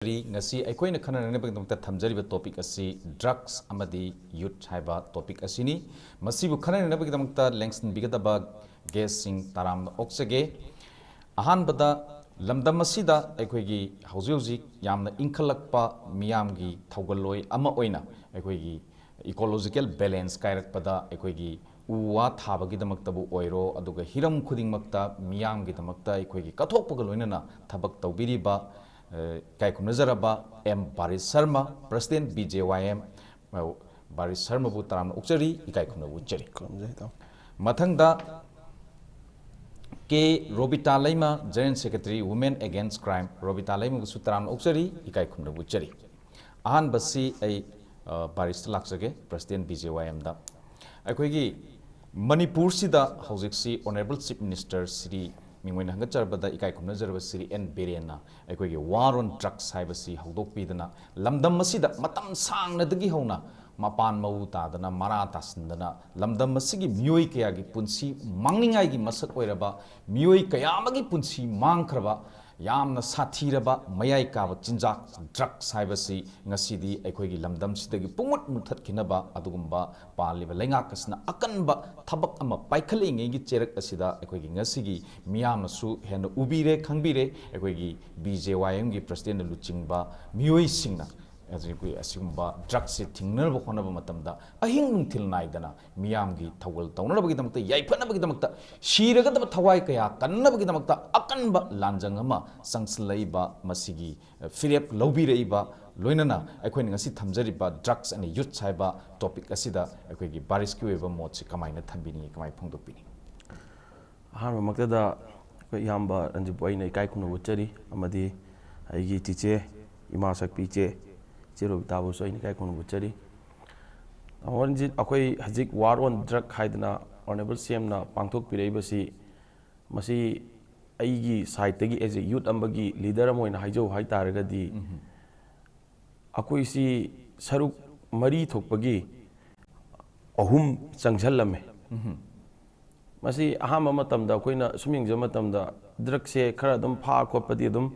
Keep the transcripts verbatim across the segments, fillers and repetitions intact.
ꯉꯁꯤ ꯑꯩꯈꯣꯏꯅ ꯈꯟꯅꯅꯕꯒꯤꯗꯃꯛꯇ ꯊꯝꯖꯔꯤꯕ topic ꯑꯁꯤ drugs ꯑꯃꯗꯤ youth ꯍꯥꯏꯕ topic ꯑꯁꯤꯅꯤ꯫ ꯃꯁꯤꯕꯨ ꯈꯟꯅꯅꯕꯒꯤꯗꯃꯛꯇ ꯂꯦꯡꯁꯤꯟꯕꯤꯒꯗꯕ guestꯁꯤꯡ ꯇꯔꯥꯝꯅ ꯑꯣꯛꯆꯒꯦ꯫ ꯑꯍꯥꯟꯕꯗ, ꯂꯝꯗꯝ ꯑꯁꯤꯗ ꯑꯩꯈꯣꯏꯒꯤ ꯍꯧꯖꯤꯛ ꯍꯧꯖꯤꯛ ꯌꯥꯝꯅ ꯏꯟꯈꯠꯂꯛꯄ ꯃꯤꯌꯥꯝꯒꯤ ꯊꯧꯒꯜꯂꯣꯏ ꯑꯃ ꯑꯣꯏꯅ ꯑꯩꯈꯣꯏꯒꯤ ecological balance ꯀꯥꯏꯔꯛꯄꯗ ꯑꯩꯈꯣꯏꯒꯤ ꯎ ꯋꯥ ꯊꯥꯕꯒꯤꯗꯃꯛꯇꯕꯨ ꯑꯣꯏꯔꯣ, ꯑꯗꯨꯒ ꯍꯤꯔꯝ ꯈꯨꯗꯤꯡꯃꯛꯇ ꯃꯤꯌꯥꯝꯒꯤꯗꯃꯛꯇ ꯑꯩꯈꯣꯏꯒꯤ ꯀꯠꯊꯣꯛꯄꯒ ꯂꯣꯏꯅꯅ ꯊꯕꯛ ꯇꯧꯕꯤꯔꯤꯕ, ꯑ, ꯏꯀꯥꯏ ꯈꯨꯝꯅꯖꯔꯕ M Barish Sharma, President B J Y M, ꯑ, ꯕꯥꯔꯤꯁ ꯁꯔꯃꯕꯨ ꯇꯔꯥꯝꯅ ꯑꯣꯛꯆꯔꯤ, ꯏꯀꯥꯏ ꯈꯨꯝꯅꯕ ꯎꯠꯆꯔꯤ꯫ ꯈꯨꯔꯨꯝꯖꯩ, ꯏꯇꯥꯎ꯫ ꯃꯊꯪꯗ ꯀꯦ ꯔꯣꯕꯤꯇꯥ ꯂꯩꯃ, General Secretary, Women Against Crime, Robita ꯂꯩꯃꯕꯨꯁꯨ ꯇꯔꯥꯝꯅ ꯑꯣꯛꯆꯔꯤ, ꯏꯀꯥꯏ ꯈꯨꯝꯅꯕ ꯎꯠꯆꯔꯤ꯫ ꯑꯍꯥꯟꯕꯁꯤ ꯑꯩ, ꯑ, ꯕꯥꯔꯤꯁꯇ ꯂꯥꯛꯆꯒꯦ, President B J Y Mꯗ꯫ ꯑꯩꯈꯣꯏꯒꯤ ꯃꯅꯤꯄꯨꯔꯁꯤꯗ ꯍꯧꯖꯤꯛꯁꯤ Honourable Chief Minister ꯁ꯭ꯔꯤ, ꯃꯤꯡ ꯑꯣꯏꯅ ꯍꯪꯒꯠꯆꯔꯕꯗ ꯏꯀꯥꯏ ꯈꯨꯝꯅꯖꯔꯕ ꯁ꯭ꯔꯤ ꯑꯦꯟ ꯕꯤꯔꯦꯟꯅ ꯑꯩꯈꯣꯏꯒꯤ war on drugs ꯍꯥꯏꯕꯁꯤ ꯍꯧꯗꯣꯛꯄꯤꯗꯅ, ꯂꯝꯗꯝ ꯑꯁꯤꯗ ꯃꯇꯝ ꯁꯥꯡꯅꯗꯒꯤ ꯍꯧꯅ ꯃꯄꯥꯟ ꯃꯎ ꯇꯥꯗꯅ, ꯃꯔꯥ ꯇꯥꯁꯤꯟꯗꯅ, ꯂꯝꯗꯝ ꯑꯁꯤꯒꯤ ꯃꯤꯑꯣꯏ ꯀꯌꯥꯒꯤ ꯄꯨꯟꯁꯤ ꯃꯥꯡꯅꯤꯡꯉꯥꯏꯒꯤ ꯃꯁꯛ ꯑꯣꯏꯔꯕ, ꯃꯤꯑꯣꯏ ꯀꯌꯥ ꯑꯃꯒꯤ ꯄꯨꯟꯁꯤ ꯃꯥꯡꯈ꯭ꯔꯕ, ꯌꯥꯝꯅ ꯁꯥꯊꯤꯔꯕ ꯃꯌꯥꯏ ꯀꯥꯕ ꯆꯤꯟꯖꯥꯛ drugs ꯍꯥꯏꯕꯁꯤ ꯉꯁꯤꯗꯤ ꯑꯩꯈꯣꯏꯒꯤ ꯂꯝꯗꯝꯁꯤꯗꯒꯤ ꯄꯨꯡꯃꯨꯠ ꯃꯨꯠꯊꯠꯈꯤꯅꯕ ꯑꯗꯨꯒꯨꯝꯕ ꯄꯥꯜꯂꯤꯕ ꯂꯩꯉꯥꯛ ꯑꯁꯤꯅ ꯑꯀꯟꯕ ꯊꯕꯛ ꯑꯃ ꯄꯥꯏꯈꯠꯂꯛꯏꯉꯩꯒꯤ ꯆꯩꯔꯛ ꯑꯁꯤꯗ ꯑꯩꯈꯣꯏꯒꯤ ꯉꯁꯤꯒꯤ ꯃꯤꯌꯥꯝꯅꯁꯨ ꯍꯦꯟꯅ ꯎꯕꯤꯔꯦ, ꯈꯪꯕꯤꯔꯦ꯫ ꯑꯩꯈꯣꯏꯒꯤ B J Y Mꯒꯤ Presidentꯅ ꯂꯨꯆꯤꯡꯕ ꯃꯤꯑꯣꯏꯁꯤꯡꯅ ꯑꯩꯈꯣꯏ ꯑꯁꯤꯒꯨꯝꯕ drugsꯁꯦ ꯊꯤꯡꯅꯅꯕ ꯍꯣꯠꯅꯕ ꯃꯇꯝꯗ ꯑꯍꯤꯡ ꯅꯨꯡꯊꯤꯜ ꯅꯥꯏꯗꯅ ꯃꯤꯌꯥꯝꯒꯤ ꯊꯧꯒꯜ ꯇꯧꯅꯅꯕꯒꯤꯗꯃꯛꯇ, ꯌꯥꯏꯐꯅꯕꯒꯤꯗꯃꯛꯇ ꯁꯤꯔꯒꯗꯕ ꯊꯋꯥꯏ ꯀꯌꯥ ꯀꯟꯅꯕꯒꯤꯗꯃꯛꯇ ꯑꯀꯟꯕ ꯂꯥꯟꯖꯪ ꯑꯃ ꯆꯪꯁꯤꯜꯂꯛꯏꯕ, ꯃꯁꯤꯒꯤ ꯐꯤꯔꯦꯞ ꯂꯧꯕꯤꯔꯛꯏꯕ, ꯂꯣꯏꯅꯅ ꯑꯩꯈꯣꯏꯅ ꯉꯁꯤ ꯊꯝꯖꯔꯤꯕ drugs and youth ꯍꯥꯏꯕ topic ꯑꯁꯤꯗ ꯑꯩꯈꯣꯏꯒꯤ ꯕꯥꯔꯤꯁꯀꯤ ꯑꯣꯏꯕ ꯃꯣꯠꯁꯤ ꯀꯃꯥꯏꯅ ꯊꯝꯕꯤꯅꯤꯡꯉꯤ, ꯀꯃꯥꯏꯅ ꯐꯣꯡꯗꯣꯛꯄꯤꯅꯤꯡꯉꯤ? ꯑꯍꯥꯟꯕꯃꯛꯇꯗ ꯑꯩꯈꯣꯏ ꯏꯌꯥꯝꯕ ꯔꯟꯖꯤꯠꯄꯨ ꯑꯩꯅ ꯏꯀꯥꯏ ꯈꯨꯝꯅꯕ ꯎꯠꯆꯔꯤ, ꯑꯃꯗꯤ ꯑꯩꯒꯤ ꯆꯤꯆꯦ, ꯏꯃꯥ ꯁꯛꯄꯤ ꯏꯆꯦ, ꯏꯆꯦ ꯔꯣꯕꯤꯇꯥꯕꯨꯁꯨ ꯑꯩꯅ ꯏꯀꯥꯏ ꯈꯨꯝꯅꯕ ꯎꯠꯆꯔꯤ꯫ ꯇꯥꯃꯣ ꯔꯟꯖꯤꯠ, ꯑꯩꯈꯣꯏ ꯍꯧꯖꯤꯛ war on drug ꯍꯥꯏꯗꯅ Honourable CMꯅ ꯄꯥꯡꯊꯣꯛꯄꯤꯔꯛꯏꯕꯁꯤ, ꯃꯁꯤ ꯑꯩꯒꯤ sideꯇꯒꯤ as a youth ꯑꯃꯒꯤ leader ꯑꯃ ꯑꯣꯏꯅ ꯍꯥꯏꯖꯧ ꯍꯥꯏꯇꯥꯔꯒꯗꯤ, ꯑꯩꯈꯣꯏꯁꯤ ꯁꯔꯨꯛ ꯃꯔꯤ ꯊꯣꯛꯄꯒꯤ ꯑꯍꯨꯝ ꯆꯪꯁꯜꯂꯝꯃꯦ꯫ ꯃꯁꯤ ꯑꯍꯥꯟꯕ ꯃꯇꯝꯗ ꯑꯩꯈꯣꯏꯅ ꯁꯨꯝ ꯌꯦꯡꯖꯕ ꯃꯇꯝꯗ drugꯁꯦ ꯈꯔ ꯑꯗꯨꯝ ꯐꯥ ꯈꯣꯠꯄꯗꯤ ꯑꯗꯨꯝ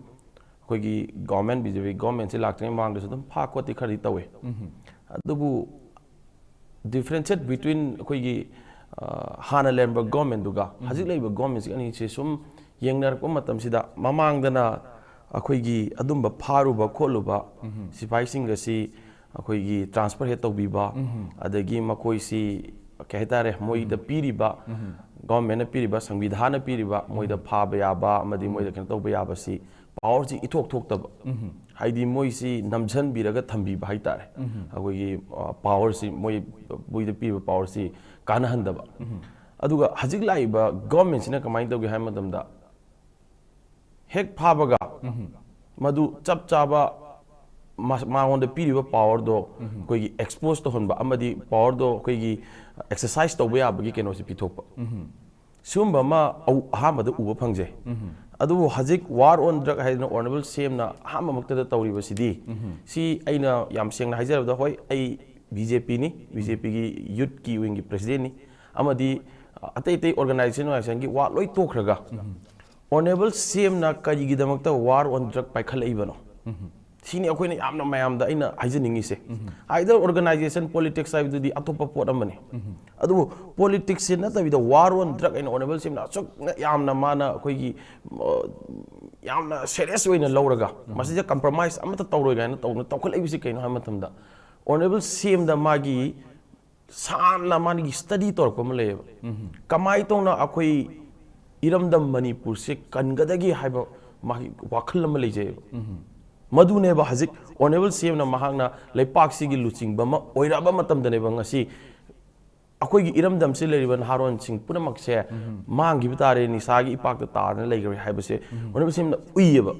ꯑꯩꯈꯣꯏꯒꯤ ꯒꯣꯔꯃꯦꯟ, ꯕꯤ ꯖꯦ ꯄꯤ ꯒꯣꯔꯃꯦꯟꯁꯤ ꯂꯥꯛꯇ꯭ꯔꯤꯉꯩ ꯃꯃꯥꯡꯗꯁꯨ ꯑꯗꯨꯝ ꯐꯥ ꯈꯣꯠꯇꯤ ꯈꯔꯗꯤ ꯇꯧꯋꯦ꯫ ꯑꯗꯨꯕꯨ differentiate between ꯑꯩꯈꯣꯏꯒꯤ, ꯑ, ꯍꯥꯟꯅ ꯂꯩꯔꯝꯕ ꯒꯣꯔꯃꯦꯟꯗꯨꯒ ꯍꯧꯖꯤꯛ ꯂꯩꯔꯤꯕ ꯒꯣꯔꯃꯦꯟꯁꯤꯒ ꯑꯅꯤꯁꯦ ꯁꯨꯝ ꯌꯦꯡꯅꯔꯛꯄ ꯃꯇꯝꯁꯤꯗ, ꯃꯃꯥꯡꯗꯅ ꯑꯩꯈꯣꯏꯒꯤ ꯑꯗꯨꯝꯕ ꯐꯥꯔꯨꯕ ꯈꯣꯠꯂꯨꯕ ꯁꯤꯐꯥꯏꯁꯤꯡ ꯑꯁꯤ ꯑꯩꯈꯣꯏꯒꯤ transfer ꯍꯦꯛ ꯇꯧꯕꯤꯕ, ꯑꯗꯒꯤ ꯃꯈꯣꯏꯁꯤ ꯀꯩ ꯍꯥꯏꯇꯥꯔꯦ, ꯃꯣꯏꯗ ꯄꯤꯔꯤꯕ, ꯒꯣꯔꯃꯦꯟꯅ ꯄꯤꯔꯤꯕ, ꯁꯪꯕꯤꯙꯥꯟꯅ ꯄꯤꯔꯤꯕ, ꯃꯣꯏꯗ ꯐꯥꯕ ꯌꯥꯕ ꯑꯃꯗꯤ ꯃꯣꯏꯗ ꯀꯩꯅꯣ ꯇꯧꯕ ꯌꯥꯕꯁꯤ ꯄꯥꯋꯔꯁꯤ ꯏꯊꯣꯛ ꯊꯣꯛꯇꯕ꯫ ꯍꯥꯏꯗꯤ ꯃꯣꯏꯁꯤ ꯅꯝꯁꯤꯟꯕꯤꯔꯒ ꯊꯝꯕꯤꯕ ꯍꯥꯏꯇꯥꯔꯦ꯫ ꯑꯩꯈꯣꯏꯒꯤ, ꯑ, ꯄꯥꯋꯔꯁꯤ, ꯃꯣꯏ, ꯃꯣꯏꯗ ꯄꯤꯔꯤꯕ ꯄꯥꯋꯔꯁꯤ ꯀꯥꯟꯅꯍꯟꯗꯕ꯫ ꯑꯗꯨꯒ ꯍꯧꯖꯤꯛ ꯂꯥꯛꯏꯕ ꯒꯣꯔꯃꯦꯟꯁꯤꯅ ꯀꯃꯥꯏꯅ ꯇꯧꯒꯦ ꯍꯥꯏꯕ ꯃꯇꯝꯗ, ꯍꯦꯛ ꯐꯥꯕꯒ ꯃꯗꯨ ꯆꯞ ꯆꯥꯕ ꯃꯥ-, ꯃꯉꯣꯟꯗ ꯄꯤꯔꯤꯕ ꯄꯥꯋꯔꯗꯣ ꯑꯩꯈꯣꯏꯒꯤ ꯑꯦꯛꯁꯄꯣꯖ ꯇꯧꯍꯟꯕ ꯑꯃꯗꯤ ꯄꯥꯋꯔꯗꯣ ꯑꯩꯈꯣꯏꯒꯤ ꯑꯦꯛꯁꯔꯁꯥꯏꯁ ꯇꯧꯕ ꯌꯥꯕꯒꯤ ꯀꯩꯅꯣꯁꯦ ꯄꯤꯊꯣꯛꯄ꯫ ꯁꯤꯒꯨꯝꯕ ꯑꯃ ꯑꯧ-, ꯑꯍꯥꯟꯕꯗ ꯎꯕ ꯐꯪꯖꯩ꯫ ꯑꯗꯨꯕꯨ ꯍꯧꯖꯤꯛ ꯋꯥꯔ ꯑꯣꯟ ꯗ꯭ꯔꯒ ꯍꯥꯏꯗꯅ ꯑꯣꯅꯔꯦꯕꯜ ꯁꯤ ꯑꯦꯝꯅ ꯑꯍꯥꯟꯕꯃꯛꯇꯗ ꯇꯧꯔꯤꯕꯁꯤꯗꯤ, ꯁꯤ ꯑꯩꯅ ꯌꯥꯝ ꯁꯦꯡꯅ ꯍꯥꯏꯖꯔꯕꯗ, ꯍꯣꯏ, ꯑꯩ ꯕꯤ ꯖꯦ ꯄꯤꯅꯤ, ꯕꯤ ꯖꯦ ꯄꯤꯒꯤ ꯌꯨꯠꯀꯤ ꯋꯤꯡꯒꯤ ꯄ꯭ꯔꯦꯁꯤꯗꯦꯟꯠꯅꯤ, ꯑꯃꯗꯤ ꯑꯇꯩ ꯑꯇꯩ ꯑꯣꯔꯒꯅꯥꯏꯖꯦꯁꯟ ꯑꯣꯔꯒꯅꯥꯏꯖꯦꯁꯟꯒꯤ ꯋꯥ ꯂꯣꯏ ꯇꯣꯛꯈ꯭ꯔꯒ, ꯑꯣꯅꯔꯦꯕꯜ ꯁꯤ ꯑꯦꯝꯅ ꯀꯔꯤꯒꯤꯗꯃꯛꯇ ꯋꯥꯔ ꯑꯣꯟ ꯗ꯭ꯔꯒ ꯄꯥꯏꯈꯠꯂꯛꯏꯕꯅꯣ? ꯁꯤꯅꯤ ꯑꯩꯈꯣꯏꯅ ꯌꯥꯝꯅ ꯃꯌꯥꯝꯗ ꯑꯩꯅ ꯍꯥꯏꯖꯅꯤꯡꯉꯤꯁꯦ꯫ Either organization politics ꯍꯥꯏꯕꯗꯨꯗꯤ ꯑꯇꯣꯞꯄ ꯄꯣꯠ ꯑꯃꯅꯤ꯫ ꯑꯗꯨꯕꯨ ꯄꯣꯂꯤꯇꯤꯛꯁꯁꯦ ꯅꯠꯇꯕꯤꯗ ꯋꯥꯔ ꯑꯣꯟ ꯗ꯭ꯔꯒ ꯑꯩꯅ ꯑꯣꯅꯔꯦꯕꯜ ꯁꯤ ꯑꯦꯝꯅ ꯑꯁꯨꯛ ꯌꯥꯝꯅ ꯃꯥꯅ ꯑꯩꯈꯣꯏꯒꯤ, ꯑ, ꯌꯥꯝꯅ ꯁꯦꯔꯤꯌꯁ ꯑꯣꯏꯅ ꯂꯧꯔꯒ ꯃꯁꯤꯗ ꯀꯝꯄ꯭ꯔꯣꯃꯥꯏꯁ ꯑꯃꯠꯇ ꯇꯧꯔꯣꯏ ꯀꯥꯏꯅ ꯇꯧꯅ ꯇꯧꯈꯠꯂꯛꯏꯕꯁꯤ ꯀꯩꯅꯣ ꯍꯥꯏꯕ ꯃꯇꯝꯗ, ꯑꯣꯅꯔꯦꯕꯜ ꯁꯤ ꯑꯦꯝꯗ ꯃꯥꯒꯤ ꯁꯥꯟꯅ ꯃꯥꯒꯤ ꯁ꯭ꯇꯗꯤ ꯇꯧꯔꯛꯄ ꯑꯃ ꯂꯩꯌꯦꯕ꯫ ꯀꯃꯥꯏꯅ ꯇꯧꯅ ꯑꯩꯈꯣꯏ ꯏꯔꯝꯗꯝ ꯃꯅꯤꯄꯨꯔꯁꯦ ꯀꯟꯒꯗꯒꯦ ꯍꯥꯏꯕ ꯃꯥꯒꯤ ꯋꯥꯈꯜ ꯑꯃ ꯂꯩꯖꯩꯑꯕ꯫ ꯃꯗꯨꯅꯦꯕ ꯍꯧꯖꯤꯛ ꯑꯣꯅꯔꯦꯕꯜ ꯁꯤ ꯑꯦꯝꯅ ꯃꯍꯥꯛꯅ ꯂꯩꯄꯥꯛꯁꯤꯒꯤ ꯂꯨꯆꯤꯡꯕ ꯑꯃ ꯑꯣꯏꯔꯛꯑꯕ ꯃꯇꯝꯗꯅꯦꯕ ꯉꯁꯤ ꯑꯩꯈꯣꯏꯒꯤ ꯏꯔꯝꯗꯝꯁꯤ ꯂꯩꯔꯤꯕ ꯅꯍꯥꯔꯣꯟꯁꯤꯡ ꯄꯨꯝꯅꯃꯛꯁꯦ ꯃꯥꯡꯈꯤꯕ ꯇꯥꯔꯦ, ꯅꯤꯁꯥꯒꯤ ꯏꯄꯥꯛꯇ ꯇꯥꯗꯅ ꯂꯩꯈ꯭ꯔꯦ ꯍꯥꯏꯕꯁꯦ ꯑꯣꯅꯔꯦꯕꯜ ꯁꯤ ꯑꯦꯝꯅ ꯎꯏꯌꯦꯕ꯫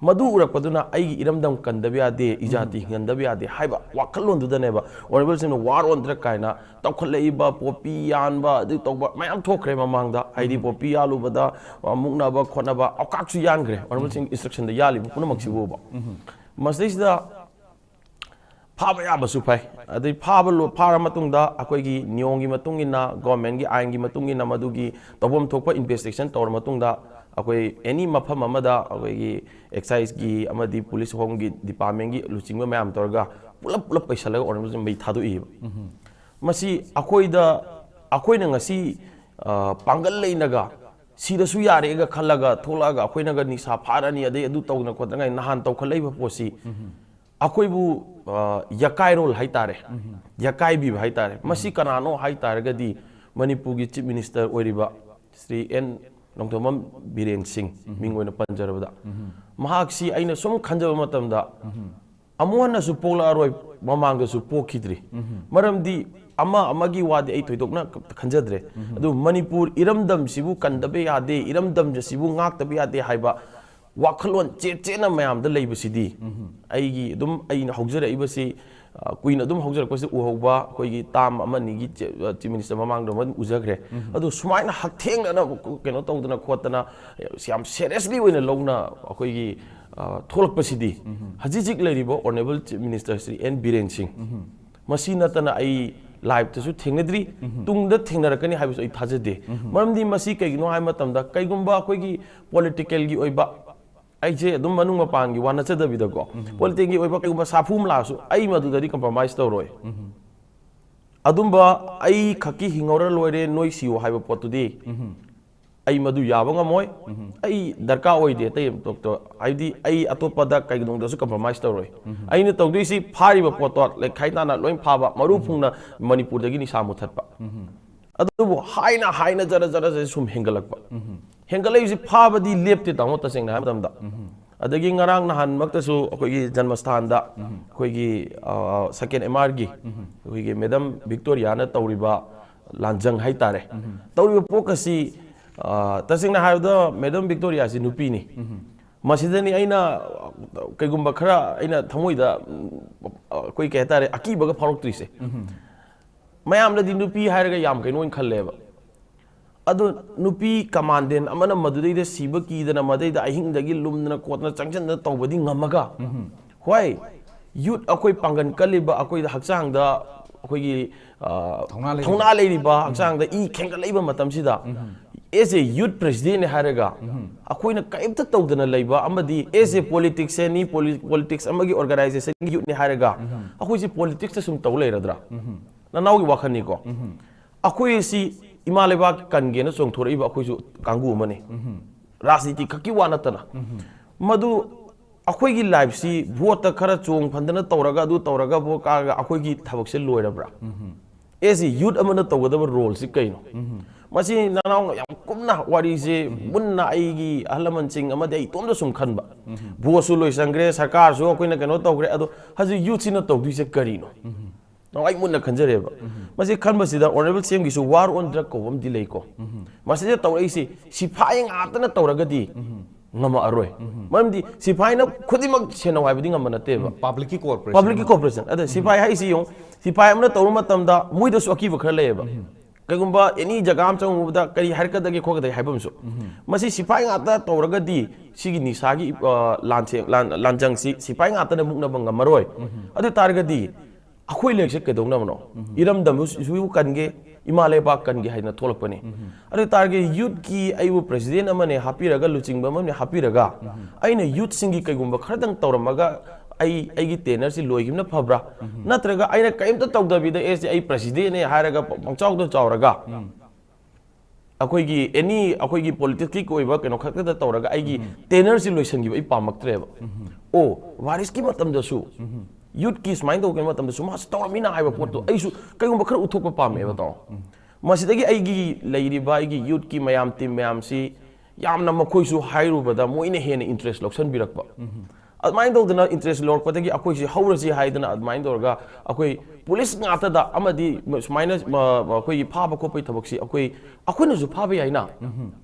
ꯃꯗꯨ ꯎꯔꯛꯄꯗꯨꯅ ꯑꯩꯒꯤ ꯏꯔꯝꯗꯝ ꯀꯟꯗꯕ ꯌꯥꯗꯦ, ꯏꯖꯥꯇꯤ ꯍꯤꯡꯍꯟꯗꯕ ꯌꯥꯗꯦ ꯍꯥꯏꯕ ꯋꯥꯈꯜꯂꯣꯟꯗꯨꯗꯅꯦꯕ ꯑꯣꯅꯔꯦꯕꯜ ꯁꯤ ꯑꯦꯝꯅ ꯋꯥꯔ ꯑꯣꯟ ꯗ꯭ꯔꯒ ꯀꯥꯏꯅ ꯇꯧꯈꯠꯂꯛꯏꯕ, ꯄꯣꯄꯤ ꯌꯥꯟꯕ, ꯑꯗꯨ ꯇꯧꯕ ꯃꯌꯥꯝ ꯊꯣꯛꯈ꯭ꯔꯦ ꯃꯃꯥꯡꯗ꯫ ꯍꯥꯏꯗꯤ ꯄꯣꯄꯤ ꯌꯥꯜꯂꯨꯕꯗ, ꯑ, ꯃꯨꯛꯅꯕ ꯈꯣꯠꯅꯕ ꯑꯣꯀꯥꯛꯁꯨ ꯌꯥꯟꯈ꯭ꯔꯦ ꯑꯣꯅꯔꯦꯕꯜ ꯁꯤ ꯑꯦꯝꯒꯤ ꯏꯟꯁꯇ꯭ꯔꯛꯁꯟꯗ ꯌꯥꯜꯂꯤꯕ ꯄꯨꯝꯅꯃꯛꯁꯤꯕꯨꯕ꯫ ꯃꯁꯤꯗꯩꯁꯤꯗ ꯐꯥꯕ ꯌꯥꯕꯁꯨ ꯐꯩ꯫ ꯑꯗꯩ ꯐꯥꯕ ꯂꯣ-, ꯐꯥꯔ ꯃꯇꯨꯡꯗ ꯑꯩꯈꯣꯏꯒꯤ ꯅꯤꯌꯣꯝꯒꯤ ꯃꯇꯨꯡ ꯏꯟꯅ, ꯒꯣꯔꯃꯦꯟꯒꯤ ꯑꯥꯏꯟꯒꯤ ꯃꯇꯨꯡ ꯏꯟꯅ ꯃꯗꯨꯒꯤ ꯇꯧꯐꯝ ꯊꯣꯛꯄ ꯏꯟꯚꯦꯁꯇꯤꯒꯦꯁꯟ ꯇꯧꯔ ꯃꯇꯨꯡꯗ ꯑꯩꯈꯣꯏ ꯑꯦꯅꯤ ꯃꯐꯝ ꯑꯃꯗ ꯑꯩꯈꯣꯏꯒꯤ ꯑꯦꯛꯁꯥꯏꯁꯀꯤ ꯑꯃꯗꯤ ꯄꯨꯂꯤꯁ ꯍꯣꯝꯒꯤ ꯗꯤꯄꯥꯔꯠꯃꯦꯟꯒꯤ ꯂꯨꯆꯤꯡꯕ ꯃꯌꯥꯝ ꯇꯧꯔꯒ ꯄꯨꯂꯞ ꯄꯨꯂꯞ ꯄꯩꯁꯜꯂꯒ ꯑꯣꯔꯅꯦꯕꯜꯁꯦ ꯃꯩ ꯊꯥꯗꯣꯛꯏꯕ꯫ ꯃꯁꯤ ꯑꯩꯈꯣꯏꯗ, ꯑꯩꯈꯣꯏꯅ ꯉꯁꯤ, ꯑ, ꯄꯥꯡꯒꯜ ꯂꯩꯅꯒ ꯁꯤꯔꯁꯨ ꯌꯥꯔꯦꯒ ꯈꯜꯂꯒ ꯊꯣꯛꯂꯛꯑꯒ ꯑꯩꯈꯣꯏꯅꯒ ꯅꯤꯁꯥ ꯐꯥꯔꯅꯤ, ꯑꯗꯩ ꯑꯗꯨ ꯇꯧꯗꯅ ꯈꯣꯠꯇꯅ ꯅꯍꯥꯟ ꯇꯧꯈꯠꯂꯛꯏꯕ ꯄꯣꯠꯁꯤ ꯑꯩꯈꯣꯏꯕꯨ, ꯑ, ꯌꯀꯥꯏꯔꯣꯜ ꯍꯥꯏꯇꯥꯔꯦ, ꯌꯀꯥꯏꯕꯤꯕ ꯍꯥꯏꯇꯥꯔꯦ꯫ ꯃꯁꯤ ꯀꯅꯥꯅꯣ ꯍꯥꯏꯇꯥꯔꯒꯗꯤ ꯃꯅꯤꯄꯨꯔꯒꯤ ꯆꯤꯐ ꯃꯤꯅꯤꯁꯇꯔ ꯑꯣꯏꯔꯤꯕ ꯁ꯭ꯔꯤ ꯑꯦꯟ ꯅꯣꯡꯊꯣꯝꯕꯝ ꯕꯤꯔꯦꯟ ꯁꯤꯡ, ꯃꯤꯡ ꯑꯣꯏꯅ ꯄꯟꯖꯔꯕꯗ, ꯃꯍꯥꯛꯁꯤ ꯑꯩꯅ ꯁꯨꯝ ꯈꯟꯖꯕ ꯃꯇꯝꯗ ꯑꯃꯨꯛ ꯍꯟꯅꯁꯨ ꯄꯣꯛꯂꯛꯑꯔꯣꯏ, ꯃꯃꯥꯡꯗꯁꯨ ꯄꯣꯛꯈꯤꯗ꯭ꯔꯤ꯫ ꯃꯔꯝꯗꯤ ꯑꯃ ꯑꯃꯒꯤ ꯋꯥꯗꯤ ꯑꯩ ꯊꯣꯏꯗꯣꯛꯅ ꯈꯟꯖꯗ꯭ꯔꯦ꯫ ꯑꯗꯨ ꯃꯅꯤꯄꯨꯔ ꯏꯔꯝꯗꯝꯁꯤꯕꯨ ꯀꯟꯗꯕ ꯌꯥꯗꯦ, ꯏꯔꯝꯗꯝ ꯑꯁꯤꯕꯨ ꯉꯥꯛꯇꯕ ꯌꯥꯗꯦ ꯍꯥꯏꯕ ꯋꯥꯈꯜꯂꯣꯟ ꯆꯦꯠ ꯆꯦꯠꯅ ꯃꯌꯥꯝꯗ ꯂꯩꯕꯁꯤꯗꯤ ꯑꯩꯒꯤ ꯑꯗꯨꯝ, ꯑꯩꯅ ꯍꯧꯖꯔꯛꯏꯕꯁꯤ, ꯑ, ꯀꯨꯏꯅ ꯑꯗꯨꯝ ꯍꯧꯖꯔꯛꯄꯁꯤ ꯎꯍꯧꯕ ꯑꯩꯈꯣꯏꯒꯤ ꯇꯥꯝ ꯑꯃ ꯑꯅꯤꯒꯤ ꯆꯤ-, ꯑ, ꯆꯤꯐ ꯃꯤꯅꯤꯁꯇꯔ ꯃꯃꯥꯡꯗ ꯑꯃ ꯎꯖꯈ꯭ꯔꯦ꯫ ꯑꯗꯨ ꯁꯨꯃꯥꯏꯅ ꯍꯛꯊꯦꯡꯅꯅ ꯀꯩꯅꯣ ꯇꯧꯗꯅ ꯈꯣꯠꯇꯅ ꯌꯥꯝ ꯁꯦꯔꯤꯌꯁꯂꯤ ꯑꯣꯏꯅ ꯂꯧꯅ ꯑꯩꯈꯣꯏꯒꯤ, ꯑ, ꯊꯣꯛꯂꯛꯄꯁꯤꯗꯤ ꯍꯧꯖꯤꯛ ꯍꯧꯖꯤꯛ ꯂꯩꯔꯤꯕ honourable chief minister Shri N Biren Singh, ꯃꯁꯤ ꯅꯠꯇꯅ ꯑꯩ ꯂꯥꯏꯐꯇꯁꯨ ꯊꯦꯡꯅꯗ꯭ꯔꯤ, ꯇꯨꯡꯗ ꯊꯦꯡꯅꯔꯛꯀꯅꯤ ꯍꯥꯏꯕꯁꯨ ꯑꯩ ꯊꯥꯖꯗꯦ꯫ ꯃꯔꯝꯗꯤ ꯃꯁꯤ ꯀꯩꯒꯤꯅꯣ ꯍꯥꯏꯕ ꯃꯇꯝꯗ ꯀꯩꯒꯨꯝꯕ ꯑꯩꯈꯣꯏꯒꯤ ꯄꯣꯂꯤꯇꯤꯀꯦꯜꯒꯤ ꯑꯣꯏꯕ, ꯑꯩꯁꯦ ꯑꯗꯨꯝ ꯃꯅꯨꯡ ꯃꯄꯥꯟꯒꯤ ꯋꯥ ꯅꯠꯆꯗꯕꯤꯗꯀꯣ, ꯄꯣꯂꯤꯇꯤꯀꯦꯜꯒꯤ ꯑꯣꯏꯕ ꯀꯩꯒꯨꯝꯕ ꯁꯥꯐꯨ ꯑꯃ ꯂꯥꯛꯑꯁꯨ ꯑꯩ ꯃꯗꯨꯗꯗꯤ ꯀꯝꯄ꯭ꯔꯣꯃꯥꯏꯁ ꯇꯧꯔꯣꯏ꯫ ꯑꯗꯨꯝꯕ "ꯑꯩ ꯈꯛꯀꯤ ꯍꯤꯡꯍꯧꯔ ꯂꯣꯏꯔꯦ, ꯅꯣꯏ ꯁꯤꯌꯣ" ꯍꯥꯏꯕ ꯄꯣꯠꯇꯨꯗꯤ ꯑꯩ ꯃꯗꯨ ꯌꯥꯕ ꯉꯝꯃꯣꯏ꯫ ꯑꯩ ꯗꯔꯀꯥꯔ ꯑꯣꯏꯗꯦ ꯑꯇꯩ ꯑꯇꯣꯞꯄ, ꯍꯥꯏꯕꯗꯤ ꯑꯩ ꯑꯇꯣꯞꯄꯗ ꯀꯩꯗꯧꯅꯨꯡꯗꯁꯨ ꯀꯝꯄ꯭ꯔꯣꯃꯥꯏꯁ ꯇꯧꯔꯣꯏ꯫ ꯑꯩꯅ ꯇꯧꯗꯣꯏꯁꯤ ꯐꯥꯔꯤꯕ ꯄꯣꯠꯇꯣ ꯂꯩꯈꯥꯏ ꯇꯥꯅ ꯂꯣꯏ ꯐꯥꯕ, ꯃꯔꯨ ꯐꯨꯡꯅ ꯃꯅꯤꯄꯨꯔꯗꯒꯤ ꯅꯤꯁꯥ ꯃꯨꯊꯠꯄ꯫ ꯑꯗꯨꯕꯨ ꯍꯥꯏꯅ ꯍꯥꯏꯅ ꯖꯔ ꯖꯔ ꯖꯔ ꯁꯨꯝ ꯍꯦꯟꯒꯠꯂꯛꯄ꯫ ꯍꯦꯟꯒꯠꯂꯛꯏꯁꯤ ꯐꯥꯕꯗꯤ ꯂꯦꯞꯇꯦ, ꯇꯥꯃꯣ, ꯇꯁꯦꯡꯅ ꯍꯥꯏꯕ ꯃꯇꯝꯗ꯫ ꯑꯗꯒꯤ ꯉꯔꯥꯡ ꯅꯍꯥꯟꯃꯛꯇꯁꯨ ꯑꯩꯈꯣꯏꯒꯤ ꯖꯟꯃꯁꯊꯥꯟꯗ ꯑꯩꯈꯣꯏꯒꯤ, ꯑ, ꯁꯦꯀꯦꯟ ꯑꯦꯝ ꯑꯥꯔꯒꯤ ꯑꯩꯈꯣꯏꯒꯤ ꯃꯦꯗꯝ ꯚꯤꯛꯇꯣꯔꯤꯌꯥꯅ ꯇꯧꯔꯤꯕ ꯂꯥꯟꯖꯪ ꯍꯥꯏꯇꯥꯔꯦ, ꯇꯧꯔꯤꯕ ꯄꯣꯠ ꯑꯁꯤ, ꯑ, ꯇꯁꯦꯡꯅ ꯍꯥꯏꯔꯕꯗ ꯃꯦꯗꯝ ꯚꯤꯛꯇꯣꯔꯤꯌꯥꯁꯤ ꯅꯨꯄꯤꯅꯤ꯫ ꯃꯁꯤꯗꯅꯤ ꯑꯩꯅ ꯀꯩꯒꯨꯝꯕ ꯈꯔ ꯑꯩꯅ ꯊꯃꯣꯏꯗ, ꯎꯝ, ꯑꯩꯈꯣꯏ ꯀꯩ ꯍꯥꯏꯇꯥꯔꯦ, ꯑꯀꯤꯕꯒ ꯐꯥꯎꯔꯛꯇ꯭ꯔꯤꯁꯦ꯫ ꯃꯌꯥꯝꯅꯗꯤ ꯅꯨꯄꯤ ꯍꯥꯏꯔꯒ ꯌꯥꯝ ꯀꯩꯅꯣ ꯑꯣꯏꯅ ꯈꯜꯂꯦꯕ꯫ ꯑꯗꯣ ꯅꯨꯄꯤ ꯀꯃꯥꯟꯗꯦꯟ ꯑꯃꯅ ꯃꯗꯨꯗꯩꯗ ꯁꯤꯕ ꯀꯤꯗꯅ, ꯃꯗꯩꯗ ꯑꯍꯤꯡꯗꯒꯤ ꯂꯨꯝꯗꯅ ꯈꯣꯠꯇꯅ ꯆꯪꯁꯤꯟꯗꯅ ꯇꯧꯕꯗꯤ ꯉꯝꯃꯒ, ꯍꯣꯏ, ꯌꯨꯠ ꯑꯩꯈꯣꯏ ꯄꯥꯡꯒꯟ ꯀꯜꯂꯤꯕ, ꯑꯩꯈꯣꯏꯗ ꯍꯛꯆꯥꯡꯗ ꯑꯩꯈꯣꯏꯒꯤ, ꯑ, ꯊꯧꯅꯥ ꯂꯩꯔꯤꯕ꯫ ꯊꯧꯅꯥ ꯂꯩꯔꯤꯕ, ꯍꯛꯆꯥꯡꯗ ꯏ ꯈꯦꯡꯒꯠꯂꯛꯏꯕ ꯃꯇꯝꯁꯤꯗ, ꯑꯦꯁ ꯑꯦ ꯌꯨꯠ ꯄ꯭ꯔꯦꯁꯤꯗꯦꯟꯠꯅꯦ ꯍꯥꯏꯔꯒ ꯑꯩꯈꯣꯏꯅ ꯀꯔꯤꯝꯇ ꯇꯧꯗꯅ ꯂꯩꯕ ꯑꯃꯗꯤ ꯑꯦꯁ ꯑꯦ ꯄꯣꯂꯤꯇꯤꯛꯁ ꯑꯦꯅꯤ ꯄꯣꯂꯤꯇꯤꯛꯁ ꯑꯃꯒꯤ ꯑꯣꯔꯒꯅꯥꯏꯖꯦꯁꯟꯒꯤ ꯌꯨꯠꯅꯦ ꯍꯥꯏꯔꯒ ꯑꯩꯈꯣꯏꯁꯦ ꯄꯣꯂꯤꯇꯤꯛꯁꯇ ꯁꯨꯝ ꯇꯧ ꯂꯩꯔꯗ꯭ꯔꯥ? ꯅꯅꯥꯎꯒꯤ ꯋꯥꯈꯜꯅꯤꯀꯣ꯫ ꯑꯩꯈꯣꯏ ꯑꯁꯤ ꯏꯃꯥ ꯂꯩꯕꯥꯛ ꯀꯟꯒꯦꯅ ꯆꯣꯡꯊꯣꯔꯛꯏꯕ ꯑꯩꯈꯣꯏꯁꯨ ꯀꯥꯡꯕꯨ ꯑꯃꯅꯤ꯫ ꯔꯥꯖꯅꯤꯇꯤ ꯈꯛꯀꯤ ꯋꯥ ꯅꯠꯇꯅ꯫ ꯃꯗꯨ ꯑꯩꯈꯣꯏꯒꯤ ꯂꯥꯏꯐꯁꯤ ꯚꯣꯠꯇ ꯈꯔ ꯆꯣꯡ ꯐꯟꯗꯅ ꯇꯧꯔꯒ ꯑꯗꯨ ꯇꯧꯔꯒ ꯚꯣꯠ ꯀꯥꯔꯒ ꯑꯩꯈꯣꯏꯒꯤ ꯊꯕꯛꯁꯦ ꯂꯣꯏꯔꯕ꯭ꯔꯥ? ꯑꯦꯁ ꯑꯦ ꯌꯨꯠ ꯑꯃꯅ ꯇꯧꯒꯗꯕ ꯔꯣꯜꯁꯤ ꯀꯩꯅꯣ? ꯃꯁꯤ ꯅꯅꯥꯎꯅ ꯌꯥꯝ ꯀꯨꯞꯅ ꯋꯥꯔꯤꯁꯦ ꯃꯨꯟꯅ ꯑꯩꯒꯤ ꯑꯍꯜ ꯂꯃꯟꯁꯤꯡ ꯑꯃꯗꯤ ꯑꯩ ꯏꯇꯣꯝꯇ ꯁꯨꯝ ꯈꯟꯕ꯫ ꯚꯣꯠꯁꯨ ꯂꯣꯏꯁꯟꯈ꯭ꯔꯦ, ꯁꯔꯀꯥꯔꯁꯨ ꯑꯩꯈꯣꯏꯅ ꯀꯩꯅꯣ ꯇꯧꯈ꯭ꯔꯦ, ꯑꯗꯣ ꯍꯧꯖꯤꯛ ꯌꯨꯠꯁꯤꯅ ꯇꯧꯗꯣꯏꯁꯦ ꯀꯔꯤꯅꯣ? ꯅꯪ ꯑꯩ ꯃꯨꯟꯅ ꯈꯟꯖꯔꯦꯕ꯫ ꯃꯁꯤ ꯈꯟꯕꯁꯤꯗ ꯑꯣꯅꯔꯦꯕꯜ ꯁꯤ ꯑꯦꯝꯒꯤꯁꯨ ꯋꯥꯔ ꯑꯣꯟ ꯗ꯭ꯔꯒ ꯀꯧꯕ ꯑꯃꯗꯤ ꯂꯩꯀꯣ꯫ ꯃꯁꯤꯗ ꯇꯧꯔꯛꯏꯁꯤ ꯁꯤꯐꯥꯏ ꯉꯥꯛꯇꯅ ꯇꯧꯔꯒꯗꯤ ꯉꯝꯃꯛꯑꯔꯣꯏ꯫ ꯃꯔꯝꯗꯤ ꯁꯤꯐꯥꯏꯅ ꯈꯨꯗꯤꯡꯃꯛ ꯁꯦꯟꯅꯧ ꯍꯥꯏꯕꯗꯤ ꯉꯝꯕ ꯅꯠꯇꯦꯕ꯫ ꯄꯕ꯭ꯂꯤꯛꯀꯤ ꯀꯣꯑꯣꯄꯔꯦꯁꯟ꯫ ꯄꯕ꯭ꯂꯤꯛꯀꯤ ꯀꯣꯑꯣꯄꯔꯦꯁꯟ꯫ ꯑꯗ ꯁꯤꯐꯥꯏ ꯍꯥꯏꯁꯤ ꯌꯦꯡꯉꯨ, ꯁꯤꯐꯥꯏ ꯑꯃꯅ ꯇꯧꯔꯨ ꯃꯇꯝꯗ ꯃꯣꯏꯗꯁꯨ ꯑꯀꯤꯕ ꯈꯔ ꯂꯩꯌꯦꯕ꯫ ꯀꯩꯒꯨꯝꯕ ꯑꯦꯅꯤ ꯖꯒꯥ ꯑꯃ ꯆꯪꯉꯨꯕꯗ ꯀꯔꯤ ꯍꯥꯏꯔꯛꯀꯗꯒꯦ ꯈꯣꯠꯀꯗꯒꯦ ꯍꯥꯏꯕ ꯑꯃꯁꯨ꯫ ꯃꯁꯤ ꯁꯤꯐꯥꯏ ꯉꯥꯛꯇ ꯇꯧꯔꯒꯗꯤ ꯁꯤꯒꯤ ꯅꯤꯁꯥꯒꯤ, ꯑ, ꯂꯥꯟꯁꯦ-, ꯂꯥꯟ-, ꯂꯥꯟꯖꯪꯁꯤ ꯁꯤꯐꯥꯏ ꯉꯥꯛꯇꯅ ꯃꯨꯛꯅꯕ ꯉꯝꯃꯔꯣꯏ꯫ ꯑꯗꯨ ꯑꯣꯏ ꯇꯥꯔꯒꯗꯤ ꯑꯩꯈꯣꯏ ꯂꯩꯔꯤꯁꯦ ꯀꯩꯗꯧꯅꯕꯅꯣ? ꯏꯔꯝꯗꯝꯁꯤꯕꯨ ꯀꯟꯒꯦ, ꯏꯃꯥ ꯂꯩꯕꯥꯛ ꯀꯟꯒꯦ ꯍꯥꯏꯅ ꯊꯣꯛꯂꯛꯄꯅꯤ꯫ ꯑꯗꯨ ꯑꯣꯏ ꯇꯥꯔꯒꯗꯤ ꯌꯨꯠꯀꯤ ꯑꯩꯕꯨ ꯄ꯭ꯔꯦꯁꯤꯗꯦꯟꯠ ꯑꯃꯅꯦ ꯍꯥꯞꯄꯤꯔꯒ, ꯂꯨꯆꯤꯡꯕ ꯑꯃꯅꯦ ꯍꯥꯞꯄꯤꯔꯒ, ꯑꯩꯅ ꯌꯨꯠꯁꯤꯡꯒꯤ ꯀꯩꯒꯨꯝꯕ ꯈꯔꯗꯪ ꯇꯧꯔꯝꯃꯒ ꯑꯩ, ꯑꯩꯒꯤ ꯇꯦꯅꯔꯁꯤ ꯂꯣꯏꯈꯤꯕꯅ ꯐꯕ꯭ꯔꯥ? ꯅꯠꯇ꯭ꯔꯒ ꯑꯩꯅ ꯀꯔꯤꯝꯇ ꯇꯧꯗꯕꯤꯗ ꯑꯦꯁ ꯑꯩ ꯄ꯭ꯔꯦꯁꯤꯗꯦꯟꯠꯅꯦ ꯍꯥꯏꯔꯒ ꯄꯪꯆꯥꯎꯗ ꯆꯥꯎꯔꯒ ꯑꯩꯈꯣꯏꯒꯤ ꯑꯦꯅꯤ ꯑꯩꯈꯣꯏꯒꯤ ꯄꯣꯂꯤꯇꯤꯛꯁꯀꯤ ꯑꯣꯏꯕ ꯀꯩꯅꯣ ꯈꯛꯇꯗ ꯇꯧꯔꯒ ꯑꯩꯒꯤ ꯇꯦꯅꯔꯁꯤ ꯂꯣꯏꯁꯤꯟꯈꯤꯕ ꯑꯩ ꯄꯥꯝꯃꯛꯇ꯭ꯔꯦꯕ꯫ ꯑꯣ, ꯋꯥꯔꯤꯁꯀꯤ ꯃꯇꯝꯗꯁꯨ ꯌꯨꯠꯀꯤ ꯁꯨꯃꯥꯏꯅ ꯇꯧꯕꯒꯤ ꯃꯇꯝꯗꯁꯨ ꯃꯥꯁꯨ ꯇꯧꯔꯝꯃꯤꯅ ꯍꯥꯏꯕ ꯄꯣꯠꯇꯣ ꯑꯩꯁꯨ ꯀꯩꯒꯨꯝꯕ ꯈꯔ ꯎꯠꯊꯣꯛꯄ ꯄꯥꯝꯃꯦꯕ, ꯇꯥꯃꯣ꯫ ꯃꯁꯤꯗꯒꯤ ꯑꯩꯒꯤ ꯂꯩꯔꯤꯕ ꯑꯩꯒꯤ ꯌꯨꯠꯀꯤ ꯃꯌꯥꯝ, ꯇꯤꯝ ꯃꯌꯥꯝꯁꯤ ꯌꯥꯝꯅ ꯃꯈꯣꯏꯁꯨ ꯍꯥꯏꯔꯨꯕꯗ ꯃꯣꯏꯅ ꯍꯦꯟꯅ ꯏꯟꯇꯔꯦꯁ ꯂꯧꯁꯤꯟꯕꯤꯔꯛꯄ꯫ ꯑꯗꯨꯃꯥꯏꯅ ꯇꯧꯗꯅ ꯏꯟꯇꯔꯦꯁ ꯂꯧꯔꯛꯄꯗꯒꯤ ꯑꯩꯈꯣꯏꯁꯤ ꯍꯧꯔꯁꯤ ꯍꯥꯏꯗꯅ ꯑꯗꯨꯃꯥꯏꯅ ꯇꯧꯔꯒ ꯑꯩꯈꯣꯏ ꯄꯨꯂꯤꯁ ꯉꯥꯛꯇꯗ ꯑꯃꯗꯤ ꯁꯨꯃꯥꯏꯅ, ꯑ, ꯑꯩꯈꯣꯏꯒꯤ ꯐꯥꯕ ꯈꯣꯠꯄꯒꯤ ꯊꯕꯛꯁꯤ ꯑꯩꯈꯣꯏ, ꯑꯩꯈꯣꯏꯅꯁꯨ ꯐꯥꯕ ꯌꯥꯏꯅ,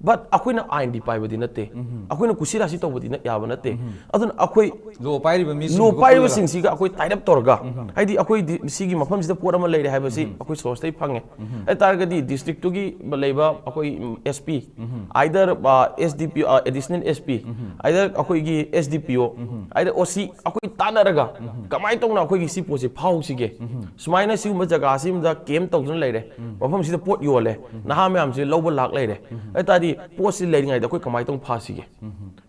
but ꯑꯩꯈꯣꯏꯅ ꯑꯥꯏꯟꯗꯤ ꯄꯥꯏꯕꯗꯤ ꯅꯠꯇꯦ, ꯑꯩꯈꯣꯏꯅ ꯀꯨꯁꯤ ꯔꯥꯁꯤ ꯇꯧꯕꯗꯤ ꯅ-, ꯌꯥꯕ ꯅꯠꯇꯦ꯫ ꯑꯗꯨꯅ ꯑꯩꯈꯣꯏ ꯂꯣ ꯄꯥꯏꯔꯤꯕ ꯃꯤꯁꯤꯡꯗꯨꯒ ꯂꯣ ꯄꯥꯏꯔꯤꯕꯁꯤꯡꯁꯤꯒ ꯑꯩꯈꯣꯏ ꯇꯥꯏꯠ ꯑꯞ ꯇꯧꯔꯒ, ꯍꯥꯏꯗꯤ ꯑꯩꯈꯣꯏꯗꯤ ꯁꯤꯒꯤ ꯃꯐꯝꯁꯤꯗ ꯄꯣꯠ ꯑꯃ ꯂꯩꯔꯦ ꯍꯥꯏꯕꯁꯤ ꯑꯩꯈꯣꯏ ꯁꯣꯔꯁꯇꯒꯤ ꯐꯪꯉꯦ꯫ ꯍꯥꯏ ꯇꯥꯔꯒꯗꯤ ꯗꯤꯁꯇ꯭ꯔꯤꯛꯇꯨꯒꯤ ꯂꯩꯕ ꯑꯩꯈꯣꯏ ꯑꯦꯁ ꯄꯤ, ꯑꯥꯏꯗꯔ S D P, additional S P, ꯑꯥꯏꯗꯔ ꯑꯩꯈꯣꯏꯒꯤ ꯑꯦꯁ ꯗꯤ ꯄꯤ ꯑꯣ, ꯍꯥꯏꯗꯤ ꯑꯣ ꯁꯤ ꯑꯩꯈꯣꯏ ꯇꯥꯟꯅꯔꯒ ꯀꯃꯥꯏꯅ ꯇꯧꯅ ꯑꯩꯈꯣꯏꯒꯤ ꯁꯤ ꯄꯣꯠꯁꯤ ꯐꯥꯎꯁꯤꯒꯦ? ꯁꯨꯃꯥꯏꯅ ꯁꯤꯒꯨꯝꯕ ꯖꯒꯥꯁꯤꯗ ꯀꯦꯝ ꯇꯧꯗꯨꯅ ꯂꯩꯔꯦ, ꯃꯐꯝꯁꯤꯗ ꯄꯣꯠ ꯌꯣꯜꯂꯦ, ꯅꯍꯥ ꯃꯌꯥꯝꯁꯤ ꯂꯧꯕ ꯂꯥꯛ ꯂꯩꯔꯦ꯫ ꯑꯗꯨ ꯇꯥꯔꯗꯤ ꯄꯣꯠꯁꯤ ꯂꯩꯔꯤꯉꯩꯗ ꯑꯩꯈꯣꯏ ꯀꯃꯥꯏꯅ ꯇꯧꯅ ꯐꯥꯁꯤꯒꯦ?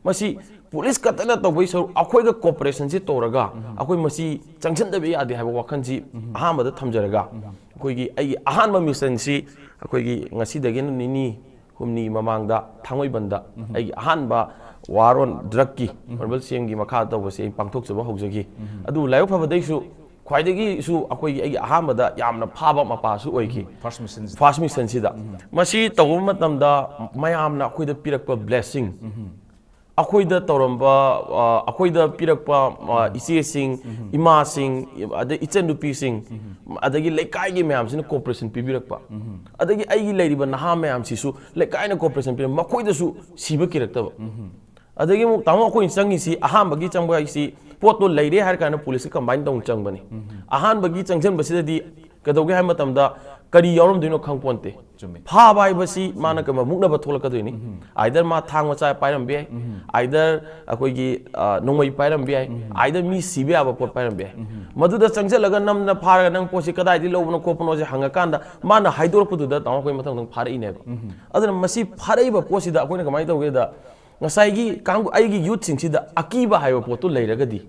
ꯃꯁꯤ ꯄꯨꯂꯤꯁ ꯈꯛꯇꯅ ꯇꯧꯕꯒꯤ ꯁꯔꯨꯛ ꯑꯩꯈꯣꯏꯒ ꯀꯣꯑꯣꯄꯔꯦꯁꯟꯁꯤ ꯇꯧꯔꯒ ꯑꯩꯈꯣꯏ ꯃꯁꯤ ꯆꯪꯁꯤꯟꯗꯕ ꯌꯥꯗꯦ ꯍꯥꯏꯕ ꯋꯥꯈꯜꯁꯤ ꯑꯍꯥꯟꯕꯗ ꯊꯝꯖꯔꯒ, ꯑꯩꯈꯣꯏꯒꯤ ꯑꯩꯒꯤ ꯑꯍꯥꯟꯕ ꯃꯤꯁꯟꯁꯤ ꯑꯩꯈꯣꯏꯒꯤ ꯉꯁꯤꯗꯒꯤ ꯅꯤꯅꯤ ꯍꯨꯝꯅꯤ ꯃꯃꯥꯡꯗ ꯊꯥꯡꯃꯩꯕꯟꯗ ꯑꯩꯒꯤ ꯑꯍꯥꯟꯕ ꯋꯥꯔ ꯑꯣꯟ ꯗ꯭ꯔꯛꯀꯤ ꯑꯣꯅꯔꯦꯕꯜ ꯁꯤ ꯑꯦꯝꯒꯤ ꯃꯈꯥ ꯇꯧꯕꯁꯤ ꯑꯩ ꯄꯥꯡꯊꯣꯛꯆꯕ ꯍꯧꯖꯈꯤ꯫ ꯑꯗꯨ ꯂꯥꯏꯕꯛ ꯐꯕꯗꯩꯁꯨ ꯈ꯭ꯋꯥꯏꯗꯒꯤꯁꯨ ꯑꯩꯈꯣꯏꯒꯤ ꯑꯩꯒꯤ ꯑꯍꯥꯟꯕꯗ ꯌꯥꯝꯅ ꯐꯥꯕ ꯃꯄꯥꯁꯨ ꯑꯣꯏꯈꯤ꯫ ꯐꯥꯔꯁ ꯃꯤꯁꯟꯁꯤꯗ ꯐꯥꯔꯁ ꯃꯤꯁꯟꯁꯤꯗ ꯃꯁꯤ ꯇꯧꯕ ꯃꯇꯝꯗ ꯃꯌꯥꯝꯅ ꯑꯩꯈꯣꯏꯗ ꯄꯤꯔꯛꯄ ꯕ꯭ꯂꯦꯁꯤꯡ, ꯑꯩꯈꯣꯏꯗ ꯇꯧꯔꯝꯕ, ꯑ, ꯑꯩꯈꯣꯏꯗ ꯄꯤꯔꯛꯄ, ꯑ, ꯏꯆꯦꯁꯤꯡ, ꯏꯃꯥꯁꯤꯡ, ꯑꯗꯩ ꯏꯆꯟꯅꯨꯄꯤꯁꯤꯡ, ꯑꯗꯒꯤ ꯂꯩꯀꯥꯏꯒꯤ ꯃꯌꯥꯝꯁꯤꯅ ꯀꯣꯑꯣꯄꯔꯦꯁꯟ ꯄꯤꯕꯤꯔꯛꯄ, ꯑꯗꯒꯤ ꯑꯩꯒꯤ ꯂꯩꯔꯤꯕ ꯅꯍꯥ ꯃꯌꯥꯝꯁꯤꯁꯨ ꯂꯩꯀꯥꯏꯅ ꯀꯣꯑꯣꯄꯔꯦꯁꯟ ꯄꯤꯔꯛꯄ, ꯃꯈꯣꯏꯗꯁꯨ ꯁꯤꯕ ꯀꯤꯔꯛꯇꯕ꯫ ꯑꯗꯒꯤ ꯑꯃꯨꯛ ꯇꯥꯃꯣ ꯑꯩꯈꯣꯏꯅ ꯆꯪꯉꯤꯁꯤ ꯑꯍꯥꯟꯕꯒꯤ ꯆꯪꯕ ꯍꯥꯏꯁꯤ ꯄꯣꯠꯇꯣ ꯂꯩꯔꯦ ꯍꯥꯏꯔ ꯀꯥꯟꯗ ꯄꯨꯂꯤꯁꯀ ꯀꯝꯕꯥꯏꯟ ꯇꯧꯅ ꯆꯪꯕꯅꯤ꯫ ꯑꯍꯥꯟꯕꯒꯤ ꯆꯪꯁꯤꯟꯕꯁꯤꯗꯗꯤ ꯀꯩꯗꯧꯒꯦ ꯍꯥꯏꯕ ꯃꯇꯝꯗ ꯀꯔꯤ ꯌꯥꯎꯔꯝꯗꯣꯏꯅꯣ ꯈꯪꯄꯣꯟꯇꯦ꯫ ꯆꯨꯝꯃꯤ꯫ ꯐꯥꯕ ꯍꯥꯏꯕꯁꯤ ꯃꯥꯅ ꯀꯩꯒꯨꯝꯕ ꯃꯨꯛꯅꯕ ꯊꯣꯛꯂꯛꯀꯗꯣꯏꯅꯤ꯫ ꯑꯥꯏꯗꯔ ꯃꯥ ꯊꯥꯡ ꯃꯆꯥ ꯄꯥꯏꯔꯝꯕ ꯌꯥꯏ, ꯑꯥꯏꯗꯔ ꯑꯩꯈꯣꯏꯒꯤ, ꯑ, ꯅꯣꯡꯃꯩ ꯄꯥꯏꯔꯝꯕ ꯌꯥꯏ, ꯑꯥꯏꯗꯔ ꯃꯤ ꯁꯤꯕ ꯌꯥꯕ ꯄꯣꯠ ꯄꯥꯏꯔꯝꯕ ꯌꯥꯏ꯫ ꯃꯗꯨꯗ ꯆꯪꯁꯤꯜꯂꯒ ꯅꯝꯅ ꯐꯥꯔꯒ ꯅꯪ ꯄꯣꯠꯁꯤ ꯀꯗꯥꯏꯗꯒꯤ ꯂꯧꯕꯅꯣ ꯈꯣꯠꯄꯅꯣꯁꯦ ꯍꯪꯉꯀꯥꯟꯗ ꯃꯥꯅ ꯍꯥꯏꯗꯣꯔꯛꯄꯗꯨꯗ ꯇꯥꯃꯣ ꯑꯩꯈꯣꯏ ꯃꯊꯪ ꯃꯊꯪ ꯐꯥꯔꯛꯏꯅꯦꯕ꯫ ꯑꯗꯨꯅ ꯃꯁꯤ ꯐꯥꯔꯛꯏꯕ ꯄꯣꯠꯁꯤꯗ ꯑꯩꯈꯣꯏꯅ ꯀꯃꯥꯏꯅ ꯇꯧꯒꯦꯗ, ꯉꯁꯥꯏꯒꯤ ꯀꯥꯡꯕꯨ ꯑꯩꯒꯤ ꯌꯨꯠꯁꯤꯡꯁꯤꯗ ꯑꯀꯤꯕ ꯍꯥꯏꯕ ꯄꯣꯠꯇꯨ ꯂꯩꯔꯒꯗꯤ,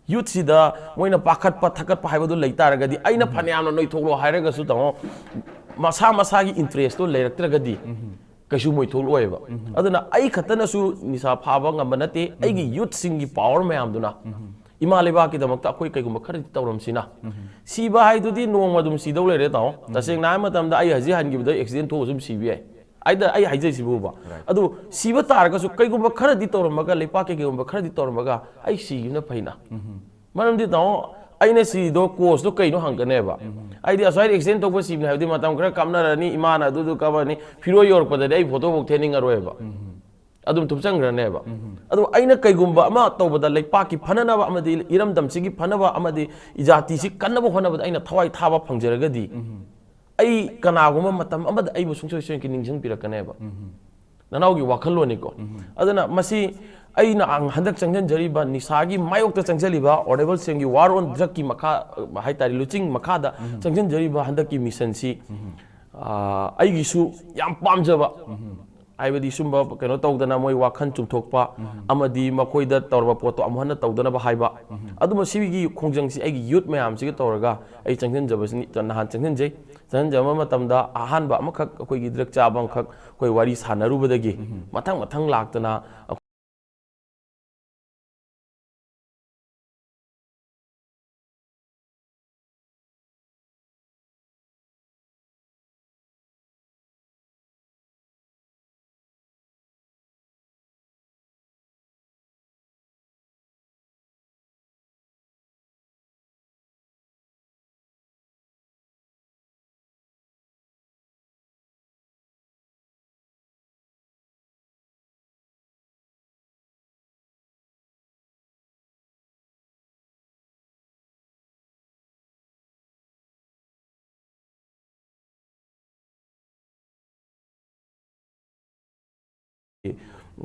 ꯌꯨꯠꯁꯤꯗ ꯃꯣꯏꯅ ꯄꯥꯈꯠꯄ ꯊꯛꯀꯠꯄ ꯍꯥꯏꯕꯗꯨ ꯂꯩ ꯇꯥꯔꯒꯗꯤ, ꯑꯩꯅ ꯐꯅꯌꯥꯝꯅ ꯅꯣꯏꯊꯣꯛꯂꯣ ꯍꯥꯏꯔꯒꯁꯨ ꯇꯥꯃꯣ, ꯃꯁꯥ ꯃꯁꯥꯒꯤ ꯏꯟꯇꯔꯦꯁꯇꯣ ꯂꯩꯔꯛꯇ꯭ꯔꯒꯗꯤ ꯀꯩꯁꯨ ꯃꯣꯏ ꯊꯣꯛꯂꯛꯑꯣꯏꯕ꯫ ꯑꯗꯨꯅ ꯑꯩ ꯈꯛꯇꯅꯁꯨ ꯅꯤꯁꯥ ꯐꯥꯕ ꯉꯝꯕ ꯅꯠꯇꯦ꯫ ꯑꯩꯒꯤ ꯌꯨꯠꯁꯤꯡꯒꯤ ꯄꯥꯋꯔ ꯃꯌꯥꯝꯗꯨꯅ ꯏꯃꯥ ꯂꯩꯕꯥꯛꯀꯤꯗꯃꯛꯇ ꯑꯩꯈꯣꯏ ꯀꯩꯒꯨꯝꯕ ꯈꯔꯗꯤ ꯇꯧꯔꯝꯁꯤꯅ꯫ ꯁꯤꯕ ꯍꯥꯏꯗꯨꯗꯤ ꯅꯣꯡꯃ ꯑꯗꯨꯝ ꯁꯤꯗꯧ ꯂꯩꯔꯦ ꯇꯥꯃꯣ꯫ ꯇꯁꯦꯡꯅ ꯍꯥꯏꯕ ꯃꯇꯝꯗ ꯑꯩ ꯍꯧꯖꯤꯛ ꯍꯟꯈꯤꯕꯗ ꯑꯦꯛꯁꯤꯗꯦꯟ ꯊꯣꯛꯑꯁꯨ ꯑꯗꯨꯝ ꯁꯤꯕ ꯌꯥꯏ꯫ ꯑꯩꯗ ꯑꯩ ꯍꯥꯏꯖꯩꯁꯤꯕꯨꯕ꯫ ꯑꯗꯨ ꯁꯤꯕ ꯇꯥꯔꯒꯁꯨ ꯀꯩꯒꯨꯝꯕ ꯈꯔꯗꯤ ꯇꯧꯔꯝꯃꯒ, ꯂꯩꯄꯥꯛꯀꯤ ꯀꯩꯒꯨꯝꯕ ꯈꯔꯗꯤ ꯇꯧꯔꯝꯃꯒ ꯑꯩ ꯁꯤꯈꯤꯕꯅ ꯐꯩꯅ꯫ ꯃꯔꯝꯗꯤ ꯇꯥꯃꯣ, ꯑꯩꯅ ꯁꯤꯗꯣ ꯀꯣꯁꯇꯣ ꯀꯩꯅꯣ ꯍꯪꯒꯅꯦꯕ꯫ ꯑꯩꯗꯤ ꯑꯁ꯭ꯋꯥꯏꯗ ꯑꯦꯛꯁꯤꯗꯦꯟ ꯊꯣꯛꯄ ꯁꯤꯕꯅꯦ ꯍꯥꯏꯕꯗꯤ ꯃꯇꯝ ꯈꯔ ꯀꯥꯞꯅꯔꯅꯤ, ꯏꯃꯥꯅ ꯑꯗꯨꯗꯨ ꯀꯥꯞꯄꯅꯤ, ꯐꯤꯔꯣꯏ ꯌꯧꯔꯛꯄꯗꯗꯤ ꯑꯩ ꯐꯣꯇꯣꯐꯥꯎ ꯊꯦꯠꯅꯤꯡꯉꯔꯣꯏꯕ꯫ ꯑꯗꯨꯝ ꯊꯨꯞꯆꯟꯈ꯭ꯔꯅꯦꯕ꯫ ꯑꯗꯨ ꯑꯩꯅ ꯀꯩꯒꯨꯝꯕ ꯑꯃ ꯇꯧꯕꯗ ꯂꯩꯄꯥꯛꯀꯤ ꯐꯅꯅꯕ ꯑꯃꯗꯤ ꯏꯔꯝꯗꯝꯁꯤꯒꯤ ꯐꯅꯕ ꯑꯃꯗꯤ ꯏꯖꯥꯇꯤꯁꯤ ꯀꯟꯅꯕ ꯍꯣꯠꯅꯕꯗ ꯑꯩꯅ ꯊꯋꯥꯏ ꯊꯥꯕ ꯐꯪꯖꯔꯒꯗꯤ ꯑꯩ ꯀꯅꯥꯒꯨꯝꯕ ꯃꯇꯝ ꯑꯃꯗ ꯑꯩꯕꯨ ꯁꯨꯡꯁꯣꯏ ꯁꯣꯏꯗꯅ ꯅꯤꯡꯁꯤꯡꯕꯤꯔꯛꯀꯅꯦꯕ꯫ ꯅꯅꯥꯎꯒꯤ ꯋꯥꯈꯜꯂꯣꯟꯅꯤꯀꯣ꯫ ꯑꯗꯨꯅ ꯃꯁꯤ ꯑꯩꯅ ꯍꯟꯗꯛ ꯆꯪꯁꯤꯟꯖꯔꯤꯕ ꯅꯤꯁꯥꯒꯤ ꯃꯥꯌꯣꯛꯇ ꯆꯪꯁꯤꯜꯂꯤꯕ Honourable CM ꯒꯤ War on Drug ꯀꯤ ꯃꯈꯥ, ꯍꯥꯏꯇꯥꯔꯦ, ꯂꯨꯆꯤꯡ ꯃꯈꯥꯗ ꯆꯪꯁꯤꯟꯖꯔꯤꯕ ꯍꯟꯗꯛꯀꯤ mission ꯁꯤ, ꯑ, ꯑꯩꯒꯤꯁꯨ ꯌꯥꯝ ꯄꯥꯝꯖꯕ, ꯍꯥꯏꯕꯗꯤ ꯁꯨꯝꯕ ꯀꯩꯅꯣ ꯇꯧꯗꯅ ꯃꯣꯏ ꯋꯥꯈꯜ ꯆꯨꯝꯊꯣꯛꯄ ꯑꯃꯗꯤ ꯃꯈꯣꯏꯗ ꯇꯧꯔꯕ ꯄꯣꯠꯇꯣ ꯑꯃꯨꯛ ꯍꯟꯅ ꯇꯧꯗꯅꯕ ꯍꯥꯏꯕ, ꯑꯗꯨꯝꯕ ꯁꯤꯒꯤ ꯈꯣꯡꯖꯪꯁꯤ ꯑꯩꯒꯤ youth ꯃꯌꯥꯝꯁꯤꯒ ꯇꯧꯔꯒ ꯑꯩ ꯆꯪꯁꯤꯟꯖꯕꯁꯤꯅꯤ꯫ ꯅꯍꯥꯟ ꯆꯪꯁꯤꯟꯖꯩ꯫ ꯆꯪꯁꯤꯟꯖꯕ ꯃꯇꯝꯗ ꯑꯍꯥꯟꯕ ꯑꯃꯈꯛ ꯑꯩꯈꯣꯏꯒꯤ drug ꯆꯥꯕ ꯑꯃꯈꯛ ꯑꯩꯈꯣꯏ ꯋꯥꯔꯤ ꯁꯥꯟꯅꯔꯨꯕꯗꯒꯤ ꯃꯊꯪ ꯃꯊꯪ ꯂꯥꯛꯇꯅ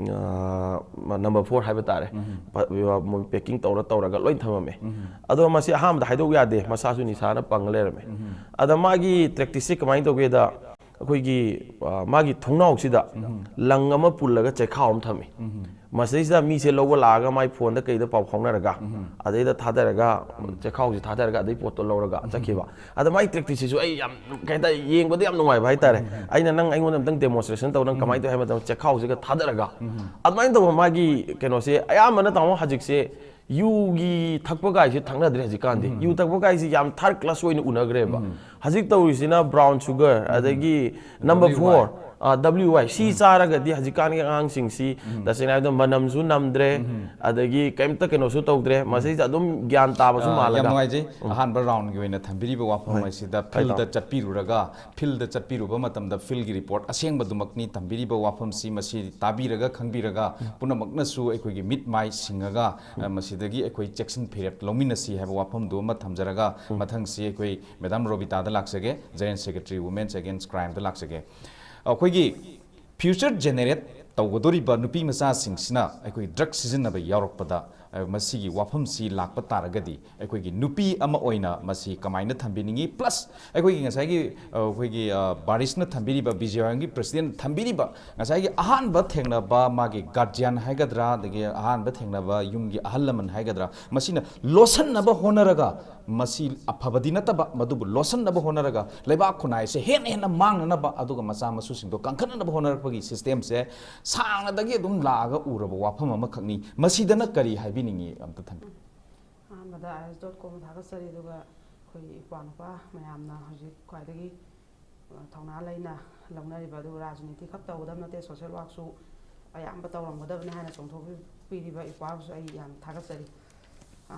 ꯑ, number four ꯍꯥꯏꯕ ꯇꯥꯔꯦ꯫ ꯄ-, ꯃꯣꯏ packing ꯇꯧꯔ ꯇꯧꯔꯒ ꯂꯣꯏ ꯊꯝꯃꯝꯃꯦ꯫ ꯑꯗꯣ ꯃꯁꯤ ꯑꯍꯥꯟꯕꯗ ꯍꯥꯏꯗꯣꯛ ꯌꯥꯗꯦ, ꯃꯁꯥꯁꯨ ꯅꯤꯁꯥꯅ ꯄꯪꯉ ꯂꯩꯔꯝꯃꯦ꯫ ꯑꯗ ꯃꯥꯒꯤ practice ꯁꯦ ꯀꯃꯥꯏꯅ ꯇꯧꯒꯦꯗ, ꯑꯩꯈꯣꯏꯒꯤ, ꯑ, ꯃꯥꯒꯤ ꯊꯣꯡꯅꯥꯎꯁꯤꯗ ꯂꯪ ꯑꯃ ꯄꯨꯜꯂꯒ ꯆꯦꯈꯥꯎ ꯑꯃ ꯊꯝꯃꯤ꯫ ꯃꯁꯤꯗꯩꯁꯤꯗ ꯃꯤꯁꯦ ꯂꯧꯕ ꯂꯥꯛꯑꯒ ꯃꯥꯏ phone ꯗ ꯀꯩꯗ ꯄꯥꯎ ꯐꯥꯎꯅꯔꯒ, ꯑꯗꯩꯗ ꯊꯥꯗꯔꯒ, ꯆꯦꯈꯥꯎꯁꯦ ꯊꯥꯗꯔꯒ ꯑꯗꯩ ꯄꯣꯠꯇꯣ ꯂꯧꯔꯒ ꯆꯠꯈꯤꯕ꯫ ꯑꯗ ꯃꯥꯏ practice ꯁꯤꯁꯨ ꯑꯩ ꯌꯥꯝ, ꯀꯩ ꯍꯥꯏꯇꯥꯔꯦ, ꯌꯦꯡꯕꯗ ꯌꯥꯝ ꯅꯨꯡꯉꯥꯏꯕ ꯍꯥꯏꯇꯥꯔꯦ꯫ ꯑꯩꯅ, "ꯅꯪ ꯑꯩꯉꯣꯟꯗ ꯑꯝꯇꯪ demonstration ꯇꯧ, ꯅꯪ ꯀꯃꯥꯏꯅ ꯇꯧꯋꯤ?" ꯍꯥꯏꯕ ꯃꯇꯝꯗ ꯆꯦꯈꯥꯎꯁꯤꯒ ꯊꯥꯗꯔꯒ, ꯑꯗꯨꯃꯥꯏꯅ ꯇꯧꯕ ꯃꯥꯒꯤ ꯀꯩꯅꯣꯁꯦ꯫ ꯑꯌꯥꯝꯕꯅ, ꯇꯥꯃꯣ, ꯍꯧꯖꯤꯛꯁꯦ ꯌꯨꯒꯤ ꯊꯛꯄ ꯀꯥꯏꯁꯦ ꯊꯛꯅꯗ꯭ꯔꯦ ꯍꯧꯖꯤꯛꯀꯥꯟꯗꯤ꯫ ꯌꯨ ꯊꯛꯄ ꯀꯥꯏꯁꯦ ꯌꯥꯝ third class ꯑꯣꯏꯅ ꯎꯅꯈ꯭ꯔꯦꯕ꯫ ꯍꯧꯖꯤꯛ ꯇꯧꯔꯤꯁꯤꯅ brown sugar, ꯑꯗꯒꯤ number four, ꯑ, W Y, ꯁꯤ ꯆꯥꯔꯒꯗꯤ ꯍꯧꯖꯤꯛꯀꯥꯟꯒꯤ ꯑꯉꯥꯡꯁꯤꯡꯁꯤ, ꯇꯁꯦꯡꯅ ꯍꯥꯏꯕꯗ, ꯃꯅꯝꯁꯨ ꯅꯝꯗ꯭ꯔꯦ, ꯑꯗꯒꯤ ꯀꯩꯝꯇ ꯀꯩꯅꯣꯁꯨ ꯇꯧꯗ꯭ꯔꯦ꯫ ꯃꯁꯤꯗ ꯑꯗꯨꯝ ꯒ꯭ꯌꯥꯟ ꯇꯥꯕꯁꯨ ꯑ, ꯌꯥꯝ ꯃꯥꯜꯂꯒ꯫ ꯅꯨꯡꯉꯥꯏꯖꯩ꯫ ꯑꯍꯥꯟꯕ round ꯒꯤ ꯑꯣꯏꯅ ꯊꯝꯕꯤꯔꯤꯕ ꯋꯥꯐꯝ ꯍꯣꯏ꯫ ꯑꯁꯤꯗ ꯍꯣꯏ, field ꯗ ꯇꯥꯃꯣ꯫ ꯆꯠꯄꯤꯔꯨꯔꯒ, field ꯗ ꯆꯠꯄꯤꯔꯨꯕ ꯃꯇꯝꯗ field ꯒꯤ report ꯑꯁꯦꯡꯕꯗꯨꯃꯛꯅꯤ ꯇꯝꯕꯤꯔꯤꯕ ꯋꯥꯐꯝꯁꯤ꯫ ꯃꯁꯤ ꯇꯥꯕꯤꯔꯒ, ꯈꯪꯕꯤꯔꯒ, ꯄꯨꯝꯅꯃꯛꯅꯁꯨ ꯑꯩꯈꯣꯏꯒꯤ ꯃꯤꯠ ꯃꯥꯏ ꯁꯤꯡꯉꯒ, ꯑ, ꯃꯁꯤꯗꯒꯤ ꯑꯩꯈꯣꯏ ꯆꯦꯛꯁꯤꯟ ꯐꯤꯔꯦꯞ ꯂꯧꯃꯤꯟꯅꯁꯤ ꯍꯥꯏꯕ ꯋꯥꯐꯝꯗꯨ ꯑꯃ ꯊꯝꯖꯔꯒ, ꯃꯊꯪꯁꯤ ꯑꯩꯈꯣꯏ Madam ꯔꯣꯕꯤꯇꯥꯗ ꯂꯥꯛꯆꯒꯦ, Joint Secretary Women's Against Crime ꯗ ꯂꯥꯛꯆꯒꯦ꯫ ꯑꯩꯈꯣꯏꯒꯤ future generate-, ꯇꯧꯒꯗꯧꯔꯤꯕ ꯅꯨꯄꯤ ꯃꯆꯥꯁꯤꯡꯁꯤꯅ ꯑꯩꯈꯣꯏ ꯗ꯭ꯔꯒ ꯁꯤꯖꯤꯟꯅꯕ ꯌꯥꯎꯔꯛꯄꯗ, ꯑ, ꯃꯁꯤꯒꯤ ꯋꯥꯐꯝꯁꯤ ꯂꯥꯛꯄ ꯇꯥꯔꯒꯗꯤ ꯑꯩꯈꯣꯏꯒꯤ ꯅꯨꯄꯤ ꯑꯃ ꯑꯣꯏꯅ ꯃꯁꯤ ꯀꯃꯥꯏꯅ ꯊꯝꯕꯤꯅꯤꯡꯉꯤ? ꯄ꯭ꯂꯁ ꯑꯩꯈꯣꯏꯒꯤ ꯉꯁꯥꯏꯒꯤ, ꯑ, ꯑꯩꯈꯣꯏꯒꯤ, ꯑ, ꯕꯥꯔꯤꯁꯅ ꯊꯝꯕꯤꯔꯤꯕ, ꯕꯤꯖꯦꯋꯥꯏꯝꯒꯤ ꯄ꯭ꯔꯁꯤꯗꯦꯟ ꯊꯝꯕꯤꯔꯤꯕ ꯉꯁꯥꯏꯒꯤ ꯑꯍꯥꯟꯕ ꯊꯦꯡꯅꯕ ꯃꯥꯒꯤ ꯒꯥꯔꯖꯤꯌꯥꯟ ꯍꯥꯏꯒꯗ꯭ꯔꯥ, ꯑꯗꯒꯤ ꯑꯍꯥꯟꯕ ꯊꯦꯡꯅꯕ ꯌꯨꯝꯒꯤ ꯑꯍꯜ ꯂꯃꯟ ꯍꯥꯏꯒꯗ꯭ꯔꯥ, ꯃꯁꯤꯅ ꯂꯣꯠꯁꯤꯟꯅꯕ ꯍꯣꯠꯅꯔꯒ, ꯃꯁꯤ ꯑꯐꯕꯗꯤ ꯅꯠꯇꯕ, ꯃꯗꯨꯕꯨ ꯂꯣꯠꯁꯤꯟꯅꯕ ꯍꯣꯠꯅꯔꯒ ꯂꯩꯕꯥꯛ ꯈꯨꯟꯅꯥꯏꯁꯦ ꯍꯦꯟꯅ ꯍꯦꯟꯅ ꯃꯥꯡꯅꯅꯕ, ꯑꯗꯨꯒ ꯃꯆꯥ ꯃꯁꯨꯁꯤꯡꯗꯣ ꯀꯟꯈꯠꯅꯅꯕ ꯍꯣꯠꯅꯔꯛꯄꯒꯤ ꯁꯤꯁꯇꯦꯝꯁꯦ ꯁꯥꯡꯅꯗꯒꯤ ꯑꯗꯨꯝ ꯂꯥꯛꯑꯒ ꯎꯔꯕ ꯋꯥꯐꯝ ꯑꯃꯈꯛꯅꯤ꯫ ꯃꯁꯤꯗꯅ ꯀꯔꯤ ꯍꯥꯏꯕꯤꯅꯤꯡꯉꯤ? ꯑꯝꯇ ꯊꯝꯕꯤꯌꯨ꯫ ꯑꯍꯥꯟꯕꯗ ꯑꯥꯏ ꯑꯦꯁ ꯗꯣꯠ ꯀꯣꯝ ꯊꯥꯒꯠꯆꯔꯤ, ꯑꯗꯨꯒ ꯑꯩꯈꯣꯏ ꯏꯄ꯭ꯋꯥ ꯅꯨꯄꯥ ꯃꯌꯥꯝꯅ ꯍꯧꯖꯤꯛ ꯈ꯭ꯋꯥꯏꯗꯒꯤ, ꯑ, ꯊꯧꯅꯥ ꯂꯩꯅ ꯂꯧꯅꯔꯤꯕ, ꯑꯗꯨꯒ ꯔꯥꯖꯅꯤꯇꯤ ꯈꯛ ꯇꯧꯒꯗꯕ ꯅꯠꯇꯦ, ꯁꯣꯁꯦꯜ ꯋꯥꯔꯛꯁꯨ ꯑꯌꯥꯝꯕ ꯇꯧꯔꯝꯒꯗꯕꯅꯤ ꯍꯥꯏꯅ ꯆꯣꯡꯊꯣꯛꯄꯤꯔꯤꯕ ꯏꯄ꯭ꯋꯥꯕꯨꯁꯨ ꯑꯩ ꯌꯥꯝ ꯊꯥꯒꯠꯆꯔꯤ꯫ ꯑ,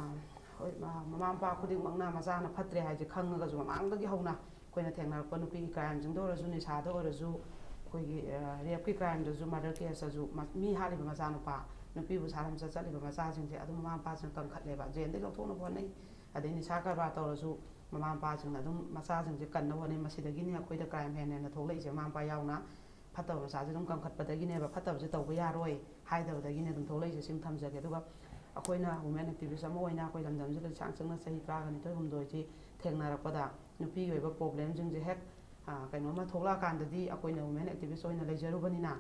ꯍꯣꯏ, ꯃ-, ꯃꯃꯥ ꯃꯄꯥ ꯈꯨꯗꯤꯡꯃꯛꯅ ꯃꯆꯥꯅ ꯐꯠꯇ꯭ꯔꯦ ꯍꯥꯏꯁꯦ ꯈꯪꯉꯒꯁꯨ, ꯃꯃꯥꯡꯗꯒꯤ ꯍꯧꯅ ꯑꯩꯈꯣꯏꯅ ꯊꯦꯡꯅꯔꯛꯄ ꯅꯨꯄꯤꯒꯤ ꯀ꯭ꯔꯥꯏꯝꯁꯤꯡꯗ ꯑꯣꯏꯔꯁꯨ, ꯅꯤꯁꯥꯗ ꯑꯣꯏꯔꯁꯨ, ꯑꯩꯈꯣꯏꯒꯤ, ꯑ, ꯔꯦꯞꯀꯤ ꯀ꯭ꯔꯥꯏꯝꯗꯁꯨ, ꯃꯔꯗꯔ ꯀꯦꯁꯇꯁꯨ ꯃ-, ꯃꯤ ꯍꯥꯠꯂꯤꯕ ꯃꯆꯥꯅꯨꯄꯥ, ꯅꯨꯄꯤꯕꯨ ꯁꯥꯔ ꯃꯆꯠ ꯆꯠꯂꯤꯕ ꯃꯆꯥꯁꯤꯡꯁꯦ ꯑꯗꯨꯝ ꯃꯃꯥ ꯃꯄꯥꯁꯤꯡꯅ ꯀꯟꯈꯠꯂꯦꯕ, ꯖꯦꯜꯗꯒꯤ ꯂꯧꯊꯣꯛꯅꯕ ꯍꯣꯠꯅꯩ꯫ ꯑꯗꯩ ꯅꯤꯁꯥ ꯀꯔꯕꯥꯔ ꯇꯧꯔꯁꯨ ꯃꯃꯥ ꯃꯄꯥꯁꯤꯡꯅ ꯑꯗꯨꯝ ꯃꯆꯥꯁꯤꯡꯁꯦ ꯀꯟꯅꯕ ꯍꯣꯠꯅꯩ꯫ ꯃꯁꯤꯗꯒꯤꯅꯤ ꯑꯩꯈꯣꯏꯗ ꯀ꯭ꯔꯥꯏꯝ ꯍꯦꯟꯅ ꯍꯦꯟꯅ ꯊꯣꯛꯂꯛꯏꯁꯦ, ꯃꯃꯥ ꯃꯄꯥ ꯌꯥꯎꯅ꯫ ꯐꯠꯇꯕ ꯃꯆꯥꯁꯦ ꯑꯗꯨꯝ ꯀꯟꯈꯠꯄꯗꯒꯤꯅꯦꯕ, ꯐꯠꯇꯕꯁꯦ ꯇꯧꯕ ꯌꯥꯔꯣꯏ ꯍꯥꯏꯗꯕꯗꯒꯤꯅꯦ ꯑꯗꯨꯝ ꯊꯣꯛꯂꯛꯏꯁꯦ, ꯁꯤꯃ ꯊꯝꯖꯒꯦ꯫ ꯑꯗꯨꯒ ꯑꯩꯈꯣꯏꯅ ꯋꯨꯃꯦꯟ ꯑꯦꯛꯇꯤꯚꯤꯁ ꯑꯃ ꯑꯣꯏꯅ ꯑꯩꯈꯣꯏ ꯂꯝꯗꯝꯁꯤꯗ ꯁꯥꯡ ꯆꯪꯅ ꯆꯍꯤ ꯇꯔꯥꯒ ꯅꯤꯊꯣꯏ ꯍꯨꯝꯗꯣꯏꯁꯤ ꯊꯦꯡꯅꯔꯛꯄꯗ, ꯅꯨꯄꯤꯒꯤ ꯑꯣꯏꯕ ꯄ꯭ꯔꯣꯕ꯭ꯂꯦꯝꯁꯤꯡꯁꯦ ꯍꯦꯛ, ꯑ, ꯀꯩꯅꯣꯝꯃ ꯊꯣꯛꯂꯛꯑꯀꯥꯟꯗꯗꯤ ꯑꯩꯈꯣꯏꯅ ꯋꯨꯃꯦꯟ ꯑꯦꯛꯇꯤꯚꯤꯁ ꯑꯣꯏꯅ ꯂꯩꯖꯔꯨꯕꯅꯤꯅ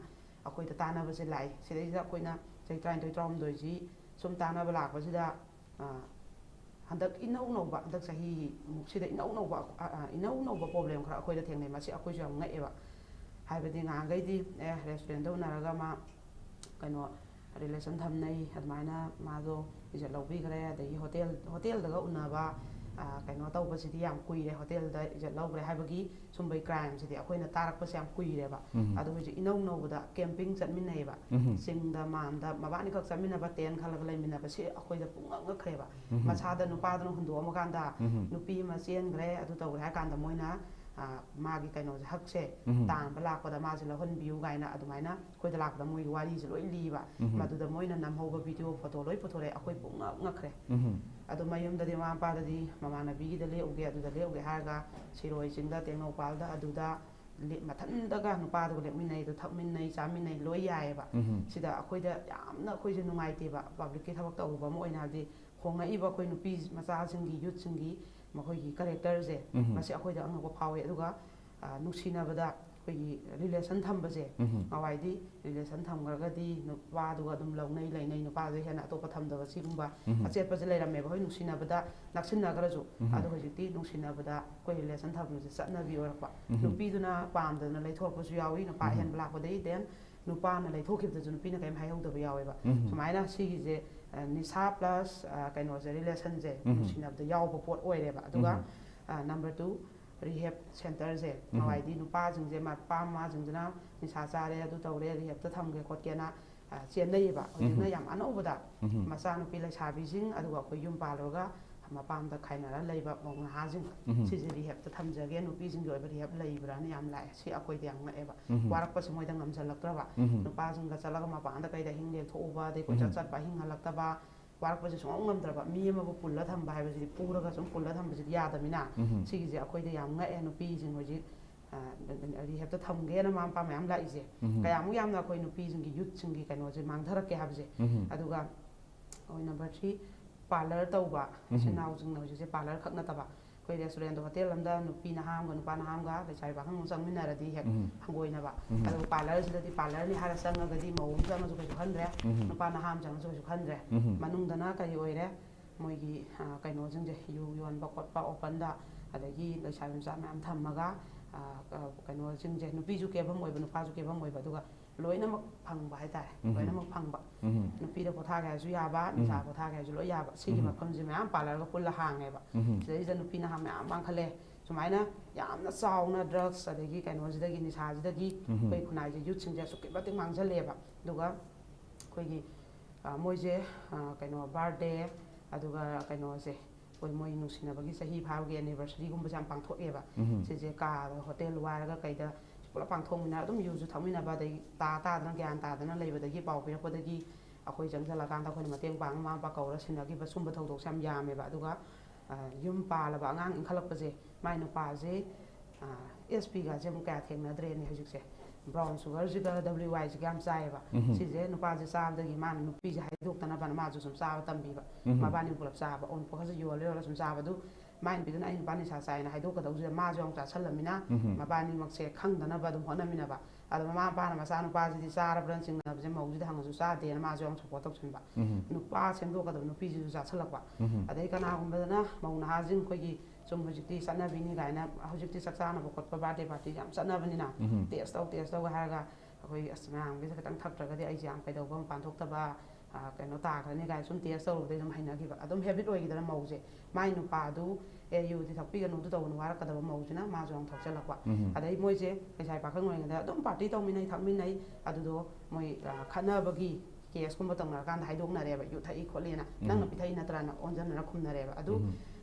ꯑꯩꯈꯣꯏꯗ ꯇꯥꯟꯅꯕꯁꯦ ꯂꯥꯛꯏ꯫ ꯁꯤꯗꯩꯁꯤꯗ ꯑꯩꯈꯣꯏꯅ ꯆꯍꯤ ꯇꯔꯥꯅꯤꯊꯣꯏ, ꯇꯔꯥꯍꯨꯝꯗꯣꯏꯁꯤ ꯁꯨꯝ ꯇꯥꯟꯅꯕ ꯂꯥꯛꯄꯁꯤꯗ, ꯑ, ꯍꯟꯗꯛ ꯏꯅꯧ ꯅꯧꯕ, ꯍꯟꯗꯛ ꯆꯍꯤꯃꯨꯛꯁꯤꯗ ꯏꯅꯧ ꯅꯧꯕ, ꯑ, ꯑ, ꯏꯅꯧ ꯅꯧꯕ ꯄ꯭ꯔꯣꯕ꯭ꯂꯦꯝ ꯈꯔ ꯑꯩꯈꯣꯏꯗ ꯊꯦꯡꯅꯩ꯫ ꯃꯁꯤ ꯑꯩꯈꯣꯏꯁꯨ ꯌꯥꯝ ꯉꯛꯑꯦꯕ꯫ ꯍꯥꯏꯕꯗꯤ ꯉꯍꯥꯟꯈꯩꯗꯤ, ꯑꯦ, ꯔꯦꯁꯇꯨꯔꯦꯟꯗ ꯎꯅꯔꯒ ꯃꯥ, ꯀꯩꯅꯣ, ꯔꯤꯂꯦꯁꯟ ꯊꯝꯅꯩ, ꯑꯗꯨꯃꯥꯏꯅ ꯃꯥꯗꯣ ꯏꯖꯠ ꯂꯧꯕꯤꯈ꯭ꯔꯦ, ꯑꯗꯒꯤ ꯍꯣꯇꯦꯜ, ꯍꯣꯇꯦꯜꯗꯒ ꯎꯅꯕ, ꯑ, ꯀꯩꯅꯣ ꯇꯧꯕꯁꯤꯗꯤ ꯌꯥꯝ ꯀꯨꯏꯔꯦ, ꯍꯣꯇꯦꯜꯗ ꯏꯖꯠ ꯂꯧꯈ꯭ꯔꯦ ꯍꯥꯏꯕꯒꯤ ꯁꯨꯝꯕꯒꯤ ꯀ꯭ꯔꯥꯏꯝꯁꯤꯗꯤ ꯑꯩꯈꯣꯏꯅ ꯇꯥꯔꯛꯄꯁꯦ ꯌꯥꯝ ꯀꯨꯏꯔꯦꯕ꯫ ꯎꯝ꯫ ꯑꯗꯣ ꯍꯧꯖꯤꯛ ꯏꯅꯧ ꯅꯧꯕꯗ ꯀꯦꯝꯄꯤꯡ ꯆꯠꯃꯤꯟꯅꯩꯌꯦꯕ꯫ ꯎꯝ꯫ ꯆꯤꯡꯗ ꯃꯥꯟꯗ ꯃꯕꯥꯅꯤꯈꯛ ꯆꯠꯃꯤꯟꯅꯕ, ꯇꯦꯟ ꯈꯜꯂꯒ ꯂꯩꯃꯤꯟꯅꯕ, ꯁꯤ ꯑꯩꯈꯣꯏꯗ ꯄꯨꯡꯉꯛ ꯉꯛꯈ꯭ꯔꯦꯕ꯫ ꯎꯝ꯫ ꯃꯁꯥꯗ ꯅꯨꯄꯥꯗꯨꯅ ꯍꯨꯟꯗꯣꯛꯑꯝꯃꯀꯥꯟꯗ ꯎꯝ꯫ ꯅꯨꯄꯤ ꯑꯃ ꯆꯦꯟꯈ꯭ꯔꯦ, ꯑꯗꯨ ꯇꯧꯈ꯭ꯔꯦ ꯍꯥꯏ ꯀꯥꯟꯗ ꯃꯣꯏꯅ, ꯑ, ꯃꯥꯒꯤ ꯀꯩꯅꯣꯁꯦ, ꯍꯛꯁꯦ ꯎꯝ꯫ ꯇꯥꯟꯕ ꯂꯥꯛꯄꯗ ꯃꯥꯁꯦ ꯂꯧꯍꯟꯕꯤꯌꯨ ꯀꯥꯏꯅ ꯑꯗꯨꯃꯥꯏꯅ ꯑꯩꯈꯣꯏꯗ ꯂꯥꯛꯄꯗ ꯃꯣꯏꯒꯤ ꯋꯥꯔꯤꯁꯦ ꯂꯣꯏ ꯂꯤꯕ꯫ ꯎꯝ꯫ ꯃꯗꯨꯗ ꯃꯣꯏꯅ ꯅꯝꯍꯧꯕ ꯚꯤꯗꯤꯑꯣ, ꯐꯣꯇꯣ ꯂꯣꯏ ꯄꯨꯊꯣꯔꯛꯑꯦ꯫ ꯑꯩꯈꯣꯏ ꯄꯨꯡꯉꯛ ꯉꯛꯈ꯭ꯔꯦ꯫ ꯎꯝ꯫ ꯑꯗꯣ ꯃꯌꯨꯝꯗꯗꯤ ꯃꯃꯥ ꯃꯄꯥꯗꯗꯤ ꯃꯃꯥꯟꯅꯕꯤꯒꯤꯗ ꯂꯦꯛꯎꯒꯦ, ꯑꯗꯨꯗ ꯂꯦꯛꯎꯒꯦ ꯍꯥꯏꯔꯒ ꯁꯤꯔꯣꯏ ꯆꯤꯡꯗ, ꯇꯦꯡꯅꯧꯄꯥꯜꯗ, ꯑꯗꯨꯗ ꯂꯦ-, ꯃꯊꯟꯇꯒ ꯅꯨꯄꯥꯗꯨꯒ ꯂꯦꯞꯃꯤꯟꯅꯩ, ꯑꯗꯨ ꯊꯛꯃꯤꯟꯅꯩ, ꯆꯥꯃꯤꯟꯅꯩ, ꯂꯣꯏ ꯌꯥꯏꯑꯕ꯫ ꯎꯝ꯫ ꯁꯤꯗ ꯑꯩꯈꯣꯏꯗ ꯌꯥꯝꯅ ꯑꯩꯈꯣꯏꯁꯦ ꯅꯨꯡꯉꯥꯏꯇꯦꯕ, ꯄꯕ꯭ꯂꯤꯛꯀꯤ ꯊꯕꯛ ꯇꯧꯔꯨꯕ ꯑꯃ ꯑꯣꯏꯅ, ꯍꯥꯏꯕꯗꯤ ꯍꯣꯡꯉꯛꯏꯕ ꯑꯩꯈꯣꯏ ꯅꯨꯄꯤ ꯃꯆꯥꯁꯤꯡꯒꯤ, ꯌꯨꯠꯁꯤꯡꯒꯤ ꯃꯈꯣꯏꯒꯤ ꯀꯦꯔꯦꯛꯇꯔꯁꯦ, ꯎꯝ꯫ ꯃꯁꯤ ꯑꯩꯈꯣꯏꯗ ꯑꯉꯛꯄ ꯐꯥꯎꯏ꯫ ꯑꯗꯨꯒ, ꯑ, ꯅꯨꯡꯁꯤꯅꯕꯗ ꯑꯩꯈꯣꯏꯒꯤ ꯔꯤꯂꯦꯁꯟ ꯊꯝꯕꯁꯦ, ꯎꯝ꯫ ꯅꯍꯥꯟꯋꯥꯏꯗꯤ ꯔꯤꯂꯦꯁꯟ ꯊꯝꯈ꯭ꯔꯒꯗꯤ ꯅꯨꯄꯥꯗꯨꯒ ꯑꯗꯨꯝ ꯂꯧꯅꯩ ꯂꯩꯅꯩ, ꯅꯨꯄꯥꯗꯨ ꯍꯦꯟꯅ ꯑꯇꯣꯞꯄ ꯊꯝꯗꯕ, ꯁꯤꯒꯨꯝꯕ ꯎꯝ꯫ ꯑꯆꯦꯠꯄꯁꯦ ꯂꯩꯔꯝꯃꯦꯕ, ꯍꯣꯏ, ꯅꯨꯡꯁꯤꯅꯕꯗ ꯅꯛꯁꯤꯟꯅꯈ꯭ꯔꯁꯨ꯫ ꯎꯝ꯫ ꯑꯗꯣ ꯍꯧꯖꯤꯛꯇꯤ ꯅꯨꯡꯁꯤꯅꯕꯗ ꯑꯩꯈꯣꯏ ꯔꯤꯂꯦꯁꯟ ꯊꯝꯕꯁꯦ ꯆꯠꯅꯕꯤ ꯑꯣꯏꯔꯛꯄ꯫ ꯎꯝ꯫ ꯅꯨꯄꯤꯗꯨꯅ ꯄꯥꯝꯗꯅ ꯂꯩꯊꯣꯔꯛꯄꯁꯨ ꯌꯥꯎꯏ, ꯅꯨꯄꯥ ꯎꯝ꯫ ꯑꯍꯦꯟꯕ ꯂꯥꯛꯄꯗꯒꯤ, then ꯅꯨꯄꯥꯅ ꯂꯩꯊꯣꯛꯈꯤꯕꯗꯁꯨ ꯅꯨꯄꯤꯅ ꯀꯔꯤꯝ ꯍꯥꯏꯍꯧꯗꯕ ꯌꯥꯎꯋꯦꯕ꯫ ꯎꯝ꯫ ꯁꯨꯃꯥꯏꯅ ꯁꯤꯒꯤꯁꯦ, ꯑ, ꯅꯤꯁꯥ plus, ꯑ, ꯀꯩꯅꯣꯁꯦ, ꯔꯤꯂꯦꯁꯟꯁꯦ, ꯎꯝ꯫ ꯅꯨꯡꯁꯤꯅꯕꯗ ꯌꯥꯎꯕ ꯄꯣꯠ ꯑꯣꯏꯔꯦꯕ꯫ ꯑꯗꯨꯒ, ꯎꯝ꯫ ꯑ, number two, rehab centerꯁꯦ꯫ ꯎꯝ꯫ ꯅꯍꯥꯟꯋꯥꯏꯗꯤ ꯅꯨꯄꯥꯁꯤꯡꯁꯦ ꯃꯄꯥ ꯃꯃꯥꯁꯤꯡꯁꯤꯅ ꯅꯤꯁꯥ ꯆꯥꯔꯦ, ꯑꯗꯨ ꯇꯧꯔꯦ, ꯔꯤꯍꯦꯞꯇ ꯊꯝꯒꯦ ꯈꯣꯠꯀꯦꯅ, ꯑ, ꯆꯦꯟꯅꯩꯌꯦꯕ꯫ ꯍꯧꯖꯤꯛꯅ ꯎꯝ꯫ ꯌꯥꯝ ꯑꯅꯧꯕꯗ ꯎꯝ꯫ ꯃꯆꯥꯅꯨꯄꯤ ꯂꯩꯁꯥꯕꯤꯁꯤꯡ, ꯑꯗꯨꯒ ꯑꯩꯈꯣꯏ ꯌꯨꯝ ꯄꯥꯜꯂꯨꯔꯒ ꯃꯄꯥꯝꯗ ꯈꯥꯏꯅꯔ ꯂꯩꯕ ꯃꯧ ꯅꯍꯥꯁꯤꯡ, ꯎꯝ꯫ ꯁꯤꯁꯦ ꯔꯤꯍꯦꯞꯇ ꯊꯝꯖꯒꯦ, ꯅꯨꯄꯤꯁꯤꯡꯒꯤ ꯑꯣꯏꯕ ꯔꯤꯍꯦꯞ ꯂꯩꯕ꯭ꯔꯥꯅ ꯌꯥꯝ ꯂꯥꯛꯑꯦ꯫ ꯁꯤ ꯑꯩꯈꯣꯏꯗ ꯌꯥꯝ ꯉꯛꯑꯦꯕ꯫ ꯎꯝ꯫ ꯋꯥꯔꯛꯄꯁꯦ ꯃꯣꯏꯗ ꯉꯝꯁꯤꯜꯂꯛꯇ꯭ꯔꯕ꯫ ꯎꯝ꯫ ꯅꯨꯄꯥꯁꯤꯡꯒ ꯆꯠꯂꯒ ꯃꯄꯥꯟꯗ ꯀꯩꯗ ꯑꯍꯤꯡ ꯂꯦꯛꯊꯣꯛꯎꯕ, ꯑꯗꯩ ꯀꯣꯏꯆꯠ ꯎꯝ꯫ ꯆꯠꯄ, ꯑꯍꯤꯡ ꯍꯜꯂꯛꯇꯕ, ꯋꯥꯔꯛꯄꯁꯦ ꯁꯨꯡꯉꯝ ꯉꯝꯗ꯭ꯔꯕ꯫ ꯃꯤ ꯑꯃꯕꯨ ꯄꯨꯜꯂ ꯊꯝꯕ ꯍꯥꯏꯕꯁꯤꯗꯤ, ꯄꯨꯔꯒ ꯁꯨꯝ ꯄꯨꯜꯂ ꯊꯝꯕꯁꯤꯗꯤ ꯌꯥꯗꯕꯅꯤꯅ, ꯎꯝ꯫ ꯁꯤꯒꯤꯁꯦ ꯑꯩꯈꯣꯏꯗ ꯌꯥꯝ ꯉꯛꯑꯦ꯫ ꯅꯨꯄꯤꯁꯤꯡ ꯍꯧꯖꯤꯛ, ꯑ, ꯔꯤꯍꯦꯞꯇ ꯊꯝꯒꯦꯅ ꯃꯃꯥ ꯃꯄꯥ ꯃꯌꯥꯝ ꯂꯥꯛꯏꯁꯦ꯫ ꯎꯝ꯫ ꯀꯌꯥꯃꯨꯛ ꯌꯥꯝꯅ ꯑꯩꯈꯣꯏ ꯅꯨꯄꯤꯁꯤꯡꯒꯤ, ꯌꯨꯠꯁꯤꯡꯒꯤ ꯀꯩꯅꯣꯁꯦ ꯃꯥꯡꯊꯔꯛꯀꯦ ꯍꯥꯏꯕꯁꯦ꯫ ꯎꯝ꯫ ꯑꯗꯨꯒ ꯑꯩꯈꯣꯏ number three, parlour ꯇꯧꯕ ꯎꯝ꯫ ꯏꯆꯤꯟ ꯏꯅꯥꯎꯁꯤꯡꯅ ꯍꯧꯖꯤꯛꯁꯦ parlour ꯈꯛ ꯅꯠꯇꯕ, ꯑꯩꯈꯣꯏ restaurant, hotel ꯑꯃꯗ ꯅꯨꯄꯤ ꯅꯍꯥ ꯑꯃꯒ ꯅꯨꯄꯥ ꯅꯍꯥ ꯑꯃꯒ ꯂꯩꯁꯥꯕꯤ ꯄꯥꯈꯪ ꯑꯃ ꯆꯪꯃꯤꯟꯅꯔꯗꯤ ꯍꯦꯛ ꯎꯝ꯫ ꯍꯪꯒꯣꯏꯅꯕ꯫ ꯎꯝ꯫ ꯑꯗꯨꯒ parlourꯁꯤꯗꯗꯤ parlourꯅꯤ ꯍꯥꯏꯔ ꯆꯪꯉꯒꯗꯤ ꯃꯧ ꯑꯃ ꯆꯪꯉꯁꯨ ꯀꯩꯁꯨ ꯈꯟꯗ꯭ꯔꯦ, ꯎꯝ꯫ ꯅꯨꯄꯥ ꯅꯍꯥ ꯑꯃ ꯆꯪꯉꯁꯨ ꯀꯩꯁꯨ ꯈꯟꯗ꯭ꯔꯦ꯫ ꯎꯝ꯫ ꯃꯅꯨꯡꯗꯅ ꯀꯔꯤ ꯑꯣꯏꯔꯦ? ꯃꯣꯏꯒꯤ, ꯑ, ꯀꯩꯅꯣꯁꯤꯡꯁꯦ, ꯌꯨ ꯌꯣꯟꯕ ꯈꯣꯠꯄ openꯗ, ꯑꯗꯒꯤ ꯂꯩꯁꯥꯕꯤ ꯃꯆꯥ ꯃꯌꯥꯝ ꯊꯝꯃꯒ, ꯑ, ꯑ, ꯀꯩꯅꯣꯁꯤꯡꯁꯦ, ꯅꯨꯄꯤꯁꯨ ꯀꯦꯐꯝ ꯑꯣꯏꯕ, ꯅꯨꯄꯥꯁꯨ ꯀꯦꯐꯝ ꯑꯣꯏꯕ, ꯑꯗꯨꯒ ꯂꯣꯏꯅꯃꯛ ꯐꯪꯕ ꯍꯥꯏꯇꯥꯔꯦ, ꯎꯝ꯫ ꯂꯣꯏꯅꯃꯛ ꯐꯪꯕ꯫ ꯎꯝ꯫ ꯅꯨꯄꯤꯗ ꯄꯣꯊꯥꯒꯦ ꯍꯥꯏꯔꯁꯨ ꯌꯥꯕ, ꯎꯝ꯫ ꯅꯤꯁꯥ ꯄꯣꯊꯥꯒꯦ ꯍꯥꯏꯔꯁꯨ ꯂꯣꯏ ꯌꯥꯕ꯫ ꯁꯤꯒꯤ ꯎꯝ꯫ ꯃꯐꯝꯁꯦ ꯃꯌꯥꯝ parlourꯒ ꯄꯨꯜꯂ ꯍꯥꯡꯉꯦꯕ꯫ ꯎꯝ꯫ ꯁꯤꯗꯩꯁꯤꯗ ꯅꯨꯄꯤ ꯅꯍꯥ ꯃꯌꯥꯝ ꯃꯥꯡꯈꯠꯂꯦ꯫ ꯁꯨꯃꯥꯏꯅ ꯌꯥꯝꯅ ꯆꯥꯎꯅ drugs ꯑꯗꯒꯤ ꯀꯩꯅꯣꯁꯤꯗꯒꯤ, ꯅꯤꯁꯥꯁꯤꯗꯒꯤ ꯎꯝ꯫ ꯑꯩꯈꯣꯏ ꯈꯨꯟꯅꯥꯏꯁꯦ, youthꯁꯤꯡꯁꯦ ꯑꯁꯨꯛꯀꯤ ꯃꯇꯤꯛ ꯃꯥꯡꯁꯤꯜꯂꯦꯕ꯫ ꯑꯗꯨꯒ ꯑꯩꯈꯣꯏꯒꯤ, ꯑ, ꯃꯣꯏꯁꯦ, ꯑ, ꯀꯩꯅꯣ, birthday, ꯑꯗꯨꯒ ꯀꯩꯅꯣꯁꯦ, ꯑꯩꯈꯣꯏ ꯃꯣꯏ ꯅꯨꯡꯁꯤꯅꯕꯒꯤ ꯆꯍꯤ ꯐꯥꯕꯒꯤ anniversaryꯒꯨꯝꯕꯁꯦ ꯌꯥꯝ ꯄꯥꯡꯊꯣꯛꯑꯦꯕ꯫ ꯎꯝ꯫ ꯁꯤꯁꯦ ꯀꯥꯗ, hotel ꯋꯥꯏꯔꯒ ꯀꯩꯗ ꯄꯨꯂꯞ ꯄꯥꯡꯊꯣꯛꯃꯤꯟꯅꯔ ꯑꯗꯨꯝ ꯌꯨꯁꯨ ꯊꯛꯃꯤꯟꯅꯕ, ꯑꯗꯒꯤ ꯇꯥ ꯇꯥꯗꯅ, ꯒ꯭ꯌꯥꯟ ꯇꯥꯗꯅ ꯂꯩꯕꯗꯒꯤ, ꯄꯥꯎ ꯄꯤꯔꯛꯄꯗꯒꯤ ꯑꯩꯈꯣꯏ ꯆꯪꯁꯤꯜꯂꯀꯥꯟꯗ ꯑꯩꯈꯣꯏꯅ ꯃꯇꯦꯡ ꯄꯥꯡ, ꯃꯃꯥ ꯃꯄꯥ ꯀꯧꯔ ꯁꯤꯟꯅꯈꯤꯕ, ꯁꯨꯝꯕ ꯊꯧꯗꯣꯛꯁꯦ ꯌꯥꯝ ꯌꯥꯝꯃꯦꯕ꯫ ꯑꯗꯨꯒ, ꯑ, ꯌꯨꯝ ꯄꯥꯜꯂꯕ ꯑꯉꯥꯡ ꯏꯟꯈꯠꯂꯛꯄꯁꯦ, ꯃꯥꯏ ꯅꯨꯄꯥꯁꯦ ꯑꯦꯁ ꯄꯤꯒꯁꯦ ꯑꯃꯨꯛ ꯀꯌꯥ ꯊꯦꯡꯅꯗ꯭ꯔꯦꯅꯦ ꯍꯧꯖꯤꯛꯁꯦ꯫ ꯕ꯭ꯔꯥꯎꯟ ꯁꯨꯒꯔꯁꯤꯒ ꯗꯕ꯭ꯂꯤꯎ ꯋꯥꯏꯁꯤꯒ ꯌꯥꯝ ꯆꯥꯏꯌꯦꯕ꯫ ꯁꯤꯁꯦ ꯅꯨꯄꯥꯁꯦ ꯆꯥꯕꯗꯒꯤ ꯃꯥꯅ ꯅꯨꯄꯤꯁꯦ ꯍꯥꯏꯗꯣꯛꯇꯅꯕꯅ ꯃꯥꯁꯨ ꯁꯨꯝ ꯆꯥꯕ ꯇꯝꯕꯤꯕ꯫ ꯃꯕꯥꯅꯤ ꯄꯨꯂꯞ ꯆꯥꯕ, ꯑꯎꯟꯄꯣꯠꯀꯁꯦ ꯌꯣꯜꯂ ꯌꯣꯜꯂ ꯁꯨꯝ ꯆꯥꯕꯗꯨ, ꯃꯥꯏ ꯅꯨꯄꯤꯗꯨꯅ ꯑꯩ ꯅꯨꯄꯥ ꯅꯤꯁꯥ ꯆꯥꯏꯅ ꯍꯥꯏꯗꯣꯛꯀꯗꯧꯁꯤꯗ ꯃꯥꯁꯨ ꯌꯥꯝ ꯆꯥꯁꯜꯂꯝꯃꯤꯅ, ꯃꯕꯥꯅꯤꯃꯛꯁꯦ ꯈꯪꯗꯅꯕ ꯑꯗꯨꯝ ꯍꯣꯠꯅꯃꯤꯟꯅꯕ꯫ ꯑꯗꯣ ꯃꯃꯥ ꯃꯄꯥꯅ ꯃꯆꯥꯅꯨꯄꯥꯁꯤꯗꯤ ꯆꯥꯔꯕ꯭ꯔꯥ ꯆꯤꯡꯅꯕꯁꯦ ꯃꯧꯁꯤꯗ ꯍꯪꯉꯁꯨ ꯆꯥꯗꯦꯅ ꯃꯥꯁꯨ ꯌꯥꯝ ꯁꯞꯄꯣꯔꯠ ꯇꯧꯁꯤꯟꯕ꯫ ꯅꯨꯄꯥ ꯁꯦꯝꯗꯣꯛꯀꯗꯕ ꯅꯨꯄꯤꯁꯤꯁꯨ ꯆꯥꯁꯜꯂꯛꯄ꯫ ꯑꯗꯩ ꯀꯅꯥꯒꯨꯝꯕꯗꯅ ꯃꯧ ꯅꯍꯥꯁꯤꯡ ꯑꯩꯈꯣꯏꯒꯤ ꯁꯨꯝ ꯍꯧꯖꯤꯛꯇꯤ ꯆꯠꯅꯕꯤꯅꯤ ꯀꯥꯏꯅ, ꯍꯧꯖꯤꯛꯇꯤ ꯆꯥꯛ ꯆꯥꯅꯕ ꯈꯣꯠꯄ, ꯕꯥꯔꯗꯦ ꯄꯥꯔꯇꯤ ꯌꯥꯝ ꯆꯠꯅꯕꯅꯤꯅ, ꯇꯦꯁ ꯇꯧ, ꯇꯦꯁ ꯇꯧ ꯍꯥꯏꯔꯒ ꯑꯩꯈꯣꯏ ꯑꯁ ꯃꯌꯥꯝꯒꯤꯁꯦ ꯈꯤꯇꯪ ꯊꯛꯇ꯭ꯔꯒꯗꯤ ꯑꯩꯁꯦ ꯌꯥꯝ ꯀꯩꯗꯧꯕ, ꯃꯄꯥꯟ ꯊꯣꯛꯇꯕ, ꯑ, ꯀꯩꯅꯣ ꯇꯥꯈ꯭ꯔꯅꯤ ꯀꯥꯏꯅ ꯁꯨꯝ ꯇꯦꯁ ꯇꯧꯔꯨꯕꯗꯩ ꯑꯗꯨꯝ ꯍꯩꯅꯈꯤꯕ, ꯑꯗꯨꯝ ꯍꯦꯕꯤꯠ ꯑꯣꯏꯈꯤꯗꯅ ꯃꯧꯁꯦ꯫ ꯃꯥꯏ ꯅꯨꯄꯥꯗꯨ ꯑꯦ ꯌꯨꯗꯤ ꯊꯛꯄꯤꯒꯅꯨ, ꯑꯗꯨ ꯇꯧꯒꯅꯨ ꯍꯥꯏꯔꯛꯀꯗꯕ ꯃꯧꯁꯤꯅ ꯃꯥꯁꯨ ꯌꯥꯝ ꯊꯛꯆꯜꯂꯛꯄ꯫ ꯑꯗꯩ ꯃꯣꯏꯁꯦ ꯂꯩꯁꯥꯕꯤ ꯄꯥꯈꯪ ꯑꯣꯏꯔꯤꯉꯩꯗ ꯑꯗꯨꯝ ꯄꯥꯔꯇꯤ ꯇꯧꯃꯤꯟꯅꯩ, ꯊꯛꯃꯤꯟꯅꯩ꯫ ꯑꯗꯨꯗꯣ ꯃꯣꯏ, ꯑ, ꯈꯠꯅꯕꯒꯤ ꯀꯦꯁꯀꯨꯝꯕ ꯇꯧꯅꯔꯀꯥꯟꯗ ꯍꯥꯏꯗꯣꯛꯅꯔꯦꯕ, "ꯌꯨ ꯊꯛꯏ ꯈꯣꯠꯂꯤꯅ, ꯅꯪꯅ ꯄꯤꯊꯛꯏ ꯅꯠꯇ꯭ꯔꯥꯅ?" ꯑꯣꯟꯁꯤꯟꯅꯔ ꯈꯨꯝꯅꯔꯦꯕ꯫ ꯑꯗꯨ,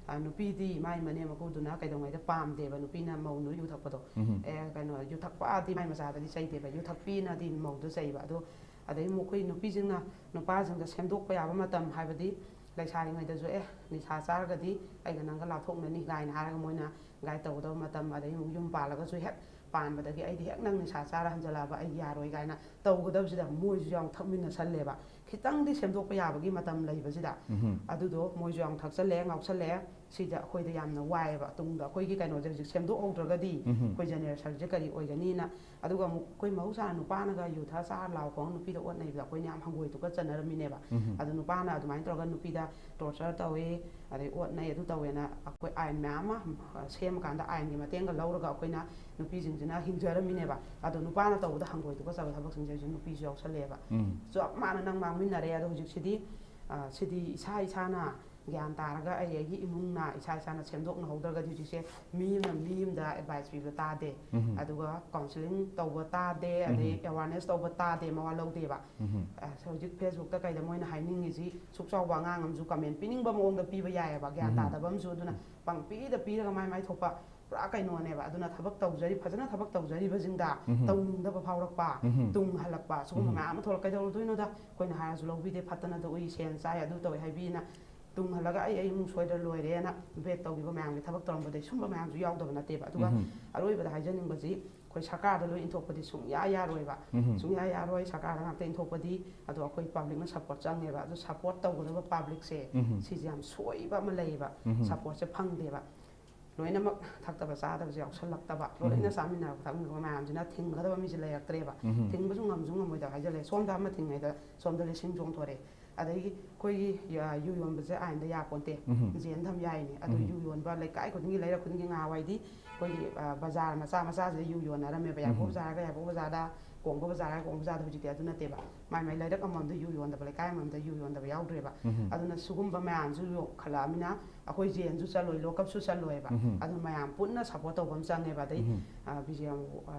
ꯑ, ꯅꯨꯄꯤꯗꯤ ꯃꯥꯏ ꯃꯅꯦꯝ ꯃꯀꯨꯗꯨꯅ ꯀꯩꯗꯧꯉꯩꯗ ꯄꯥꯝꯗꯦꯕ, ꯅꯨꯄꯤꯅ ꯃꯧꯅ ꯌꯨ ꯊꯛꯄꯗꯣ꯫ ꯑꯦ, ꯀꯩꯅꯣ, ꯌꯨ ꯊꯛꯄꯗꯤ ꯃꯥꯏ ꯃꯆꯥꯗꯗꯤ ꯆꯩꯗꯦꯕ, ꯌꯨ ꯊꯛꯄꯤꯅꯗꯤ ꯃꯧꯗ ꯆꯩꯕ꯫ ꯑꯗꯣ ꯑꯗꯩ ꯑꯃꯨꯛ ꯑꯩꯈꯣꯏ ꯅꯨꯄꯤꯁꯤꯡꯅ ꯅꯨꯄꯥꯁꯤꯡꯗ ꯁꯦꯝꯗꯣꯛꯄ ꯌꯥꯕ ꯃꯇꯝ, ꯍꯥꯏꯕꯗꯤ ꯂꯩꯁꯥꯔꯤꯉꯩꯗꯁꯨ, "ꯑꯦ, ꯅꯤꯁꯥ ꯆꯥꯔꯒꯗꯤ ꯑꯩꯒ ꯅꯪꯒ ꯂꯥꯞꯊꯣꯛꯅꯅꯤ" ꯀꯥꯏꯅ ꯍꯥꯏꯔꯒ ꯃꯣꯏꯅ ꯒꯥꯏꯗ ꯇꯧꯒꯗꯕ ꯃꯇꯝ, ꯑꯗꯩ ꯑꯃꯨꯛ ꯌꯨꯝ ꯄꯥꯜꯂꯒꯁꯨ ꯍꯦꯛ ꯄꯥꯟꯕꯗꯒꯤ "ꯑꯩꯗꯤ ꯍꯦꯛ ꯅꯪ ꯅꯤꯁꯥ ꯆꯥꯔ ꯍꯟꯖꯜꯂꯛꯑꯕ ꯑꯩ ꯌꯥꯔꯣꯏ" ꯀꯥꯏꯅ ꯇꯧꯒꯗꯕꯁꯤꯗ ꯃꯣꯏꯁꯨ ꯌꯥꯝ ꯊꯛꯃꯤꯟꯅꯁꯜꯂꯦꯕ꯫ ꯈꯤꯇꯪꯗꯤ ꯁꯦꯝꯗꯣꯛꯄ ꯌꯥꯕꯒꯤ ꯃꯇꯝ ꯂꯩꯕꯁꯤꯗ, ꯑꯗꯨꯗꯣ ꯃꯣꯏꯁꯨ ꯌꯥꯝ ꯊꯛꯆꯜꯂꯦ, ꯉꯥꯎꯁꯜꯂꯦ꯫ ꯁꯤꯗ ꯑꯩꯈꯣꯏꯗ ꯌꯥꯝꯅ ꯋꯥꯏꯑꯦꯕ꯫ ꯇꯨꯡꯗ ꯑꯩꯈꯣꯏꯒꯤ ꯀꯩꯅꯣꯁꯦ ꯍꯧꯖꯤꯛ ꯁꯦꯝꯗꯣꯛꯍꯧꯗ꯭ꯔꯒꯗꯤ ꯑꯩꯈꯣꯏ ꯖꯦꯅꯦꯔꯦꯁꯟꯁꯦ ꯀꯔꯤ ꯑꯣꯏꯒꯅꯤꯅ꯫ ꯑꯗꯨꯒ ꯑꯃꯨꯛ ꯑꯩꯈꯣꯏ ꯃꯍꯧꯁꯥꯅ ꯅꯨꯄꯥꯅꯒ ꯌꯨ ꯊꯛꯑ ꯆꯥꯔ ꯂꯥꯎ ꯈꯣꯡ ꯅꯨꯄꯤꯗ ꯑꯣꯠꯅꯩꯕꯗ ꯑꯩꯈꯣꯏꯅ ꯌꯥꯝ ꯍꯪꯒꯣꯏ ꯇꯨꯀꯠꯆꯅꯔꯝꯃꯤꯅꯦꯕ꯫ ꯑꯗꯣ ꯅꯨꯄꯥꯅ ꯑꯗꯨꯃꯥꯏꯅ ꯇꯧꯔꯒ ꯅꯨꯄꯤꯗ ꯇꯣꯔꯆꯔ ꯇꯧꯋꯦ, ꯑꯗꯩ ꯑꯣꯠꯅꯩ, ꯑꯗꯨ ꯇꯧꯋꯦꯅ ꯑꯩꯈꯣꯏ ꯑꯥꯏꯟ ꯃꯌꯥꯝ ꯑꯃ, ꯑ, ꯁꯦꯝꯃꯀꯥꯟꯗ ꯑꯥꯏꯟꯒꯤ ꯃꯇꯦꯡꯒ ꯂꯧꯔꯒ ꯑꯩꯈꯣꯏꯅ ꯅꯨꯄꯤꯁꯤꯡꯁꯤꯅ ꯍꯤꯡꯖꯔꯝꯃꯤꯅꯦꯕ꯫ ꯑꯗꯣ ꯅꯨꯄꯥꯅ ꯇꯧꯕꯗ ꯍꯪꯒꯣꯏ ꯇꯨꯀꯠꯆꯕ ꯊꯕꯛꯁꯤꯡꯁꯦ ꯍꯧꯖꯤꯛ ꯅꯨꯄꯤꯁꯨ ꯌꯥꯎꯁꯜꯂꯛꯑꯦꯕ꯫ ꯆꯞ ꯃꯥꯟꯅ ꯅꯪ ꯃꯥꯡꯃꯤꯟꯅꯔꯦ꯫ ꯑꯗꯣ ꯍꯧꯖꯤꯛꯁꯤꯗꯤ, ꯑ, ꯁꯤꯗꯤ ꯏꯁꯥ ꯏꯁꯥꯅ ꯒ꯭ꯌꯥꯟ ꯇꯥꯔꯒ ꯑꯩ ꯑꯩꯒꯤ ꯏꯃꯨꯡꯅ ꯏꯁꯥ ꯏꯁꯥꯅ ꯁꯦꯝꯗꯣꯛꯅꯍꯧꯗ꯭ꯔꯒꯗꯤ ꯍꯧꯖꯤꯛꯁꯦ ꯃꯤ ꯑꯃꯅ ꯃꯤ ꯑꯃꯗ ꯑꯦꯗꯚꯥꯏꯁ ꯄꯤꯕ ꯇꯥꯗꯦ꯫ ꯑꯗꯨꯒ ꯀꯥꯎꯟꯁꯤꯂꯤꯡ ꯇꯧꯕ ꯇꯥꯗꯦ, ꯑꯗꯩ ꯑꯦꯋꯥꯔꯅꯦꯁ ꯇꯧꯕ ꯇꯥꯗꯦ, ꯃꯋꯥ ꯂꯧꯗꯦꯕ꯫ ꯑ, ꯍꯧꯖꯤꯛ ꯐꯦꯁꯕꯨꯛꯇ ꯀꯩꯗ ꯃꯣꯏꯅ ꯍꯥꯏꯅꯤꯡꯉꯤꯁꯤ ꯁꯨꯛ ꯆꯥꯎꯕ ꯑꯉꯥꯡ ꯑꯃꯁꯨ ꯀꯃꯦꯟ ꯄꯤꯅꯤꯡꯕ ꯃꯑꯣꯡꯗ ꯄꯤꯕ ꯌꯥꯏꯑꯕ, ꯒ꯭ꯌꯥꯟ ꯇꯥꯗꯕ ꯑꯃꯁꯨ꯫ ꯑꯗꯨꯅ ꯄꯪꯄꯤꯗ ꯄꯤꯔꯒ ꯃꯥꯏ ꯃꯥꯏ ꯊꯣꯛꯄ ꯄꯨꯔꯥ ꯀꯩꯅꯣꯅꯦꯕ꯫ ꯑꯗꯨꯅ ꯊꯕꯛ ꯇꯧꯖꯔꯤ, ꯐꯖꯅ ꯊꯕꯛ ꯇꯧꯖꯔꯤꯕꯁꯤꯡꯗ ꯇꯧꯅꯤꯡꯗꯕ ꯐꯥꯎꯔꯛꯄ, ꯇꯨꯡ ꯍꯜꯂꯛꯄ, ꯁꯤꯒꯨꯝꯕ ꯃꯌꯥꯝ ꯑꯃ ꯊꯣꯛꯂꯛ꯫ "ꯀꯩꯗꯧꯔꯨꯗꯣꯏꯅꯣꯗ, ꯑꯩꯈꯣꯏꯅ ꯍꯥꯏꯔꯁꯨ ꯂꯧꯕꯤꯗꯦ, ꯐꯠꯇꯅꯗ ꯎꯏ, ꯁꯦꯟ ꯆꯥꯏ, ꯑꯗꯨ ꯇꯧꯋꯦ" ꯍꯥꯏꯕꯤꯅ ꯇꯨꯡꯍꯜꯂꯒ ꯑꯩ ꯑꯩ ꯏꯃꯨꯡ ꯁꯣꯏꯗ꯭ꯔ ꯂꯣꯏꯔꯦꯅ ꯕꯦꯠ ꯇꯧꯈꯤꯕ ꯃꯌꯥꯝꯒꯤ ꯊꯕꯛ ꯇꯧꯔꯝꯕꯗꯩ ꯁꯨꯝꯕ ꯃꯌꯥꯝꯁꯨ ꯌꯥꯎꯗꯕ ꯅꯠꯇꯦꯕ꯫ ꯑꯗꯨꯒ ꯎꯝ꯫ ꯑꯔꯣꯏꯕꯗ ꯍꯥꯏꯖꯅꯤꯡꯕꯁꯤ ꯑꯩꯈꯣꯏ ꯁꯔꯀꯥꯔꯗ ꯂꯣꯏ ꯏꯟꯊꯣꯛꯄꯗꯤ ꯁꯨꯡꯌꯥ ꯌꯥꯔꯣꯏꯕ꯫ ꯎꯝ꯫ ꯁꯨꯡꯌꯥ ꯌꯥꯔꯣꯏ ꯁꯔꯀꯥꯔꯗ ꯉꯥꯛꯇ ꯏꯟꯊꯣꯛꯄꯗꯤ꯫ ꯑꯗꯣ ꯑꯩꯈꯣꯏ ꯄꯕ꯭ꯂꯤꯛꯅ ꯁꯞꯄꯣꯔꯠ ꯆꯪꯉꯦꯕ꯫ ꯑꯗꯣ ꯁꯞꯄꯣꯔꯠ ꯇꯧꯒꯗꯕ ꯄꯕ꯭ꯂꯤꯛꯁꯦ ꯎꯝ꯫ ꯁꯤꯁꯦ ꯌꯥꯝ ꯁꯣꯏꯕ ꯑꯃ ꯂꯩꯌꯦꯕ꯫ ꯎꯝ꯫ ꯁꯞꯄꯣꯔꯠꯁꯦ ꯐꯪꯗꯦꯕ꯫ ꯂꯣꯏꯅꯃꯛ ꯊꯛꯇꯕ ꯆꯥꯗꯕꯁꯦ ꯌꯥꯎꯁꯜꯂꯛꯇꯕ, ꯂꯣꯏꯅ ꯎꯝ꯫ ꯆꯥꯃꯤꯟꯅꯕ ꯊꯛꯃꯤꯟꯅꯕ ꯃꯌꯥꯝꯁꯤꯅ ꯊꯤꯡꯒꯗꯕ ꯃꯤꯁꯦ ꯂꯩꯔꯛꯇ꯭ꯔꯦꯕ꯫ ꯎꯝ꯫ ꯊꯤꯡꯕꯁꯨ ꯉꯝꯁꯨ ꯉꯝꯃꯣꯏꯗꯕ ꯍꯥꯏꯖꯜꯂꯦ꯫ ꯁꯣꯝꯗ ꯑꯃ ꯊꯤꯡꯉꯩꯗ ꯁꯣꯝꯗ ꯂꯤꯁꯤꯡ ꯆꯣꯡꯊꯣꯔꯛꯑꯦ꯫ ꯑꯗꯒꯤ ꯑꯩꯈꯣꯏꯒꯤ ꯌꯨ ꯌꯣꯟꯕꯁꯦ ꯑꯥꯏꯟꯗ ꯌꯥꯄꯣꯟꯇꯦ꯫ ꯎꯝ꯫ ꯖꯦꯟ ꯊꯝ ꯌꯥꯏꯅꯦ꯫ ꯑꯗꯨ ꯎꯝ꯫ ꯌꯨ ꯌꯣꯟꯕ ꯂꯩꯀꯥꯏ ꯈꯨꯗꯤꯡꯒꯤ, ꯂꯩꯔꯛ ꯈꯨꯗꯤꯡꯒꯤ, ꯉꯍꯥꯟꯋꯥꯏꯗꯤ ꯑꯩꯈꯣꯏꯒꯤ, ꯑ, ꯕꯖꯥꯔ ꯃꯆꯥ ꯃꯆꯥꯁꯤꯗ ꯌꯨ ꯌꯣꯟꯅꯔꯝꯃꯦꯕ꯫ ꯌꯥꯏꯐꯧ ꯎꯝ꯫ ꯕꯖꯥꯔꯒ ꯌꯥꯏꯐꯧ ꯕꯖꯥꯔꯗ, ꯀꯣꯡꯕ ꯕꯖꯥꯔꯒ ꯀꯣꯡꯕ ꯕꯖꯥꯔꯗ꯫ ꯍꯧꯖꯤꯛꯇꯤ ꯑꯗꯨ ꯅꯠꯇꯦꯕ꯫ ꯃꯥꯏ ꯃꯥꯏ ꯂꯩꯔꯛ ꯑꯃꯃꯝꯗ ꯌꯨ ꯌꯣꯟꯗꯕ, ꯂꯩꯀꯥꯏ ꯑꯃꯃꯝꯗ ꯌꯨ ꯌꯣꯟꯗꯕ ꯌꯥꯎꯗ꯭ꯔꯦꯕ꯫ ꯎꯝ꯫ ꯑꯗꯨꯅ ꯁꯤꯒꯨꯝꯕ ꯃꯌꯥꯝꯁꯨ ꯌꯣꯛꯈꯠꯂꯛꯑꯃꯤꯅ ꯑꯩꯈꯣꯏ ꯖꯦꯟꯁꯨ ꯆꯠꯂꯣꯏ, ꯂꯣꯀꯞꯁꯨ ꯆꯠꯂꯣꯏꯕ꯫ ꯎꯝ꯫ ꯑꯗꯨꯅ ꯃꯌꯥꯝ ꯄꯨꯟꯅ ꯁꯞꯄꯣꯔꯠ ꯇꯧꯕ ꯑꯃ ꯆꯪꯉꯦꯕ꯫ ꯑꯗꯩ, ꯎꯝ꯫ ꯑ,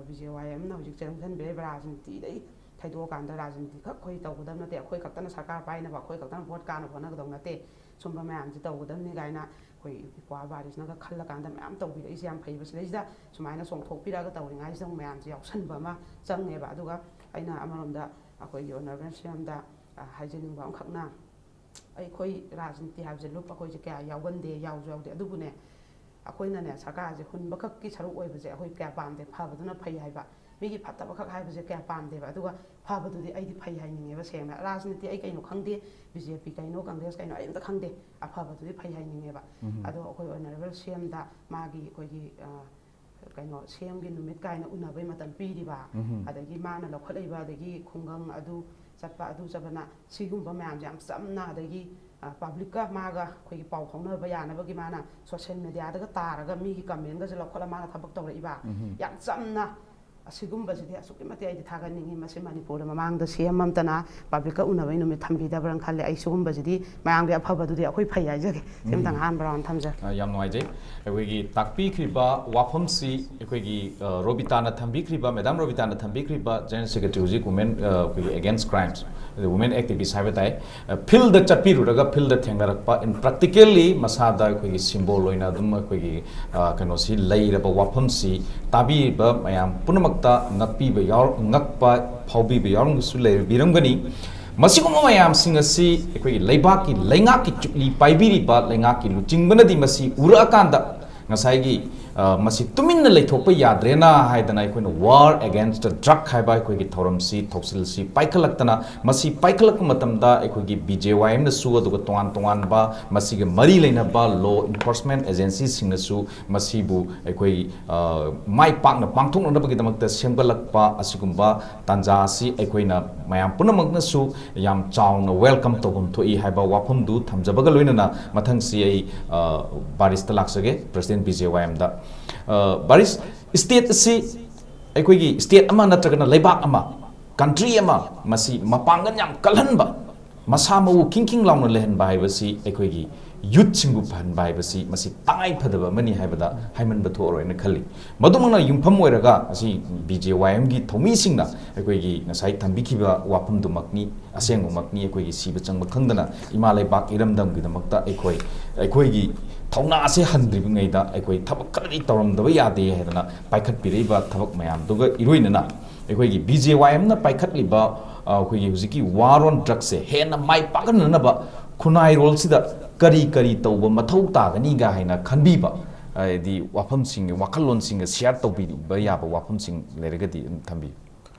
ꯕꯤ ꯖꯦ ꯋꯥꯏ ꯑꯦꯝꯅ ꯍꯧꯖꯤꯛ ꯆꯪꯁꯤꯟꯕꯤꯔꯤꯕ ꯔꯥꯖꯅꯤꯇꯤꯗꯩ ꯊꯩꯗꯣꯛꯑꯀꯥꯟꯗ ꯔꯥꯖꯅꯤꯇꯤ ꯈꯛ ꯑꯩꯈꯣꯏ ꯇꯧꯒꯗꯕ ꯅꯠꯇꯦ, ꯑꯩꯈꯣꯏ ꯈꯛꯇꯅ ꯁꯔꯀꯥꯔ ꯄꯥꯏꯅꯕ, ꯑꯩꯈꯣꯏ ꯈꯛꯇꯅ ꯚꯣꯠ ꯀꯥꯅꯕ ꯍꯣꯠꯅꯒꯗꯕ ꯅꯠꯇꯦ꯫ ꯁꯨꯝꯕ ꯃꯌꯥꯝꯁꯤ ꯇꯧꯒꯗꯕꯅꯤ ꯀꯥꯏꯅ ꯑꯩꯈꯣꯏ ꯏꯄ꯭ꯋꯥ ꯕꯥꯔꯤꯁꯅꯒ ꯈꯜꯂꯀꯥꯟꯗ ꯃꯌꯥꯝ ꯇꯧꯕꯤꯔꯛꯏꯁꯦ ꯌꯥꯝ ꯐꯩꯕ꯫ ꯁꯤꯗꯩꯁꯤꯗ ꯁꯨꯃꯥꯏꯅ ꯆꯣꯡꯊꯣꯛꯄꯤꯔꯛꯑꯒ ꯇꯧꯔꯤꯉꯩꯁꯤꯗ ꯑꯃꯨꯛ ꯃꯌꯥꯝꯁꯦ ꯌꯥꯎꯁꯟꯕ ꯑꯃ ꯆꯪꯉꯦꯕ꯫ ꯑꯗꯨꯒ ꯑꯩꯅ ꯑꯃꯔꯣꯝꯗ ꯑꯩꯈꯣꯏꯒꯤ ꯑꯣꯅꯔꯦꯕꯜ ꯁꯤ ꯑꯦꯝꯗ, ꯑ, ꯍꯥꯏꯖꯅꯤꯡꯕ ꯑꯃꯈꯛꯅ, ꯑꯩꯈꯣꯏ ꯔꯥꯖꯅꯤꯇꯤ ꯍꯥꯏꯕꯁꯦ ꯂꯨꯞ ꯑꯩꯈꯣꯏꯁꯦ ꯀꯌꯥ ꯌꯥꯎꯒꯟꯗꯦ, ꯌꯥꯎꯁꯨ ꯌꯥꯎꯗꯦ꯫ ꯑꯗꯨꯕꯨꯅꯦ, ꯑꯩꯈꯣꯏꯅꯅꯦ ꯁꯔꯀꯥꯔꯁꯦ ꯍꯨꯟꯕꯈꯛꯀꯤ ꯁꯔꯨꯛ ꯑꯣꯏꯕꯁꯦ ꯑꯩꯈꯣꯏ ꯀꯌꯥ ꯄꯥꯝꯗꯦ꯫ ꯐꯕꯗꯨꯅ ꯐꯩ ꯍꯥꯏꯕ, ꯃꯤꯒꯤ ꯐꯠꯇꯕꯈꯛ ꯍꯥꯏꯕꯁꯦ ꯀꯌꯥ ꯄꯥꯝꯗꯦꯕ꯫ ꯑꯗꯨꯒ ꯐꯕꯗꯨꯗꯤ ꯑꯩꯗꯤ ꯐꯩ ꯍꯥꯏꯅꯤꯡꯉꯦꯕ ꯁꯦꯡꯅ꯫ ꯔꯥꯖꯅꯤꯇꯤ ꯑꯩ ꯀꯩꯅꯣ ꯈꯪꯗꯦ, ꯕꯤ ꯖꯦ ꯄꯤ ꯀꯩꯅꯣ, ꯀꯪꯒ꯭ꯔꯦꯁ ꯀꯩꯅꯣ, ꯑꯩ ꯑꯝꯇ ꯈꯪꯗꯦ꯫ ꯑꯐꯕꯗꯨꯗꯤ ꯐꯩ ꯍꯥꯏꯅꯤꯡꯉꯦꯕ꯫ ꯎꯝ꯫ ꯑꯗꯣ ꯑꯩꯈꯣꯏ ꯑꯣꯅꯔꯦꯕꯜ ꯁꯤ ꯑꯦꯝꯗ ꯃꯥꯒꯤ ꯑꯩꯈꯣꯏꯒꯤ, ꯑ, ꯀꯩꯅꯣ, ꯁꯤ ꯑꯦꯝꯒꯤ ꯅꯨꯃꯤꯠ ꯀꯥꯏꯅ ꯎꯅꯕꯩ ꯃꯇꯝ ꯄꯤꯔꯤꯕ, ꯎꯝ꯫ ꯑꯗꯒꯤ ꯃꯥꯅ ꯂꯧꯈꯠꯂꯛꯏꯕ, ꯑꯗꯒꯤ ꯈꯨꯡꯒꯪ ꯑꯗꯨ ꯆꯠꯄ, ꯑꯗꯨ ꯆꯠꯄꯅ, ꯁꯤꯒꯨꯝꯕ ꯃꯌꯥꯝꯁꯦ ꯌꯥꯝ ꯆꯝꯅ, ꯑꯗꯒꯤ, ꯑ, ꯄꯕ꯭ꯂꯤꯛꯀ ꯃꯥꯒ ꯑꯩꯈꯣꯏꯒꯤ ꯄꯥꯎ ꯐꯥꯎꯅꯕ ꯌꯥꯅꯕꯒꯤ ꯃꯥꯅ ꯁꯣꯁꯦꯜ ꯃꯦꯗꯤꯌꯥꯗꯒ ꯇꯥꯔꯒ ꯃꯤꯒꯤ ꯀꯃꯦꯟꯒꯁꯦ ꯂꯧꯈꯠꯂ ꯃꯥꯅ ꯊꯕꯛ ꯇꯧꯔꯛꯏꯕ꯫ ꯎꯝ꯫ ꯌꯥꯝ ꯆꯝꯅ, ꯑꯁꯤꯒꯨꯝꯕꯁꯤꯗꯤ ꯑꯁꯨꯛꯀꯤ ꯃꯇꯤꯛ ꯑꯩꯗꯤ ꯊꯥꯒꯠꯅꯤꯡꯉꯤ꯫ ꯃꯁꯤ ꯃꯅꯤꯄꯨꯔꯗ ꯃꯃꯥꯡꯗ ꯁꯤ ꯑꯦꯝ ꯑꯝꯇꯅ ꯄꯕ꯭ꯂꯤꯛꯀ ꯎꯅꯕꯩ ꯅꯨꯃꯤꯠ ꯊꯝꯕꯤꯗꯕ꯭ꯔꯅ ꯈꯜꯂꯦ꯫ ꯑꯩ ꯁꯤꯒꯨꯝꯕꯁꯤꯗꯤ ꯃꯌꯥꯝꯒꯤ ꯑꯐꯕꯗꯨꯗꯤ ꯑꯩꯈꯣꯏ ꯐꯩ ꯍꯥꯏꯖꯒꯦ꯫ ꯁꯤꯝꯇꯪ ꯎꯝ꯫ ꯑꯍꯥꯟꯕ ꯔꯥꯎꯟ ꯊꯝꯖꯔꯦ꯫ ꯑ, ꯌꯥꯝ ꯅꯨꯡꯉꯥꯏꯖꯩ꯫ ꯑꯩꯈꯣꯏꯒꯤ ꯇꯥꯛꯄꯤꯈ꯭ꯔꯤꯕ ꯋꯥꯐꯝꯁꯤ ꯑꯩꯈꯣꯏꯒꯤ, ꯑ, ꯔꯣꯕꯤꯇꯥꯅ ꯊꯝꯕꯤꯈ꯭ꯔꯤꯕ, ꯃꯦꯗꯥꯝ ꯔꯣꯕꯤꯇꯥꯅ ꯊꯝꯕꯤꯈ꯭ꯔꯤꯕ ꯖꯦꯅꯔꯦꯜ ꯁꯦꯀ꯭ꯔꯦꯇꯔꯤ ꯍꯧꯖꯤꯛ ꯋꯨꯃꯦꯟ, ꯑ, ꯑꯩꯈꯣꯏꯒꯤ ꯑꯦꯒꯦꯟꯁ ꯀ꯭ꯔꯥꯏꯝꯁ, ꯑꯗ ꯋꯨꯃꯦꯟ ꯑꯦꯛꯇꯤꯚꯤꯁ ꯍꯥꯏꯕ ꯇꯥꯏ꯫ ꯑ, ꯐꯤꯜꯗ ꯆꯠꯄꯤꯔꯨꯔꯒ ꯐꯤꯜꯗ ꯊꯦꯡꯅꯔꯛꯄ, in practically ꯃꯁꯥꯗ ꯑꯩꯈꯣꯏꯒꯤ ꯁꯤꯝꯕꯣꯜ ꯑꯣꯏꯅ ꯑꯗꯨꯝ ꯑꯩꯈꯣꯏꯒꯤ, ꯑ, ꯀꯩꯅꯣꯁꯤ ꯂꯩꯔꯕ ꯋꯥꯐꯝꯁꯤ ꯇꯥꯕꯤꯔꯤꯕ ꯃꯌꯥꯝ ꯄꯨꯝꯅꯃꯛꯇ ꯉꯛꯄꯤꯕ ꯌꯥꯎ-, ꯉꯛꯄ ꯐꯥꯎꯕꯤꯕ ꯌꯥꯎꯔꯝꯕꯁꯨ ꯂꯩꯕꯤꯔꯝꯒꯅꯤ꯫ ꯃꯁꯤꯒꯨꯝꯕ ꯃꯌꯥꯝꯁꯤꯡ ꯑꯁꯤ ꯑꯩꯈꯣꯏꯒꯤ ꯂꯩꯕꯥꯛꯀꯤ, ꯂꯩꯉꯥꯛꯀꯤ ꯆꯨꯞꯂꯤ ꯄꯥꯏꯕꯤꯔꯤꯕ ꯂꯩꯉꯥꯛꯀꯤ ꯂꯨꯆꯤꯡꯕꯅꯗꯤ ꯃꯁꯤ ꯎꯔꯛꯑꯀꯥꯟꯗ ꯉꯁꯥꯏꯒꯤ, ꯑ, ꯃꯁꯤ ꯇꯨꯃꯤꯟꯅ ꯂꯩꯊꯣꯛꯄ ꯌꯥꯗ꯭ꯔꯦꯅ ꯍꯥꯏꯗꯅ ꯑꯩꯈꯣꯏꯅ War Against the Drug ꯍꯥꯏꯕ ꯑꯩꯈꯣꯏꯒꯤ ꯊꯧꯔꯝꯁꯤ, ꯊꯧꯁꯤꯜꯁꯤ ꯄꯥꯏꯈꯠꯂꯛꯇꯅ, ꯃꯁꯤ ꯄꯥꯏꯈꯠꯂꯛꯄ ꯃꯇꯝꯗ ꯑꯩꯈꯣꯏꯒꯤ B J Y Mꯅꯁꯨ ꯑꯗꯨꯒ ꯇꯣꯉꯥꯟ ꯇꯣꯉꯥꯟꯕ ꯃꯁꯤꯒ ꯃꯔꯤ ꯂꯩꯅꯕ law enforcement agencyꯁꯤꯡꯅꯁꯨ ꯃꯁꯤꯕꯨ ꯑꯩꯈꯣꯏ, ꯑ, ꯃꯥꯏ ꯄꯥꯛꯅ ꯄꯥꯡꯊꯣꯛꯅꯅꯕꯒꯤꯗꯃꯛꯇ ꯁꯦꯝꯒꯠꯂꯛꯄ ꯑꯁꯤꯒꯨꯝꯕ ꯇꯥꯟꯖꯥ ꯑꯁꯤ ꯑꯩꯈꯣꯏꯅ ꯃꯌꯥꯝ ꯄꯨꯝꯅꯃꯛꯅꯁꯨ ꯌꯥꯝ ꯆꯥꯎꯅ welcome ꯇꯧꯐꯝ ꯊꯣꯛꯏ ꯍꯥꯏꯕ ꯋꯥꯐꯝꯗꯨ ꯊꯝꯖꯕꯒ ꯂꯣꯏꯅꯅ ꯃꯊꯪꯁꯤ ꯑꯩ, ꯑ, ꯕꯥꯔꯤꯁꯇ ꯂꯥꯛꯆꯒꯦ, President B J Y Mꯗ꯫ ꯑ, ꯕꯥꯔꯤꯁ, state ꯑꯁꯤ ꯑꯩꯈꯣꯏꯒꯤ state ꯑꯃ ꯅꯠꯇ꯭ꯔꯒꯅ ꯂꯩꯕꯥꯛ ꯑꯃ, country ꯑꯃ, ꯃꯁꯤ ꯃꯄꯥꯡꯒꯜ ꯌꯥꯝ ꯀꯜꯍꯟꯕ, ꯃꯁꯥ ꯃꯎ ꯈꯤꯡ ꯈꯤꯡ ꯂꯥꯎꯅ ꯂꯩꯍꯟꯕ ꯍꯥꯏꯕꯁꯤ ꯑꯩꯈꯣꯏꯒꯤ youthꯁꯤꯡꯕꯨ ꯐꯍꯟꯕ ꯍꯥꯏꯕꯁꯤ ꯃꯁꯤ ꯇꯉꯥꯏ ꯐꯗꯕ ꯑꯃꯅꯤ ꯍꯥꯏꯕꯗ ꯍꯥꯏꯃꯟꯕ ꯊꯣꯛꯑꯔꯣꯏꯅ ꯈꯜꯂꯤ꯫ ꯃꯗꯨꯃꯛꯅ ꯌꯨꯝꯐꯝ ꯑꯣꯏꯔꯒ ꯑꯁꯤ B J Y Mꯒꯤ ꯊꯧꯃꯤꯁꯤꯡꯅ ꯑꯩꯈꯣꯏꯒꯤ ꯉꯁꯥꯏ ꯊꯝꯕꯤꯈꯤꯕ ꯋꯥꯐꯝꯗꯨꯃꯛꯅꯤ, ꯑꯁꯦꯡꯕꯃꯛꯅꯤ꯫ ꯑꯩꯈꯣꯏꯒꯤ ꯁꯤꯕ ꯆꯪꯕ ꯈꯪꯗꯅ ꯏꯃꯥ ꯂꯩꯕꯥꯛ ꯏꯔꯝꯗꯝꯒꯤꯗꯃꯛꯇ ꯑꯩꯈꯣꯏ, ꯑꯩꯈꯣꯏꯒꯤ ꯊꯧꯅꯥ ꯑꯁꯦ ꯍꯟꯗ꯭ꯔꯤꯕꯉꯩꯗ ꯑꯩꯈꯣꯏ ꯊꯕꯛ ꯈꯔꯗꯤ ꯇꯧꯔꯝꯗꯕ ꯌꯥꯗꯦ ꯍꯥꯏꯗꯅ ꯄꯥꯏꯈꯠꯄꯤꯔꯛꯏꯕ ꯊꯕꯛ ꯃꯌꯥꯝꯗꯨꯒ ꯏꯔꯣꯏꯅꯅ ꯑꯩꯈꯣꯏꯒꯤ B J Y Mꯅ ꯄꯥꯏꯈꯠꯂꯤꯕ, ꯑ, ꯑꯩꯈꯣꯏꯒꯤ ꯍꯧꯖꯤꯛꯀꯤ War on Drugsꯁꯦ ꯍꯦꯟꯅ ꯃꯥꯏ ꯄꯥꯛꯍꯟꯅꯅꯕ ꯈꯨꯟꯅꯥꯏꯔꯣꯜꯁꯤꯗ ꯀꯔꯤ ꯀꯔꯤ ꯇꯧꯕ ꯃꯊꯧ ꯇꯥꯒꯅꯤꯒ ꯍꯥꯏꯅ ꯈꯟꯕꯤꯕ, ꯍꯥꯏꯗꯤ ꯋꯥꯐꯝꯁꯤꯡ, ꯋꯥꯈꯜꯂꯣꯟꯁꯤꯡꯒ share ꯇꯧꯕꯤꯕ ꯌꯥꯕ ꯋꯥꯐꯝꯁꯤꯡ ꯂꯩꯔꯒꯗꯤ ꯑꯗꯨꯝ ꯊꯝꯕꯤꯌꯨ꯫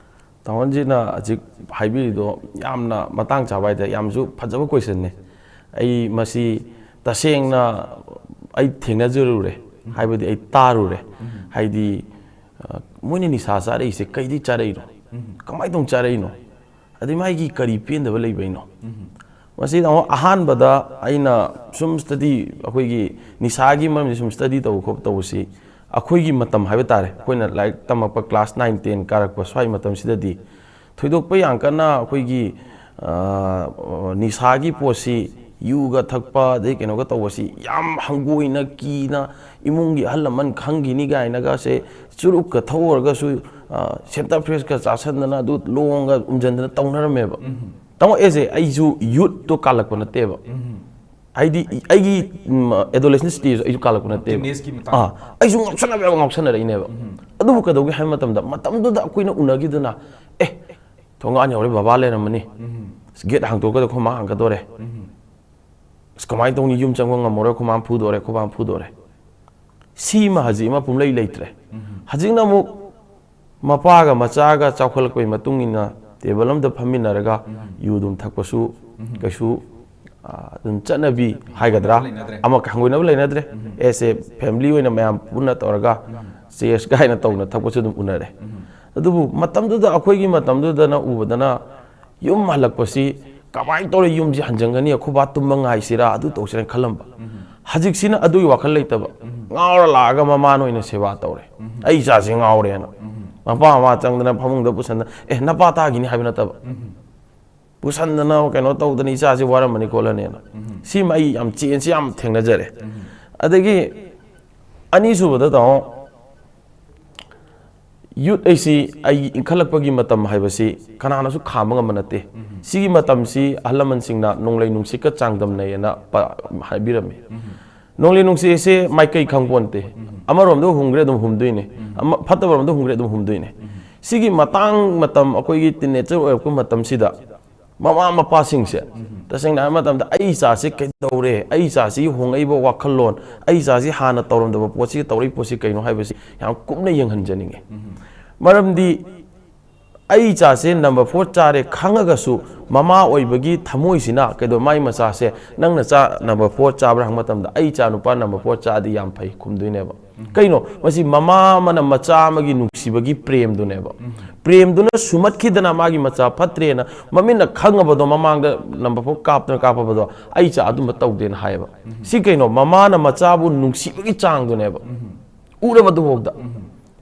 ꯇꯥꯃꯣꯖꯤꯅ ꯍꯧꯖꯤꯛ ꯍꯥꯏꯕꯤꯔꯤꯗꯣ ꯌꯥꯝꯅ ꯃꯇꯥꯡ ꯆꯥꯕ ꯍꯥꯏꯇꯥꯔꯦ, ꯌꯥꯝꯁꯨ ꯐꯖꯕ questionꯅꯦ꯫ ꯑꯩ ꯃꯁꯤ ꯇꯁꯦꯡꯅ ꯑꯩ ꯊꯦꯡꯅꯖꯔꯨꯔꯦ, ꯍꯥꯏꯕꯗꯤ ꯑꯩ ꯇꯥꯔꯨꯔꯦ꯫ ꯍꯥꯏꯗꯤ, ꯑ, ꯃꯣꯏꯅ ꯅꯤꯁꯥ ꯆꯥꯔꯛꯏꯁꯦ ꯀꯩꯗꯤ ꯆꯥꯔꯛꯏꯅꯣ? ꯀꯃꯥꯏꯅ ꯇꯧꯅ ꯆꯥꯔꯛꯏꯅꯣ? ꯑꯗꯩ ꯃꯥꯒꯤ ꯀꯔꯤ ꯄꯦꯟꯗꯕ ꯂꯩꯕꯩꯅꯣ? ꯃꯁꯤ ꯇꯥꯃꯣ, ꯑꯍꯥꯟꯕꯗ ꯑꯩꯅ ꯁꯨꯝ study, ꯑꯩꯈꯣꯏꯒꯤ ꯅꯤꯁꯥꯒꯤ ꯃꯔꯝꯁꯤ ꯁꯨꯝ study ꯇꯧꯕ ꯈꯣꯠꯄ ꯇꯧꯕꯁꯤ, ꯑꯩꯈꯣꯏꯒꯤ ꯃꯇꯝ ꯍꯥꯏꯕ ꯇꯥꯔꯦ, ꯑꯩꯈꯣꯏꯅ ꯂꯥꯏꯔꯤꯛ ꯇꯝꯃꯛꯄ class nine ten ꯀꯥꯔꯛꯄ ꯁ꯭ꯋꯥꯏ ꯃꯇꯝꯁꯤꯗꯗꯤ ꯊꯣꯏꯗꯣꯛꯄ ꯌꯥꯝ ꯀꯟꯅ ꯑꯩꯈꯣꯏꯒꯤ, ꯑ, ꯅꯤꯁꯥꯒꯤ ꯄꯣꯠꯁꯤ, ꯌꯨꯒ ꯊꯛꯄ ꯑꯗꯩ ꯀꯩꯅꯣꯒ ꯇꯧꯕꯁꯤ ꯌꯥꯝ ꯍꯪꯒꯣꯏꯅ ꯀꯤꯅ, ꯏꯃꯨꯡꯒꯤ ꯑꯍꯜ ꯂꯃꯟ ꯈꯪꯈꯤꯅꯤ ꯀꯥꯏꯅꯒꯁꯦ ꯆꯨꯔꯨꯞꯀ ꯊꯛꯎꯔꯒꯁꯨ, ꯑ, Santa Fresh ꯀ ꯆꯥꯁꯟꯗꯅ ꯑꯗꯨ ꯂꯣꯡꯒ ꯎꯝꯖꯟꯗꯅ ꯇꯧꯅꯔꯝꯃꯦꯕ꯫ ꯇꯥꯃꯣ, ꯑꯦꯁꯦ ꯑꯩꯁꯨ youthꯇꯣ ꯀꯥꯜꯂꯛꯄ ꯅꯠꯇꯦꯕ꯫ ꯍꯥꯏꯗꯤ ꯑꯩꯒꯤ, ꯎꯝ, adolescent stage ꯑꯩꯁꯨ ꯀꯥꯜꯂꯛꯄ ꯅꯠꯇꯦꯕ꯫ Teenageꯀꯤ ꯃꯇꯥꯡ꯫ ꯑꯥ, ꯑꯩꯁꯨ ꯉꯥꯎꯁꯟꯅꯕ ꯌꯥꯕ ꯉꯥꯎꯁꯟꯅꯔꯛꯏꯅꯦꯕ꯫ ꯑꯗꯨꯕꯨ ꯀꯩꯗꯧꯒꯦ ꯍꯥꯏꯕ ꯃꯇꯝꯗ, ꯃꯇꯝꯗꯨꯗ ꯑꯩꯈꯣꯏꯅ ꯎꯅꯈꯤꯗꯨꯅ, "ꯑꯦ, ꯊꯣꯡꯒꯥꯟ ꯌꯧꯔꯦ, ꯕꯕꯥ ꯂꯩꯔꯝꯃꯅꯤ꯫ ꯒꯦꯠ ꯍꯥꯡꯗꯣꯛꯀꯗꯧ ꯑꯩꯈꯣꯏ ꯃꯥ ꯍꯥꯡꯒꯗꯧꯔꯦ꯫ ꯑꯁ, ꯀꯃꯥꯏꯅ ꯇꯧꯅꯤ? ꯌꯨꯝ ꯆꯪꯕ ꯉꯝꯃꯔꯣꯏ, ꯑꯩꯈꯣꯏ ꯃꯥ ꯐꯨꯗꯣꯔꯦ, ꯑꯩꯈꯣꯏ ꯕꯥ ꯐꯨꯗꯣꯔꯦ꯫ ꯁꯤꯃ ꯍꯧꯖꯤꯛ ꯑꯃ ꯄꯨꯝꯂꯩ ꯂꯩꯇ꯭ꯔꯦ꯫ ꯍꯧꯖꯤꯛꯅ ꯑꯃꯨꯛ ꯃꯄꯥꯒ ꯃꯆꯥꯒ ꯆꯥꯎꯈꯠꯂꯛꯄꯒꯤ ꯃꯇꯨꯡ ꯏꯟꯅ ꯇꯦꯕꯜ ꯑꯃꯗ ꯐꯝꯃꯤꯟꯅꯔꯒ ꯌꯨ ꯑꯗꯨꯝ ꯊꯛꯄꯁꯨ ꯀꯩꯁꯨ, ꯑ, ꯑꯗꯨꯝ ꯆꯠꯅꯕꯤ ꯍꯥꯏꯒꯗ꯭ꯔꯥ, ꯂꯩꯅꯗ꯭ꯔꯦ꯫ ꯑꯃ ꯍꯪꯒꯣꯏꯅꯕ ꯂꯩꯅꯗ꯭ꯔꯦ꯫ ꯑꯦꯁ ꯑꯦ ꯐꯦꯃꯤꯂꯤ ꯑꯣꯏꯅ ꯃꯌꯥꯝ ꯄꯨꯟꯅ ꯇꯧꯔꯒ ꯆꯦꯁ ꯀꯥꯏꯅ ꯇꯧꯅ ꯊꯛꯄꯁꯨ ꯑꯗꯨꯝ ꯎꯅꯔꯦ꯫ ꯑꯗꯨꯕꯨ ꯃꯇꯝꯗꯨꯗ, ꯑꯩꯈꯣꯏꯒꯤ ꯃꯇꯝꯗꯨꯗꯅ ꯎꯕꯗꯅ ꯌꯨꯝ ꯍꯜꯂꯛꯄꯁꯤ ꯀꯃꯥꯏꯅ ꯇꯧꯔ ꯌꯨꯝꯁꯤ ꯍꯟꯖꯟꯒꯅꯤ, ꯑꯩꯈꯣꯏ ꯕꯥ ꯇꯨꯝꯕ ꯉꯥꯏꯁꯤꯔꯥ, ꯑꯗꯨ ꯇꯧꯁꯤꯔꯥꯅ ꯈꯜꯂꯝꯕ꯫ ꯍꯧꯖꯤꯛꯁꯤꯅ ꯑꯗꯨꯒꯤ ꯋꯥꯈꯜ ꯂꯩꯇꯕ꯫ ꯉꯥꯎꯔ ꯂꯥꯛꯑꯒ ꯃꯃꯥꯅ ꯑꯣꯏꯅ ꯁꯦꯕꯥ ꯇꯧꯔꯦ꯫ "ꯑꯩ ꯏꯆꯥꯁꯤ ꯉꯥꯎꯔꯦꯅ"꯫ ꯃꯄꯥ ꯃꯃꯥ ꯆꯪꯗꯅ ꯐꯃꯨꯡꯗ ꯄꯨꯁꯟꯗꯅ, "ꯑꯦ, ꯅꯄꯥ ꯇꯥꯈꯤꯅꯤ" ꯍꯥꯏꯕ ꯅꯠꯇꯕ꯫ ꯄꯨꯁꯟꯗꯅ ꯀꯩꯅꯣ ꯇꯧꯗꯅ, "ꯏꯆꯥꯁꯤ ꯋꯥꯔꯝꯃꯅꯤ ꯈꯣꯠꯂꯅꯤꯅ"꯫ ꯁꯤꯃ ꯑꯩ ꯌꯥꯝ ꯆꯦꯟꯖꯁꯤ ꯌꯥꯝ ꯊꯦꯡꯅꯖꯔꯦ꯫ ꯑꯗꯒꯤ ꯑꯅꯤꯁꯨꯕꯗ, ꯇꯥꯃꯣ, ꯌꯨꯠ ꯑꯩꯁꯤ, ꯑꯩ ꯏꯟꯈꯠꯂꯛꯄꯒꯤ ꯃꯇꯝ ꯍꯥꯏꯕꯁꯤ ꯀꯅꯥꯅꯁꯨ ꯈꯥꯝꯕ ꯉꯝꯕ ꯅꯠꯇꯦ꯫ ꯁꯤꯒꯤ ꯃꯇꯝꯁꯤ ꯑꯍꯜ ꯂꯃꯟꯁꯤꯡꯅ ꯅꯣꯡꯂꯩ ꯅꯨꯡꯁꯤꯠꯀ ꯆꯥꯡꯗꯝꯅꯩꯌꯦꯅ ꯄ-, ꯍꯥꯏꯕꯤꯔꯝꯃꯤ꯫ ꯅꯣꯡꯂꯩ ꯅꯨꯡꯁꯤꯠꯁꯦ ꯃꯥꯏꯀꯩ ꯈꯪꯄꯣꯟꯇꯦ꯫ ꯑꯃꯔꯣꯝꯗ ꯍꯨꯝꯈ꯭ꯔꯦ ꯑꯗꯨꯝ ꯍꯨꯝꯗꯣꯏꯅꯦ꯫ ꯑꯃ, ꯐꯠꯇꯕ ꯔꯣꯝꯗ ꯍꯨꯝꯈ꯭ꯔꯦ ꯑꯗꯨꯝ ꯍꯨꯝꯗꯣꯏꯅꯦ꯫ ꯁꯤꯒꯤ ꯃꯇꯥꯡ ꯃꯇꯝ, ꯑꯩꯈꯣꯏꯒꯤ ꯇꯤꯅꯦꯖꯔ ꯑꯣꯏꯔꯛꯄ ꯃꯇꯝꯁꯤꯗ, ꯃꯃꯥ ꯃꯄꯥꯁꯤꯡꯁꯦ, ꯇꯁꯦꯡꯅ ꯍꯥꯏꯕ ꯃꯇꯝꯗ, "ꯑꯩ ꯏꯆꯥꯁꯤ ꯀꯩꯗꯧꯔꯦ? ꯑꯩ ꯏꯆꯥꯁꯤ ꯍꯣꯡꯉꯛꯏꯕ ꯋꯥꯈꯜꯂꯣꯟ, ꯑꯩ ꯏꯆꯥꯁꯤ ꯍꯥꯟꯅ ꯇꯧꯔꯝꯗꯕ ꯄꯣꯠꯁꯤ ꯇꯧꯔꯛꯏ ꯄꯣꯠꯁꯤ ꯀꯩꯅꯣ?" ꯍꯥꯏꯕꯁꯤ ꯌꯥꯝ ꯀꯨꯞꯅ ꯌꯦꯡꯍꯟꯖꯅꯤꯡꯉꯤ꯫ ꯃꯔꯝꯗꯤ ꯑꯩ ꯏꯆꯥꯁꯦ ꯅꯝꯕꯔ ꯐꯣꯔ ꯆꯥꯔꯦ ꯈꯪꯉꯒꯁꯨ, ꯃꯃꯥ ꯑꯣꯏꯕꯒꯤ ꯊꯃꯣꯏꯁꯤꯅ ꯀꯩꯗꯧ-, ꯃꯥꯏ ꯃꯆꯥꯁꯦ, "ꯅꯪ ꯅꯆꯥ ꯅꯝꯕꯔ ꯐꯣꯔ ꯆꯥꯕ꯭ꯔꯥ?" ꯍꯪꯕ ꯃꯇꯝꯗ, "ꯑꯩ ꯏꯆꯥ ꯅꯨꯄꯥ ꯅꯝꯕꯔ ꯐꯣꯔ ꯆꯥꯔꯗꯤ ꯌꯥꯝ ꯐꯩ" ꯈꯨꯝꯗꯣꯏꯅꯦꯕ꯫ ꯀꯩꯅꯣ? ꯃꯁꯤ ꯃꯃꯥ ꯑꯃꯅ ꯃꯆꯥ ꯑꯃꯒꯤ ꯅꯨꯡꯁꯤꯕꯒꯤ ꯄ꯭ꯔꯦꯝꯗꯨꯅꯦꯕ꯫ ꯄ꯭ꯔꯦꯝꯗꯨꯅ ꯁꯨꯝꯍꯠꯈꯤꯗꯅ ꯃꯥꯒꯤ ꯃꯆꯥ ꯐꯠꯇ꯭ꯔꯦꯅ ꯃꯃꯤꯠꯅ ꯈꯪꯉꯕꯗꯣ, ꯃꯃꯥꯡꯗ ꯅꯝꯕꯔ ꯐꯣꯔ ꯀꯥꯞꯇꯅ ꯀꯥꯞꯄꯕꯗꯣ, "ꯑꯩ ꯏꯆꯥ ꯑꯗꯨꯝꯕ ꯇꯧꯗꯦꯅ" ꯍꯥꯏꯌꯦꯕ꯫ ꯁꯤ ꯀꯩꯅꯣ? ꯃꯃꯥꯅ ꯃꯆꯥꯕꯨ ꯅꯨꯡꯁꯤꯕꯒꯤ ꯆꯥꯡꯗꯨꯅꯦꯕ꯫ ꯎꯔꯕꯗꯨꯐꯥꯎꯗ꯫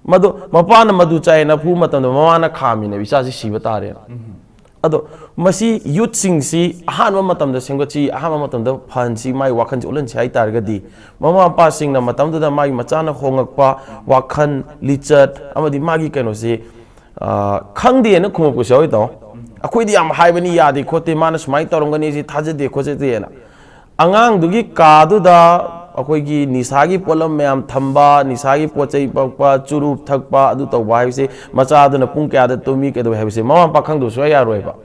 ꯃꯗꯨ, ꯃꯄꯥꯅ ꯃꯗꯨ ꯆꯥꯏꯌꯦꯅ ꯐꯨꯕ ꯃꯇꯝꯗ ꯃꯃꯥꯅ ꯈꯥꯝꯃꯤꯅꯦꯕ, "ꯏꯆꯥꯁꯤ ꯁꯤꯕ ꯇꯥꯔꯦꯅ"꯫ ꯑꯗꯣ ꯃꯁꯤ ꯌꯨꯠꯁꯤꯡꯁꯤ ꯑꯍꯥꯟꯕ ꯃꯇꯝꯗ ꯁꯦꯝꯒꯠꯁꯤ, ꯑꯍꯥꯟꯕ ꯃꯇꯝꯗ ꯐꯍꯟꯁꯤ, ꯃꯥꯒꯤ ꯋꯥꯈꯜꯁꯤ ꯑꯣꯜꯍꯟꯁꯤ ꯍꯥꯏ ꯇꯥꯔꯒꯗꯤ, ꯃꯃꯥ ꯃꯄꯥꯁꯤꯡꯅ ꯃꯇꯝꯗꯨꯗ ꯃꯥꯒꯤ ꯃꯆꯥꯅ ꯍꯣꯡꯉꯛꯄ ꯋꯥꯈꯜ, ꯂꯤꯆꯠ, ꯑꯃꯗꯤ ꯃꯥꯒꯤ ꯀꯩꯅꯣꯁꯤ, ꯑ, "ꯈꯪꯗꯦꯅ" ꯈꯨꯝꯃꯛꯄꯁꯨ ꯌꯥꯎꯏ, ꯇꯥꯃꯣ꯫ "ꯑꯩꯈꯣꯏꯗꯤ ꯌꯥꯝ ꯍꯥꯏꯕꯅꯤ, ꯌꯥꯗꯦ ꯈꯣꯠꯇꯦ, ꯃꯥꯅ ꯁꯨꯃꯥꯏꯅ ꯇꯧꯔꯝꯒꯅꯤ, ꯁꯤ ꯊꯥꯖꯗꯦ ꯈꯣꯠꯆꯗꯦꯅ"꯫ ꯑꯉꯥꯡꯗꯨꯒꯤ ꯀꯥꯗꯨꯗ ꯑꯩꯈꯣꯏꯒꯤ ꯅꯤꯁꯥꯒꯤ ꯄꯣꯠꯂꯝ ꯃꯌꯥꯝ ꯊꯝꯕ, ꯅꯤꯁꯥꯒꯤ ꯄꯣꯠ ꯆꯩ ꯄꯛꯄ, ꯆꯨꯔꯨꯞ ꯊꯛꯄ, ꯑꯗꯨ ꯇꯧꯕ ꯍꯥꯏꯕꯁꯦ, ꯃꯆꯥꯗꯨꯅ ꯄꯨꯡ ꯀꯌꯥꯗ ꯇꯨꯝꯃꯤ, ꯀꯩꯗꯧꯏ ꯍꯥꯏꯕꯁꯦ ꯃꯃꯥ ꯃꯄꯥ ꯈꯪꯗꯕ ꯁꯨꯡꯌꯥ ꯌꯥꯔꯣꯏꯕ꯫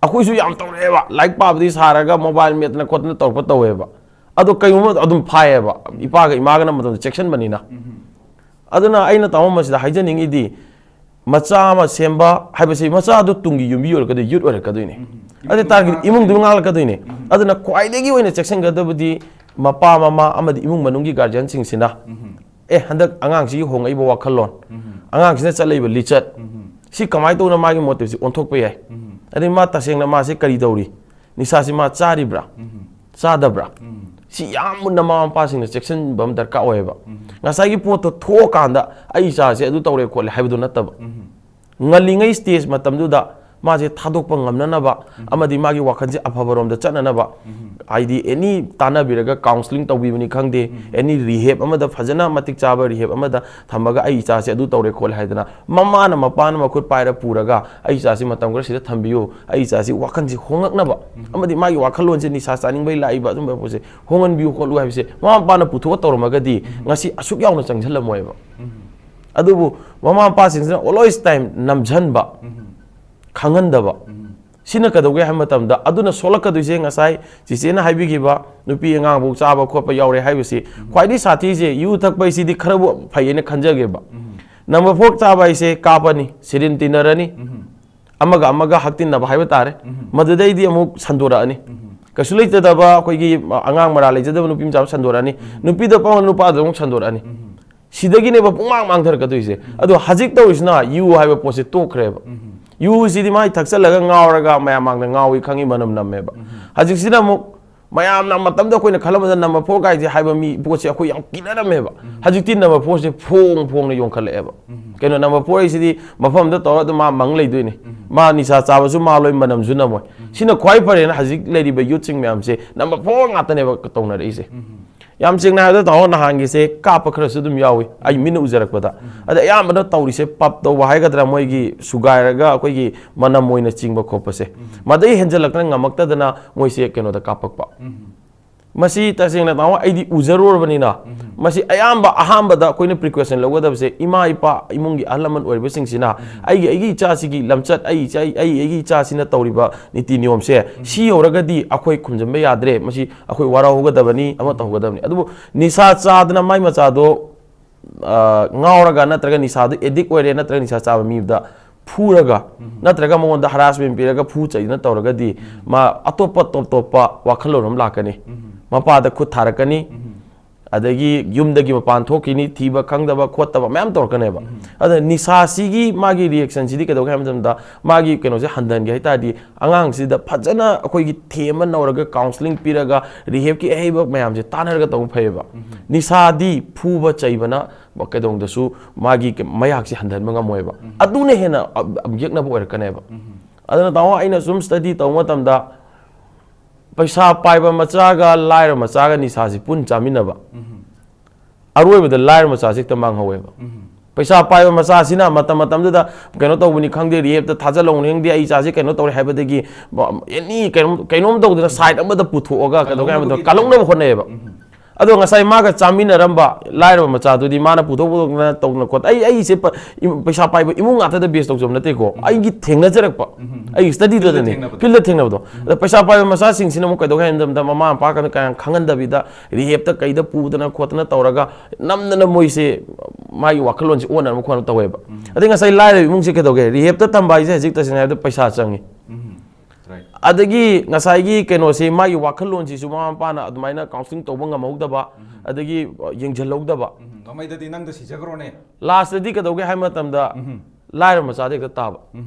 ꯑꯩꯈꯣꯏꯁꯨ ꯌꯥꯝ ꯇꯧꯔꯛꯑꯦꯕ, ꯂꯥꯏꯔꯤꯛ ꯄꯥꯕꯗꯤ ꯁꯥꯔꯒ ꯃꯣꯕꯥꯏꯜ ꯃꯦꯠꯇꯅ ꯈꯣꯠꯇꯅ ꯇꯧꯔꯛꯄ ꯇꯧꯋꯦꯕ꯫ ꯑꯗꯣ ꯀꯩꯒꯨꯝꯕ ꯑꯗꯨꯝ ꯐꯥꯏꯌꯦꯕ, ꯏꯄꯥꯒ ꯏꯃꯥꯒꯅ ꯃꯇꯝꯗ ꯆꯦꯛꯁꯤꯟꯕꯅꯤꯅ꯫ ꯑꯗꯨꯅ ꯑꯩꯅ ꯇꯥꯃꯣ ꯃꯁꯤꯗ ꯍꯥꯏꯖꯅꯤꯡꯉꯤꯗꯤ, ꯃꯆꯥ ꯑꯃ ꯁꯦꯝꯕ ꯍꯥꯏꯕꯁꯤ ꯃꯆꯥꯗꯨ ꯇꯨꯡꯒꯤ ꯌꯨꯝꯕꯤ ꯑꯣꯏꯔꯛꯀꯗꯣꯏ, ꯌꯨꯠ ꯑꯣꯏꯔꯛꯀꯗꯣꯏꯅꯤ꯫ ꯑꯗꯨ ꯇꯥꯔꯒꯗꯤ ꯏꯃꯨꯡꯗꯨ ꯉꯥꯛꯂꯛꯀꯗꯣꯏꯅꯤ꯫ ꯑꯗꯨꯅ ꯈ꯭ꯋꯥꯏꯗꯒꯤ ꯑꯣꯏꯅ ꯆꯦꯛꯁꯤꯟꯒꯗꯕꯗꯤ ꯃꯄꯥ ꯃꯃꯥ ꯑꯃꯗꯤ ꯏꯃꯨꯡ ꯃꯅꯨꯡꯒꯤ ꯒꯥꯔꯖꯤꯌꯟꯁꯤꯡꯁꯤꯅ, ꯑꯦ, ꯍꯟꯗꯛ ꯑꯉꯥꯡꯁꯤꯒꯤ ꯍꯣꯡꯉꯛꯏꯕ ꯋꯥꯈꯜꯂꯣꯟ, ꯑꯉꯥꯡꯁꯤꯅ ꯆꯠꯂꯛꯏꯕ ꯂꯤꯆꯠ, ꯁꯤ ꯀꯃꯥꯏꯅ ꯇꯧꯅ ꯃꯥꯒꯤ ꯃꯣꯇꯤꯚꯁꯤ ꯑꯣꯟꯊꯣꯛꯄ ꯌꯥꯏ? ꯑꯗꯩ ꯃꯥ ꯇꯁꯦꯡꯅ ꯃꯥꯁꯦ ꯀꯔꯤ ꯇꯧꯔꯤ? ꯅꯤꯁꯥꯁꯤ ꯃꯥ ꯆꯥꯔꯤꯕ꯭ꯔꯥ? ꯆꯥꯗꯕ꯭ꯔꯥ? ꯁꯤ ꯌꯥꯝ ꯃꯨꯟꯅ ꯃꯃꯥ ꯃꯄꯥꯁꯤꯡꯅ ꯆꯦꯛꯁꯤꯟꯕ ꯑꯃ ꯗꯔꯀꯥꯔ ꯑꯣꯏꯌꯦꯕ꯫ ꯉꯁꯥꯏꯒꯤ ꯄꯣꯠꯇꯣ ꯊꯣꯛꯑꯀꯥꯟꯗ ꯑꯩ ꯏꯆꯥꯁꯦ ꯑꯗꯨ ꯇꯧꯔꯦ ꯈꯣꯠꯂꯦ ꯍꯥꯏꯕꯗꯨ ꯅꯠꯇꯕ, ꯉꯜꯂꯤꯉꯩ ꯁ꯭ꯇꯦꯖ ꯃꯇꯝꯗꯨꯗ ꯃꯥꯁꯦ ꯊꯥꯗꯣꯛꯄ ꯉꯝꯅꯅꯕ ꯑꯃꯗꯤ ꯃꯥꯒꯤ ꯋꯥꯈꯜꯁꯦ ꯑꯐꯕꯔꯣꯝꯗ ꯆꯠꯅꯅꯕ, ꯍꯥꯏꯗꯤ ꯑꯦꯅꯤ ꯇꯥꯟꯅꯕꯤꯔꯒ ꯀꯥꯎꯟꯁꯤꯂꯤꯡ ꯇꯧꯕꯤꯕꯅꯤ ꯈꯪꯗꯦ, ꯑꯦꯅꯤ ꯔꯤꯍꯦꯕ ꯑꯃꯗ, ꯐꯖꯅ ꯃꯇꯤꯛ ꯆꯥꯕ ꯔꯤꯍꯦꯕ ꯑꯃꯗ ꯊꯝꯃꯒ ꯑꯩ ꯏꯆꯥꯁꯦ ꯑꯗꯨ ꯇꯧꯔꯦ ꯈꯣꯠꯂꯦ ꯍꯥꯏꯗꯅ ꯃꯃꯥꯅ ꯃꯄꯥꯅ ꯃꯈꯨꯠ ꯄꯥꯏꯔ ꯄꯨꯔꯒ ꯑꯩ ꯏꯆꯥꯁꯤ ꯃꯇꯝ ꯈꯔ ꯁꯤꯗ ꯊꯝꯕꯤꯌꯨ, ꯑꯩ ꯏꯆꯥꯁꯤ ꯋꯥꯈꯜꯁꯤ ꯍꯣꯡꯉꯛꯅꯕ ꯑꯃꯗꯤ ꯃꯥꯒꯤ ꯋꯥꯈꯜꯂꯣꯟꯁꯦ ꯅꯤꯁꯥ ꯆꯥꯅꯤꯡꯕꯩ ꯂꯥꯛꯏꯕ ꯑꯗꯨꯝꯕ ꯄꯣꯠꯁꯦ ꯍꯣꯡꯍꯟꯕꯤꯌꯨ ꯈꯣꯠꯂꯨ ꯍꯥꯏꯕꯁꯦ ꯃꯃꯥ ꯃꯄꯥꯅ ꯄꯨꯊꯣꯛꯑ ꯇꯧꯔꯝꯃꯒꯗꯤ ꯉꯁꯤ ꯑꯁꯨꯛ ꯌꯥꯎꯅ ꯆꯪꯁꯤꯜꯂꯝꯃꯣꯏꯕ꯫ ꯑꯗꯨꯕꯨ ꯃꯃꯥ ꯃꯄꯥꯁꯤꯡꯁꯤꯅ always time ꯅꯝꯁꯤꯟꯕ, ꯈꯪꯍꯟꯗꯕ, ꯁꯤꯅ ꯀꯩꯗꯧꯒꯦ ꯍꯥꯏꯕ ꯃꯇꯝꯗ ꯑꯗꯨꯅ ꯁꯣꯛꯂꯛꯀꯗꯣꯏꯁꯦ ꯉꯁꯥꯏ ꯆꯤꯆꯦꯅ ꯍꯥꯏꯕꯤꯈꯤꯕ ꯅꯨꯄꯤ ꯑꯉꯥꯡꯐꯧ ꯆꯥꯕ ꯈꯣꯠꯄ ꯌꯥꯎꯔꯦ ꯍꯥꯏꯕꯁꯤ꯫ ꯈ꯭ꯋꯥꯏꯗꯒꯤ ꯁꯥꯊꯤꯁꯦ ꯌꯨ ꯊꯛꯄ ꯍꯥꯏꯁꯤꯗꯤ ꯈꯔꯕꯨ ꯐꯩꯌꯦꯅ ꯈꯟꯖꯒꯦꯕ꯫ ꯅꯝꯕꯔ ꯐꯣꯔ ꯆꯥꯕ ꯍꯥꯏꯁꯦ ꯀꯥꯞꯄꯅꯤ, ꯁꯤꯔꯤꯟ ꯇꯤꯟꯅꯔꯅꯤ, ꯑꯃꯒ ꯑꯃꯒ ꯍꯛꯇꯤꯟꯅꯕ ꯍꯥꯏꯕ ꯇꯥꯔꯦ꯫ ꯃꯗꯨꯗꯩꯗꯤ ꯑꯃꯨꯛ ꯁꯟꯗꯣꯔꯛꯑꯅꯤ꯫ ꯀꯩꯁꯨ ꯂꯩꯇꯗꯕ ꯑꯩꯈꯣꯏꯒꯤ ꯑꯉꯥꯡ ꯃꯔꯥ ꯂꯩꯖꯗꯕ ꯅꯨꯄꯤ ꯃꯆꯥ ꯑꯃ ꯁꯟꯗꯣꯔꯛꯑꯅꯤ꯫ ꯅꯨꯄꯤꯗ ꯄꯪꯕ ꯅꯨꯄꯥꯗ ꯑꯃꯨꯛ ꯁꯟꯗꯣꯔꯛꯑꯅꯤ꯫ ꯁꯤꯗꯒꯤꯅꯦꯕ ꯄꯨꯡꯃꯥꯡ ꯃꯥꯡꯊꯔꯛꯀꯗꯣꯏꯁꯦ꯫ ꯑꯗꯣ ꯍꯧꯖꯤꯛ ꯇꯧꯔꯤꯁꯤꯅ ꯌꯨ ꯍꯥꯏꯕ ꯄꯣꯠꯁꯦ ꯇꯣꯛꯈ꯭ꯔꯦꯕ꯫ ꯌꯨꯁꯤꯗꯤ ꯃꯥꯏ ꯊꯛꯆꯜꯂꯒ ꯉꯥꯎꯔꯒ ꯃꯌꯥꯝ ꯃꯥꯡꯗ ꯉꯥꯎꯏ ꯈꯪꯉꯤ, ꯃꯅꯝ ꯅꯝꯃꯦꯕ꯫ ꯍꯧꯖꯤꯛꯁꯤꯅ ꯑꯃꯨꯛ ꯃꯌꯥꯝꯅ ꯃꯇꯝꯗ ꯑꯩꯈꯣꯏꯅ ꯈꯜꯂꯝꯕꯗ ꯅꯝꯕꯔ ꯐꯣꯔ ꯀꯥꯏꯁꯦ ꯍꯥꯏꯕ ꯃꯤ ꯄꯣꯠꯁꯦ ꯑꯩꯈꯣꯏ ꯌꯥꯝ ꯀꯤꯅꯔꯝꯃꯦꯕ꯫ ꯍꯧꯖꯤꯛꯇꯤ ꯅꯝꯕꯔ ꯐꯣꯔꯁꯦ ꯐꯣꯡ ꯐꯣꯡꯅ ꯌꯣꯟꯈꯠꯂꯛꯑꯦꯕ꯫ ꯀꯩꯅꯣ, ꯅꯝꯕꯔ ꯐꯣꯔ ꯍꯥꯏꯁꯤꯗꯤ ꯃꯐꯝ ꯑꯃꯗ ꯇꯧꯔꯒ ꯑꯗꯨꯝ ꯃꯥ ꯃꯪ ꯂꯩꯗꯣꯏꯅꯤ꯫ ꯃꯥ ꯅꯤꯁꯥ ꯆꯥꯕꯁꯨ ꯃꯥ ꯂꯣꯏ, ꯃꯅꯝꯁꯨ ꯅꯝꯃꯣꯏ꯫ ꯁꯤꯅ ꯈ꯭ꯋꯥꯏ ꯐꯔꯦꯅ ꯍꯧꯖꯤꯛ ꯂꯩꯔꯤꯕ ꯌꯨꯠꯁꯤꯡ ꯃꯌꯥꯝꯁꯦ ꯅꯝꯕꯔ ꯐꯣꯔ ꯉꯥꯛꯇꯅꯦꯕ ꯇꯧꯅꯔꯛꯏꯁꯦ꯫ ꯌꯥꯝ ꯁꯦꯡꯅ ꯍꯥꯏꯔꯕꯗ ꯇꯥꯃꯣ, ꯅꯍꯥꯟꯒꯤꯁꯦ ꯀꯥꯞꯄ ꯈꯔꯁꯨ ꯑꯗꯨꯝ ꯌꯥꯎꯏ ꯑꯩ ꯃꯤꯠꯅ ꯎꯖꯔꯛꯄꯗ꯫ ꯑꯗ ꯑꯌꯥꯝꯕꯅ ꯇꯧꯔꯤꯁꯦ ꯄꯞ ꯇꯧꯕ ꯍꯥꯏꯒꯗ꯭ꯔꯥ, ꯃꯣꯏꯒꯤ ꯁꯨꯒꯥꯏꯔꯒ ꯑꯩꯈꯣꯏꯒꯤ ꯃꯅꯝ ꯑꯣꯏꯅ ꯆꯤꯡꯕ ꯈꯣꯠꯄꯁꯦ꯫ ꯃꯗꯩ ꯍꯦꯟꯖꯜꯂꯛꯇꯅ ꯉꯝꯃꯛꯇꯗꯅ ꯃꯣꯏꯁꯦ ꯀꯩꯅꯣꯗ ꯀꯥꯞꯄꯛꯄ꯫ ꯃꯁꯤ ꯇꯁꯦꯡꯅ ꯇꯥꯃꯣ ꯑꯩꯗꯤ ꯎꯖꯔꯨꯔꯕꯅꯤꯅ ꯃꯁꯤ ꯑꯌꯥꯝꯕ ꯑꯍꯥꯟꯕꯗ ꯑꯩꯈꯣꯏꯅ ꯄ꯭ꯔꯤꯀꯣꯁꯟ ꯂꯧꯒꯗꯕꯁꯦ, ꯏꯃꯥ ꯏꯄꯥ, ꯏꯃꯨꯡꯒꯤ ꯑꯍꯜ ꯂꯃꯟ ꯑꯣꯏꯔꯤꯕꯁꯤꯡꯁꯤꯅ ꯑꯩꯒꯤ ꯑꯩꯒꯤ ꯏꯆꯥꯁꯤꯒꯤ ꯂꯝꯆꯠ, ꯑꯩ ꯏꯆꯥ- ꯑꯩ ꯑꯩꯒꯤ ꯏꯆꯥꯁꯤꯅ ꯇꯧꯔꯤꯕ ꯅꯤꯇꯤ ꯅꯤꯌꯣꯝꯁꯦ ꯁꯤ ꯌꯧꯔꯒꯗꯤ ꯑꯩꯈꯣꯏ ꯈꯨꯝꯖꯤꯟꯕ ꯌꯥꯗ꯭ꯔꯦ, ꯃꯁꯤ ꯑꯩꯈꯣꯏ ꯋꯥꯔꯧꯒꯗꯕꯅꯤ, ꯑꯃ ꯇꯧꯒꯗꯕꯅꯤ꯫ ꯑꯗꯨꯕꯨ ꯅꯤꯁꯥ ꯆꯥꯗꯅ ꯃꯥꯏ ꯃꯆꯥꯗꯣ, ꯑ, ꯉꯥꯎꯔꯒ, ꯅꯠꯇ꯭ꯔꯒ ꯅꯤꯁꯥꯗꯨ ꯑꯦꯗꯤꯛ ꯑꯣꯏꯔꯦ, ꯅꯠꯇ꯭ꯔꯒ ꯅꯤꯁꯥ ꯆꯥꯕ ꯃꯤꯗ ꯐꯨꯔꯒ, ꯅꯠꯇ꯭ꯔꯒ ꯃꯉꯣꯟꯗ ꯍꯔꯥꯁꯃꯦꯟ ꯄꯤꯔꯒ ꯐꯨ ꯆꯩꯗꯅ ꯇꯧꯔꯒꯗꯤ, ꯃꯥ ꯑꯇꯣꯞꯄ ꯇꯣꯞ ꯇꯣꯞꯄ ꯋꯥꯈꯜꯂꯣꯟ ꯑꯃ ꯂꯥꯛꯀꯅꯤ꯫ ꯃꯄꯥꯗ ꯈꯨꯠ ꯊꯥꯔꯛꯀꯅꯤ, ꯑꯗꯒꯤ ꯌꯨꯝꯗꯒꯤ ꯃꯄꯥꯟ ꯊꯣꯛꯈꯤꯅꯤ, ꯊꯤꯕ ꯈꯪꯗꯕ ꯈꯣꯠꯇꯕ ꯃꯌꯥꯝ ꯇꯧꯔꯛꯀꯅꯦꯕ꯫ ꯑꯗ ꯅꯤꯁꯥꯁꯤꯒꯤ ꯃꯥꯒꯤ ꯔꯤꯌꯦꯛꯁꯟꯁꯤꯗꯤ ꯀꯩꯗꯧꯒꯦ ꯍꯥꯏꯕ ꯃꯇꯝꯗ, ꯃꯥꯒꯤ ꯀꯩꯅꯣꯁꯦ ꯍꯟꯊꯍꯟꯒꯦ ꯍꯥꯏ ꯇꯥꯔꯗꯤ, ꯑꯉꯥꯡꯁꯤꯗ ꯐꯖꯅ ꯑꯩꯈꯣꯏꯒꯤ ꯊꯦꯝꯃ ꯅꯧꯔꯒ, ꯀꯥꯎꯟꯁꯤꯂꯤꯡ ꯄꯤꯔꯒ, ꯔꯤꯍꯦꯞꯀꯤ ꯑꯍꯩꯕ ꯃꯌꯥꯝꯁꯦ ꯇꯥꯟꯅꯔꯒ ꯇꯧꯕ ꯐꯩꯌꯦꯕ꯫ ꯅꯤꯁꯥꯗꯤ ꯐꯨꯕ ꯆꯩꯕꯅ ꯀꯩꯗꯧꯗꯁꯨ ꯃꯥꯒꯤ ꯃꯌꯥꯛꯁꯦ ꯍꯟꯊꯍꯟꯕ ꯉꯝꯃꯣꯏꯕ꯫ ꯑꯗꯨꯅ ꯍꯦꯟꯅ ꯑ-, ꯑ-, ꯌꯦꯛꯅꯕ ꯑꯣꯏꯔꯛꯀꯅꯦꯕ꯫ ꯑꯗꯨꯅ ꯇꯥꯃꯣ, ꯑꯩꯅ ꯁꯨꯝ ꯁ꯭ꯇꯗꯤ ꯇꯧꯕ ꯃꯇꯝꯗ, ꯄꯩꯁꯥ ꯄꯥꯏꯕ ꯃꯆꯥꯒ ꯂꯥꯏꯔꯕ ꯃꯆꯥꯒ ꯅꯤꯁꯥꯁꯤ ꯄꯨꯟ ꯆꯥꯃꯤꯟꯅꯕ, ꯑꯔꯣꯏꯕꯗ ꯂꯥꯏꯔꯕ ꯃꯆꯥꯁꯤ ꯍꯦꯛꯇ ꯃꯥꯡꯍꯧꯋꯦꯕ꯫ ꯄꯩꯁꯥ ꯄꯥꯏꯕ ꯃꯆꯥꯁꯤꯅ ꯃꯇꯝ ꯃꯇꯝꯗꯨꯗ ꯀꯩꯅꯣ ꯇꯧꯕꯅꯤ ꯈꯪꯗꯦ, ꯔꯤꯍꯦꯞꯇ ꯊꯥꯖꯤꯜꯂꯧꯕꯅꯤ ꯈꯪꯗꯦ, ꯑꯩ ꯏꯆꯥꯁꯤ ꯀꯩꯅꯣ ꯇꯧꯔꯦ ꯍꯥꯏꯕꯗꯒꯤ, ꯑꯦꯅꯤ ꯀꯩꯅꯣꯝ ꯀꯩꯅꯣꯝ ꯇꯧꯗꯅ ꯁꯥꯏꯠ ꯑꯃꯗ ꯄꯨꯊꯣꯛꯑꯒ ꯀꯩꯗꯧꯒꯦ ꯍꯥꯏꯕꯗ ꯀꯜꯍꯧꯅꯕ ꯍꯣꯠꯅꯩꯌꯦꯕ꯫ ꯑꯗꯣ ꯉꯁꯥꯏ ꯃꯥꯒ ꯆꯥꯃꯤꯟꯅꯔꯝꯕ ꯂꯥꯏꯔꯕ ꯃꯆꯥꯗꯨꯗꯤ ꯃꯥꯅ ꯄꯨꯊꯣꯛ ꯄꯨꯊꯣꯛꯇꯅ ꯇꯧꯗꯅ ꯈꯣꯠꯇꯅ, ꯑꯩ ꯑꯩꯁꯦ ꯄ-, ꯏꯝ-, ꯄꯩꯁꯥ ꯄꯥꯏꯕ ꯏꯃꯨꯡ ꯉꯥꯛꯇꯗ ꯕꯦꯁ ꯇꯧꯖꯕ ꯅꯠꯇꯦꯀꯣ꯫ ꯑꯩꯒꯤ ꯊꯦꯡꯅꯖꯔꯛꯄ, ꯑꯩꯒꯤ ꯁ꯭ꯇꯗꯤꯗꯅꯦ, ꯐꯤꯜꯗ ꯊꯦꯡꯅꯕꯗꯣ꯫ ꯐꯤꯜꯗ ꯊꯦꯡꯅꯕꯗꯣ꯫ ꯑꯗ ꯄꯩꯁꯥ ꯄꯥꯏꯕ ꯃꯆꯥꯁꯤꯡꯁꯤꯅ ꯑꯃꯨꯛ ꯀꯩꯗꯧꯒꯦ ꯍꯥꯏꯕ ꯃꯇꯝꯗ, ꯃꯃꯥ ꯃꯄꯥ ꯀꯩꯝꯇ ꯀꯌꯥ ꯈꯪꯍꯟꯗꯕꯤꯗ, ꯔꯤꯍꯦꯞꯇ ꯀꯩꯗ ꯄꯨꯗꯅ ꯈꯣꯠꯇꯅ ꯇꯧꯔꯒ, ꯅꯝꯗꯅ ꯃꯣꯏꯁꯦ ꯃꯥꯒꯤ ꯋꯥꯈꯜꯂꯣꯟꯁꯦ ꯑꯣꯟꯅꯅꯕ ꯈꯣꯠꯅꯕ ꯇꯧꯋꯦꯕ꯫ ꯑꯗꯩ ꯉꯁꯥꯏ ꯂꯥꯏꯔꯕ ꯏꯃꯨꯡꯁꯦ ꯀꯩꯗꯧꯒꯦ? ꯔꯤꯍꯦꯞꯇ ꯊꯝꯕ ꯍꯥꯏꯁꯦ ꯍꯧꯖꯤꯛ ꯇꯁꯦꯡꯅ ꯍꯥꯏꯕꯗ ꯄꯩꯁꯥ ꯆꯪꯉꯤ꯫ ꯑꯗꯒꯤ ꯉꯁꯥꯏꯒꯤ ꯀꯩꯅꯣꯁꯤ, ꯃꯥꯒꯤ ꯋꯥꯈꯜꯂꯣꯟꯁꯤꯁꯨ ꯃꯃꯥ ꯃꯄꯥꯅ ꯑꯗꯨꯃꯥꯏꯅ ꯀꯥꯎꯟꯁꯤꯂꯤꯡ ꯇꯧꯕ ꯉꯝꯍꯧꯗꯕ, ꯑꯗꯒꯤ, ꯑ, ꯌꯦꯡꯁꯤꯜꯍꯧꯗꯕ꯫ ꯎꯝ, ꯃꯃꯩꯗꯗꯤ ꯅꯪꯗ ꯁꯤꯖꯈ꯭ꯔꯣꯅꯦ꯫ ꯂꯥꯁꯇꯗꯤ ꯀꯩꯗꯧꯒꯦ ꯍꯥꯏꯕ ꯃꯇꯝꯗ, ꯂꯥꯏꯔꯕ ꯃꯆꯥꯗ ꯍꯦꯛꯇ ꯇꯥꯕ꯫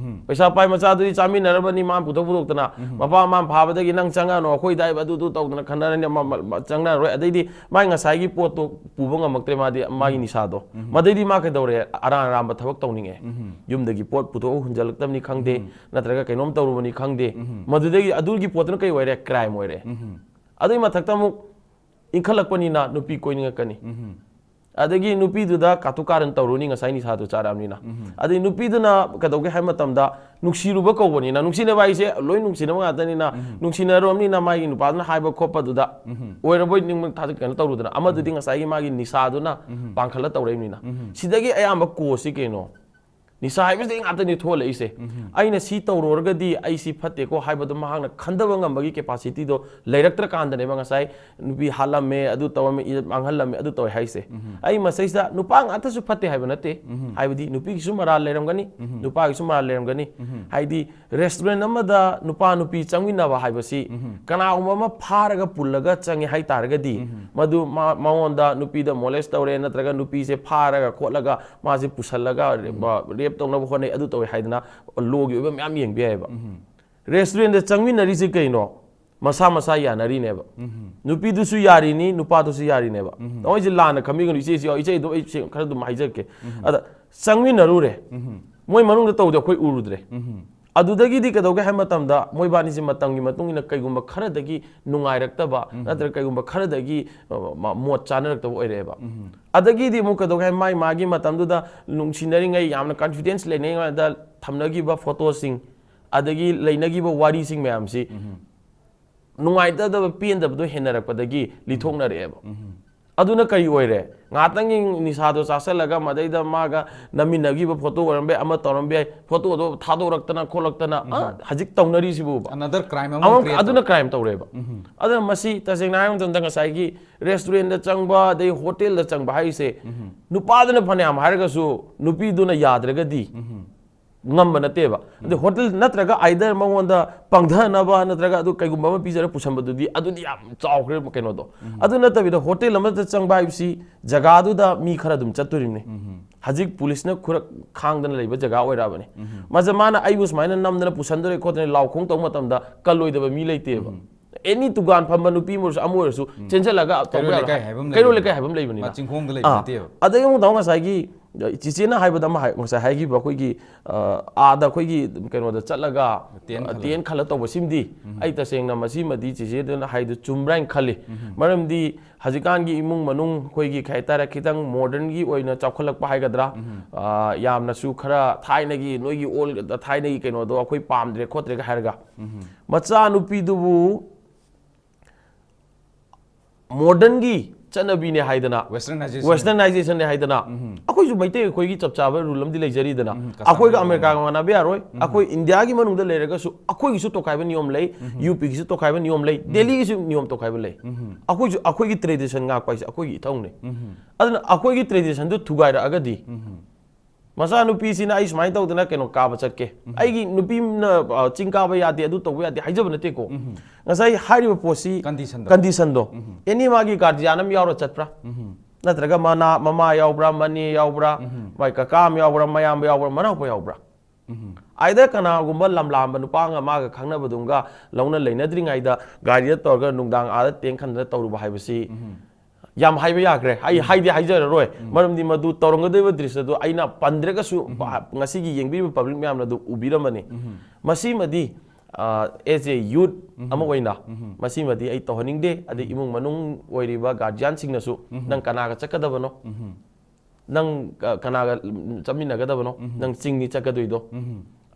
ꯄꯩꯁꯥ ꯄꯥꯏ ꯃꯆꯥꯗꯨꯗꯤ ꯆꯥꯃꯤꯟꯅꯔꯕꯅꯤ, ꯃꯥꯅ ꯄꯨꯊꯣꯛ ꯄꯨꯊꯣꯛꯇꯅ, ꯃꯄꯥ ꯃꯥꯅ ꯐꯥꯕꯗꯒꯤ ꯅꯪ ꯆꯪꯉꯛꯑꯅꯨ, ꯑꯩꯈꯣꯏ ꯗꯥꯏꯕ ꯑꯗꯨꯗꯨ ꯇꯧꯗꯅ ꯈꯟꯅꯔꯅꯤ, ꯑꯃ, ꯑꯃ, ꯑꯃ ꯆꯪꯅꯔꯔꯣꯏ꯫ ꯑꯗꯩꯗꯤ ꯃꯥꯏ ꯉꯁꯥꯏꯒꯤ ꯄꯣꯠꯇꯣ ꯄꯨꯕ ꯉꯝꯃꯛꯇ꯭ꯔꯦ ꯃꯥꯗꯤ, ꯃꯥꯒꯤ ꯅꯤꯁꯥꯗꯣ꯫ ꯃꯗꯩꯗꯤ ꯃꯥ ꯀꯩꯗꯧꯔꯦ? ꯑꯔꯥꯟ ꯑꯔꯥꯟꯕ ꯊꯕꯛ ꯇꯧꯅꯤꯡꯉꯦ꯫ ꯌꯨꯝꯗꯒꯤ ꯄꯣꯠ ꯄꯨꯊꯣꯛꯑ ꯍꯨꯟꯖꯜꯂꯛꯇꯕꯅꯤ ꯈꯪꯗꯦ, ꯅꯠꯇ꯭ꯔꯒ ꯀꯩꯅꯣꯝ ꯇꯧꯔꯨꯕꯅꯤ ꯈꯪꯗꯦ꯫ ꯃꯗꯨꯗꯒꯤ ꯑꯗꯨꯒꯤ ꯄꯣꯠꯇꯨꯅ ꯀꯩ ꯑꯣꯏꯔꯦ? ꯀ꯭ꯔꯥꯏꯝ ꯑꯣꯏꯔꯦ꯫ ꯑꯗꯨꯒꯤ ꯃꯊꯛꯇ ꯑꯃꯨꯛ ꯏꯟꯈꯠꯂꯛꯄꯅꯤꯅ ꯅꯨꯄꯤ ꯀꯣꯏꯅꯤꯡꯉꯛꯀꯅꯤ꯫ ꯑꯗꯒꯤ ꯅꯨꯄꯤꯗꯨꯗ ꯀꯥꯇꯨ ꯀꯥꯔꯟ ꯇꯧꯔꯨꯅꯤ, ꯉꯁꯥꯏ ꯅꯤꯁꯥꯗꯨ ꯆꯥꯔꯛꯑꯕꯅꯤꯅ꯫ ꯑꯗꯩ ꯅꯨꯄꯤꯗꯨꯅ ꯀꯩꯗꯧꯒꯦ ꯍꯥꯏꯕ ꯃꯇꯝꯗ, ꯅꯨꯡꯁꯤꯔꯨꯕ ꯀꯧꯕꯅꯤꯅ, ꯅꯨꯡꯁꯤꯅꯕ ꯍꯥꯏꯁꯦ ꯂꯣꯏ ꯅꯨꯡꯁꯤꯅꯕ ꯉꯥꯛꯇꯅꯤꯅ, ꯅꯨꯡꯁꯤꯅꯔꯣꯝꯅꯤꯅ ꯃꯥꯒꯤ ꯅꯨꯄꯥꯗꯨꯅ ꯍꯥꯏꯕ ꯈꯣꯠꯄꯗꯨꯗ ꯑꯣꯏꯔꯕꯣꯏ ꯅꯤꯡꯕ ꯊꯥꯖ ꯀꯩꯅꯣ ꯇꯧꯔꯨꯗꯅ, ꯑꯃꯗꯨꯗꯤ ꯉꯁꯥꯏꯒꯤ ꯃꯥꯒꯤ ꯅꯤꯁꯥꯗꯨꯅ ꯄꯥꯡꯈꯠꯂ ꯇꯧꯔꯛꯏꯕꯅꯤꯅ꯫ ꯁꯤꯗꯒꯤ ꯑꯌꯥꯝꯕ ꯀꯣꯁꯁꯤ ꯀꯩꯅꯣ? ꯅꯤꯁꯥ ꯍꯥꯏꯕꯁꯤꯗꯒꯤ ꯉꯥꯛꯇꯅꯤ ꯊꯣꯛꯍꯜꯂꯛꯏꯁꯦ꯫ ꯑꯩꯅ ꯁꯤ ꯇꯧꯔꯨꯔꯒꯗꯤ ꯑꯩ ꯁꯤ ꯐꯠꯇꯦꯀꯣ ꯍꯥꯏꯕꯗꯣ ꯃꯍꯥꯛꯅ ꯈꯟꯊꯕ ꯉꯝꯕꯒꯤ capacityꯗꯣ ꯂꯩꯔꯛꯇ꯭ꯔꯀꯥꯟꯗꯅꯦꯕ ꯉꯁꯥꯏ ꯅꯨꯄꯤ ꯍꯥꯠꯂꯝꯃꯦ, ꯑꯗꯨ ꯇꯧꯔꯝꯃꯦ, ꯏꯖꯠ ꯃꯥꯡꯍꯜꯂꯝꯃꯦ, ꯑꯗꯨ ꯇꯧꯋꯦ ꯍꯥꯏꯁꯦ꯫ ꯑꯩ ꯃꯁꯤꯗꯩꯁꯤꯗ ꯅꯨꯄꯥ ꯉꯥꯛꯇꯁꯨ ꯐꯠꯇꯦ ꯍꯥꯏꯕ ꯅꯠꯇꯦ꯫ ꯍꯥꯏꯕꯗꯤ ꯅꯨꯄꯤꯒꯤꯁꯨ ꯃꯔꯥꯜ ꯂꯩꯔꯝꯒꯅꯤ, ꯅꯨꯄꯥꯒꯤꯁꯨ ꯃꯔꯥꯜ ꯂꯩꯔꯝꯒꯅꯤ꯫ ꯍꯥꯏꯗꯤ restaurant ꯑꯃꯗ ꯅꯨꯄꯥ ꯅꯨꯄꯤ ꯆꯪꯃꯤꯟꯅꯕ ꯍꯥꯏꯕꯁꯤ ꯀꯅꯥꯒꯨꯝꯕ ꯑꯃ ꯐꯥꯔꯒ ꯄꯨꯜꯂꯒ ꯆꯪꯉꯦ ꯍꯥꯏ ꯇꯥꯔꯒꯗꯤ, ꯃꯗꯨ ꯃꯥ-, ꯃꯉꯣꯟꯗ ꯅꯨꯄꯤꯗ molest ꯇꯧꯔꯦ ꯅꯠꯇ꯭ꯔꯒ ꯅꯨꯄꯤꯁꯦ ꯐꯥꯔꯒ ꯈꯣꯠꯂꯒ ꯃꯥꯁꯦ ꯄꯨꯁꯜꯂꯒ rape ꯇꯧꯅꯕ ꯍꯣꯠꯅꯩ, ꯑꯗꯨ ꯇꯧꯋꯦ ꯍꯥꯏꯗꯅ lawꯒꯤ ꯑꯣꯏꯕ ꯃꯌꯥꯝ ꯌꯦꯡꯕ ꯌꯥꯏꯑꯕ꯫ Restaurantꯗ ꯆꯪꯃꯤꯟꯅꯔꯤꯁꯦ ꯀꯩꯅꯣ? ꯃꯁꯥ ꯃꯁꯥ ꯌꯥꯅꯔꯤꯅꯦꯕ꯫ ꯅꯨꯄꯤꯗꯨꯁꯨ ꯌꯥꯔꯤꯅꯤ, ꯅꯨꯄꯥꯗꯨꯁꯨ ꯌꯥꯔꯤꯅꯦꯕ꯫ ꯇꯃꯣꯏꯁꯦ ꯂꯥꯟꯅ ꯈꯟꯕꯤꯒꯅꯨ, ꯏꯆꯦꯁꯤ ꯌꯥꯎ-, ꯏꯆꯦ ꯑꯗꯨꯝ, ꯑꯩ ꯁꯤ ꯈꯔ ꯑꯗꯨꯝ ꯍꯥꯏꯖꯔꯛꯀꯦ꯫ ꯑꯗ ꯆꯪꯃꯤꯟꯅꯔꯨꯔꯦ꯫ ꯃꯣꯏ ꯃꯅꯨꯡꯗ ꯇꯧꯗꯦ, ꯑꯩꯈꯣꯏ ꯎꯔꯨꯗ꯭ꯔꯦ꯫ ꯑꯗꯨꯗꯒꯤꯗꯤ ꯀꯩꯗꯧꯒꯦ ꯍꯥꯏꯕ ꯃꯇꯝꯗ, ꯃꯣꯏꯕꯥꯅꯤꯁꯤ ꯃꯇꯝꯒꯤ ꯃꯇꯨꯡ ꯏꯟꯅ ꯀꯩꯒꯨꯝꯕ ꯈꯔꯗꯒꯤ ꯅꯨꯡꯉꯥꯏꯔꯛꯇꯕ, ꯅꯠꯇ꯭ꯔꯒ ꯀꯩꯒꯨꯝꯕ ꯈꯔꯗꯒꯤ, ꯑ, ꯃ-, ꯃꯣꯠ ꯆꯥꯅꯔꯛꯇꯕ ꯑꯣꯏꯔꯛꯑꯦꯕ꯫ ꯑꯗꯒꯤꯗꯤ ꯑꯃꯨꯛ ꯀꯩꯗꯧꯒꯦ ꯍꯥꯏ, ꯃꯥꯏ ꯃꯥꯒꯤ ꯃꯇꯝꯗꯨꯗ ꯅꯨꯡꯁꯤꯅꯔꯤꯉꯩ, ꯌꯥꯝꯅ confidence ꯂꯩꯅꯔꯤꯉꯩꯗ ꯊꯝꯅꯈꯤꯕ photoꯁꯤꯡ, ꯑꯗꯒꯤ ꯂꯩꯅꯈꯤꯕ ꯋꯥꯔꯤꯁꯤꯡ ꯃꯌꯥꯝꯁꯤ ꯅꯨꯡꯉꯥꯏꯇꯗꯕ, ꯄꯦꯟꯗꯕꯗꯣ ꯍꯦꯟꯅꯔꯛꯄꯗ ꯂꯤꯊꯣꯛꯅꯔꯛꯑꯦꯕ꯫ ꯑꯗꯨꯅ ꯀꯔꯤ ꯑꯣꯏꯔꯦ? ꯉꯥꯏꯍꯥꯛꯇꯪꯒꯤ ꯅꯤꯁꯥꯗꯣ ꯆꯥꯁꯜꯂꯒ ꯃꯗꯩꯗ ꯃꯥꯒ ꯅꯝꯃꯤꯟꯅꯈꯤꯕ photo ꯑꯣꯏꯔꯝꯕ ꯌꯥꯏ, ꯑꯃ ꯇꯧꯔꯝꯕ ꯌꯥꯏ, photoꯗꯣ ꯊꯥꯗꯣꯔꯛꯇꯅ ꯈꯣꯠꯂꯛꯇꯅ, ꯑ, ꯍꯧꯖꯤꯛ ꯇꯧꯅꯔꯤꯁꯤꯕꯨ꯫ Another crime ꯑꯃ ꯑꯃꯨꯛ create ꯑꯗꯨꯅ ꯇꯧꯔꯦ꯫ Crime ꯇꯧꯔꯦꯕ꯫ ꯑꯗꯨꯅ ꯃꯁꯤ ꯇꯁꯦꯡꯅ ꯍꯥꯏꯕ ꯃꯇꯝꯗ ꯉꯁꯥꯏꯒꯤ restaurantꯗ ꯆꯪꯕ, ꯑꯗꯩ hotelꯗ ꯆꯪꯕ ꯍꯥꯏꯁꯦ ꯅꯨꯄꯥꯗꯨꯅ ꯐꯅꯌꯥꯝ ꯍꯥꯏꯔꯒꯁꯨ ꯅꯨꯄꯤꯗꯨꯅ ꯌꯥꯗ꯭ꯔꯒꯗꯤ ꯉꯝꯕ ꯅꯠꯇꯦꯕ꯫ ꯑꯗꯩ hotel ꯅꯠꯇ꯭ꯔꯒ either ꯃꯉꯣꯟꯗ ꯄꯪꯊꯅꯕ ꯅꯠꯇ꯭ꯔꯒ ꯑꯗꯨ ꯀꯩꯒꯨꯝꯕ ꯑꯃ ꯄꯤꯖꯔ ꯄꯨꯁꯟꯕꯗꯨꯗꯤ ꯑꯗꯨꯗꯤ ꯌꯥꯝ ꯆꯥꯎꯈ꯭ꯔꯦ ꯀꯩꯅꯣꯗꯣ꯫ ꯑꯗꯨ ꯅꯠꯇꯕꯤꯗ hotel ꯑꯃꯗ ꯆꯪꯕ ꯍꯥꯏꯕꯁꯤ ꯖꯒꯥꯗꯨꯗ ꯃꯤ ꯈꯔ ꯑꯗꯨꯝ ꯆꯠꯇꯣꯔꯤꯕꯅꯤ꯫ ꯍꯧꯖꯤꯛ ꯄꯨꯂꯤꯁꯅ ꯈꯨꯔꯛ ꯈꯥꯡꯗꯅ ꯂꯩꯕ ꯖꯒꯥ ꯑꯣꯏꯔꯛꯑꯕꯅꯤ꯫ ꯃꯥꯁꯦ ꯃꯥꯅ ꯑꯩꯕꯨ ꯁꯨꯃꯥꯏꯅ ꯅꯝꯗꯅ ꯄꯨꯁꯟꯗꯣꯔꯦ ꯈꯣꯠꯇꯣꯔꯦ ꯂꯥꯎ ꯈꯣꯡ ꯇꯧꯕ ꯃꯇꯝꯗ ꯀꯜꯂꯣꯏꯗꯕ ꯃꯤ ꯂꯩꯇꯦꯕ꯫ ꯑꯦꯅꯤ ꯗꯨꯀꯥꯟ ꯐꯝꯕ ꯅꯨꯄꯤ ꯑꯃ ꯑꯣꯏꯔꯁꯨ, ꯑꯃ ꯑꯣꯏꯔꯁꯨ ꯆꯦꯟꯁꯤꯜꯂꯒ ꯇꯧꯕ ꯀꯩꯔꯣꯜ ꯌꯥꯔꯣꯏ꯫ ꯂꯩꯀꯥꯏ ꯍꯥꯏꯕ ꯑꯃ ꯀꯩꯔꯣꯜ ꯂꯩꯕꯅꯤ꯫ ꯂꯩꯀꯥꯏ ꯍꯥꯏꯕ ꯑꯃ ꯂꯩꯕꯅꯤꯅ꯫ ꯃꯥ ꯆꯤꯡꯈꯣꯡꯗ ꯂꯩꯕ ꯑꯥ, ꯅꯠꯇꯦꯕ꯫ ꯑꯗꯒꯤ ꯑꯃꯨꯛ ꯇꯥꯃꯣ ꯉꯁꯥꯏꯒꯤ ꯆꯤꯆꯦꯅ ꯍꯥꯏꯕꯗ ꯑꯃ ꯍꯥꯏ, ꯉꯁꯥꯏ ꯍꯥꯏꯈꯤꯕ ꯑꯩꯈꯣꯏꯒꯤ, ꯑ, ꯑꯥꯗ ꯑꯩꯈꯣꯏꯒꯤ ꯀꯩꯅꯣꯗ ꯆꯠꯂꯒ ꯇꯦꯟ ꯈꯜꯂꯒ꯫ ꯇꯦꯟ ꯈꯜꯂ ꯇꯧꯕ ꯁꯤꯃꯗꯤ ꯑꯩ ꯇꯁꯦꯡꯅ ꯃꯁꯤꯃꯗꯤ ꯆꯤꯆꯦꯗꯨꯅ ꯍꯥꯏꯗꯨ ꯆꯨꯝꯕ꯭ꯔꯥ ꯍꯥꯏꯅ ꯈꯜꯂꯤ꯫ ꯃꯔꯝꯗꯤ ꯍꯧꯖꯤꯛꯀꯥꯟꯒꯤ ꯏꯃꯨꯡ ꯃꯅꯨꯡ ꯑꯩꯈꯣꯏꯒꯤ ꯀꯩ ꯍꯥꯏꯇꯥꯔꯦ, ꯈꯤꯇꯪ ꯃꯣꯗꯔꯟꯒꯤ ꯑꯣꯏꯅ ꯆꯥꯎꯈꯠꯂꯛꯄ ꯍꯥꯏꯒꯗ꯭ꯔꯥ, ꯑ, ꯌꯥꯝꯅꯁꯨ ꯈꯔ ꯊꯥꯏꯅꯒꯤ ꯅꯣꯏꯒꯤ ꯑꯣꯜ ꯊꯥꯏꯅꯒꯤ ꯀꯩꯅꯣꯗꯣ ꯑꯩꯈꯣꯏ ꯄꯥꯝꯗ꯭ꯔꯦ ꯈꯣꯠꯇ꯭ꯔꯦꯒ ꯍꯥꯏꯔꯒ ꯃꯆꯥꯅꯨꯄꯤꯗꯨꯕꯨ ꯃꯣꯗꯔꯟꯒꯤ ꯆꯠꯅꯕꯤꯅꯦ ꯍꯥꯏꯗꯅ, Westernization꯫ Westernization ꯅꯦ ꯍꯥꯏꯗꯅ, ꯑꯩꯈꯣꯏꯁꯨ ꯃꯩꯇꯩ ꯑꯩꯈꯣꯏꯒꯤ ꯆꯞ ꯆꯥꯕ ꯔꯨꯜ ꯑꯃꯗꯤ ꯂꯩꯖꯔꯤꯗꯅ, ꯎꯝ, custom ꯑꯩꯈꯣꯏꯒ ꯂꯩ꯫ ꯑꯃꯦꯔꯤꯀꯥꯒ ꯃꯥꯟꯅꯕ ꯌꯥꯔꯣꯏ꯫ ꯑꯩꯈꯣꯏ ꯏꯟꯗꯤꯌꯥꯒꯤ ꯃꯅꯨꯡꯗ ꯂꯩꯔꯒꯁꯨ ꯑꯩꯈꯣꯏꯒꯤꯁꯨ ꯇꯣꯈꯥꯏꯕ ꯅꯤꯌꯣꯝ ꯂꯩ, ꯌꯨ ꯄꯤꯒꯤꯁꯨ ꯇꯣꯈꯥꯏꯕ ꯅꯤꯌꯣꯝ ꯂꯩ, ꯗꯦꯜꯂꯤꯒꯤꯁꯨ ꯅꯤꯌꯣꯝ ꯇꯣꯈꯥꯏꯕ ꯂꯩ꯫ ꯑꯩꯈꯣꯏꯁꯨ ꯑꯩꯈꯣꯏꯒꯤ ꯇ꯭ꯔꯦꯗꯤꯁꯟ ꯉꯥꯛꯄ ꯍꯥꯏꯁꯦ ꯑꯩꯈꯣꯏꯒꯤ ꯏꯊꯧꯅꯦ꯫ ꯑꯗꯨꯅ ꯑꯩꯈꯣꯏꯒꯤ ꯇ꯭ꯔꯦꯗꯤꯁꯟꯗꯨ ꯊꯨꯒꯥꯏꯔꯛꯑꯒꯗꯤ, ꯃꯆꯥꯅꯨꯄꯤꯁꯤꯅ ꯑꯩ ꯁꯨꯃꯥꯏꯅ ꯇꯧꯗꯅ ꯀꯩꯅꯣ ꯀꯥꯕ ꯆꯠꯀꯦ, ꯑꯩꯒꯤ ꯅꯨꯄꯤꯅ, ꯑ, ꯆꯤꯡ ꯀꯥꯕ ꯌꯥꯗꯦ, ꯑꯗꯨ ꯇꯧꯕ ꯌꯥꯗꯦ ꯍꯥꯏꯖꯕ ꯅꯠꯇꯦꯀꯣ꯫ ꯉꯁꯥꯏ ꯍꯥꯏꯔꯤꯕ ꯄꯣꯠꯁꯤ, Condition ꯗꯣ꯫ Condition ꯗꯣ, ꯑꯦꯅꯤ ꯃꯥꯒꯤ ꯒꯥꯔꯖꯤꯌꯥꯟ ꯑꯃ ꯌꯥꯎꯔ ꯆꯠꯄ꯭ꯔꯥ? ꯅꯠꯇ꯭ꯔꯒ ꯃꯅꯥ ꯃꯃꯥ ꯌꯥꯎꯕ꯭ꯔꯥ, ꯃꯅꯦ ꯌꯥꯎꯕ꯭ꯔꯥ, ꯃꯥꯏ ꯀꯀꯥ ꯑꯃ ꯌꯥꯎꯕ꯭ꯔꯥ, ꯃꯌꯥꯝꯕ ꯌꯥꯎꯕ꯭ꯔꯥ, ꯃꯅꯥꯎꯄꯥ ꯌꯥꯎꯕ꯭ꯔꯥ? ꯑꯥꯏꯗ ꯀꯅꯥꯒꯨꯝꯕ ꯂꯝꯂꯥꯝꯕ ꯅꯨꯄꯥ ꯑꯃꯒ ꯃꯥꯒ ꯈꯪꯅꯕꯗꯨꯒ ꯂꯧꯅ ꯂꯩꯅꯗ꯭ꯔꯤꯉꯩꯗ ꯒꯥꯔꯤꯗ ꯇꯧꯔꯒ ꯅꯨꯡꯗꯥꯡ ꯑꯥꯗ ꯇꯦꯡ ꯈꯟꯗꯅ ꯇꯧꯔꯨꯕ ꯍꯥꯏꯕꯁꯤ ꯌꯥꯝ ꯍꯥꯏꯕ ꯌꯥꯈ꯭ꯔꯦ꯫ ꯑꯩ ꯍꯥꯏꯗꯤ ꯍꯥꯏꯖꯔꯔꯣꯏ, ꯃꯔꯝꯗꯤ ꯃꯗꯨ ꯇꯧꯔꯝꯒꯗꯧꯔꯤꯕ ꯗ꯭ꯔꯤꯁꯇꯗꯨ ꯑꯩꯅ ꯄꯟꯗ꯭ꯔꯒꯁꯨ ꯉꯁꯤꯒꯤ ꯌꯦꯡꯕꯤꯔꯤꯕ ꯄꯕ꯭ꯂꯤꯛ ꯃꯌꯥꯝꯅ ꯑꯗꯨ ꯎꯕꯤꯔꯝꯃꯅꯤ꯫ ꯃꯁꯤꯃꯗꯤ, ꯑ, ꯑꯦꯖ ꯑꯦ ꯌꯨꯠ ꯑꯃ ꯑꯣꯏꯅ ꯃꯁꯤꯃꯗꯤ ꯑꯩ ꯇꯧꯍꯟꯅꯤꯡꯗꯦ꯫ ꯑꯗꯩ ꯏꯃꯨꯡ ꯃꯅꯨꯡ ꯑꯣꯏꯔꯤꯕ ꯒꯥꯔꯖꯤꯌꯥꯟꯁꯤꯡꯅꯁꯨ ꯅꯪ ꯀꯅꯥꯒ ꯆꯠꯀꯗꯕꯅꯣ? ꯅꯪ ꯀ-, ꯀꯅꯥꯒ ꯆꯠꯃꯤꯟꯅꯒꯗꯕꯅꯣ? ꯅꯪ ꯆꯤꯡꯅꯤ ꯆꯠꯀꯗꯣꯏꯗꯣ?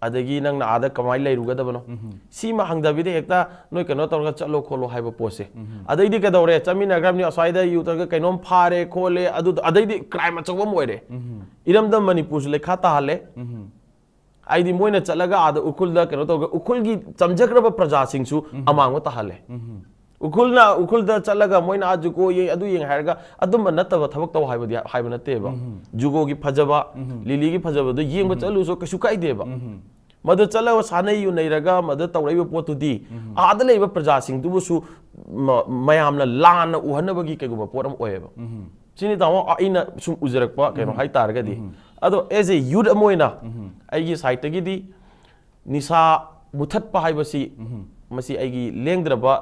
ꯑꯗꯒꯤ ꯅꯪꯅ ꯑꯥꯗ ꯀꯃꯥꯏꯅ ꯂꯩꯔꯨꯒꯗꯕꯅꯣ? ꯁꯤꯃ ꯍꯪꯗꯕꯤꯗ ꯍꯦꯛꯇ ꯅꯣꯏ ꯀꯩꯅꯣ ꯇꯧꯔꯒ ꯆꯠꯂꯣ ꯈꯣꯠꯂꯣ ꯍꯥꯏꯕ ꯄꯣꯠꯁꯦ꯫ ꯑꯗꯩꯗꯤ ꯀꯩꯗꯧꯔꯦ? ꯆꯠꯃꯤꯟꯅꯈ꯭ꯔꯕꯅꯤ, ꯑꯁ꯭ꯋꯥꯏꯗ ꯌꯨ ꯇꯧꯔꯒ ꯀꯩꯅꯣꯝ ꯐꯥꯔꯦ ꯈꯣꯠꯂꯦ, ꯑꯗꯨ, ꯑꯗꯩꯗꯤ ꯀ꯭ꯔꯥꯏꯝ ꯑꯆꯧꯕ ꯑꯃ ꯑꯣꯏꯔꯦ꯫ ꯏꯔꯝꯗꯝ ꯃꯅꯤꯄꯨꯔꯁꯨ ꯂꯩꯈꯥ ꯇꯥꯍꯜꯂꯦ꯫ ꯍꯥꯏꯗꯤ ꯃꯣꯏꯅ ꯆꯠꯂꯒ ꯑꯥꯗ ꯎꯈ꯭ꯔꯨꯜꯗ ꯀꯩꯅꯣ ꯇꯧꯔꯒ ꯎꯈ꯭ꯔꯨꯜꯒꯤ ꯆꯝꯖꯈ꯭ꯔꯕ ꯄ꯭ꯔꯖꯥꯁꯤꯡꯁꯨ ꯑꯃꯥꯡꯕ ꯇꯥꯍꯜꯂꯦ꯫ ꯎꯈ꯭ꯔꯨꯜꯅ, ꯎꯈ꯭ꯔꯨꯜꯗ ꯆꯠꯂꯒ ꯃꯣꯏꯅ ꯑꯥ ꯖꯨꯀꯣ ꯌꯦꯡ, ꯑꯗꯨ ꯌꯦꯡ ꯍꯥꯏꯔꯒ ꯑꯗꯨꯝꯕ ꯅꯠꯇꯕ ꯊꯕꯛ ꯇꯧ ꯍꯥꯏꯕꯗꯤ, ꯍꯥꯏꯕ ꯅꯠꯇꯦꯕ꯫ ꯖꯨꯀꯣꯒꯤ ꯐꯖꯕ, ꯂꯤꯂꯤꯒꯤ ꯐꯖꯕꯗꯣ ꯌꯦꯡꯕ ꯆꯠꯂꯨꯁꯨ ꯀꯩꯁꯨ ꯀꯥꯏꯗꯦꯕ꯫ ꯃꯗꯨ ꯆꯠꯂꯒ ꯁꯥꯟꯅꯩ ꯌꯨꯅꯩꯔꯒ ꯃꯗꯨ ꯇꯧꯔꯛꯏꯕ ꯄꯣꯠꯇꯨꯗꯤ ꯑꯥꯗ ꯂꯩꯕ ꯄ꯭ꯔꯖꯥꯁꯤꯡꯗꯨꯕꯨꯁꯨ ꯃ-, ꯃꯌꯥꯝꯅ ꯂꯥꯟꯅ ꯎꯍꯟꯅꯕꯒꯤ ꯀꯩꯒꯨꯝꯕ ꯄꯣꯠ ꯑꯃ ꯑꯣꯏꯌꯦꯕ꯫ ꯁꯤꯅꯤ ꯇꯥꯃꯣ, ꯑꯩꯅ ꯁꯨꯝ ꯎꯖꯔꯛꯄ ꯀꯩꯅꯣ ꯍꯥꯏꯇꯥꯔꯒꯗꯤ꯫ ꯑꯗꯣ ꯑꯦꯖ ꯑꯦ ꯌꯨꯠ ꯑꯃ ꯑꯣꯏꯅ ꯑꯩꯒꯤ ꯁꯥꯏꯠꯇꯒꯤꯗꯤ ꯅꯤꯁꯥ ꯃꯨꯊꯠꯄ ꯍꯥꯏꯕꯁꯤ ꯃꯁꯤ ꯑꯩꯒꯤ ꯂꯦꯡꯗ꯭ꯔꯕ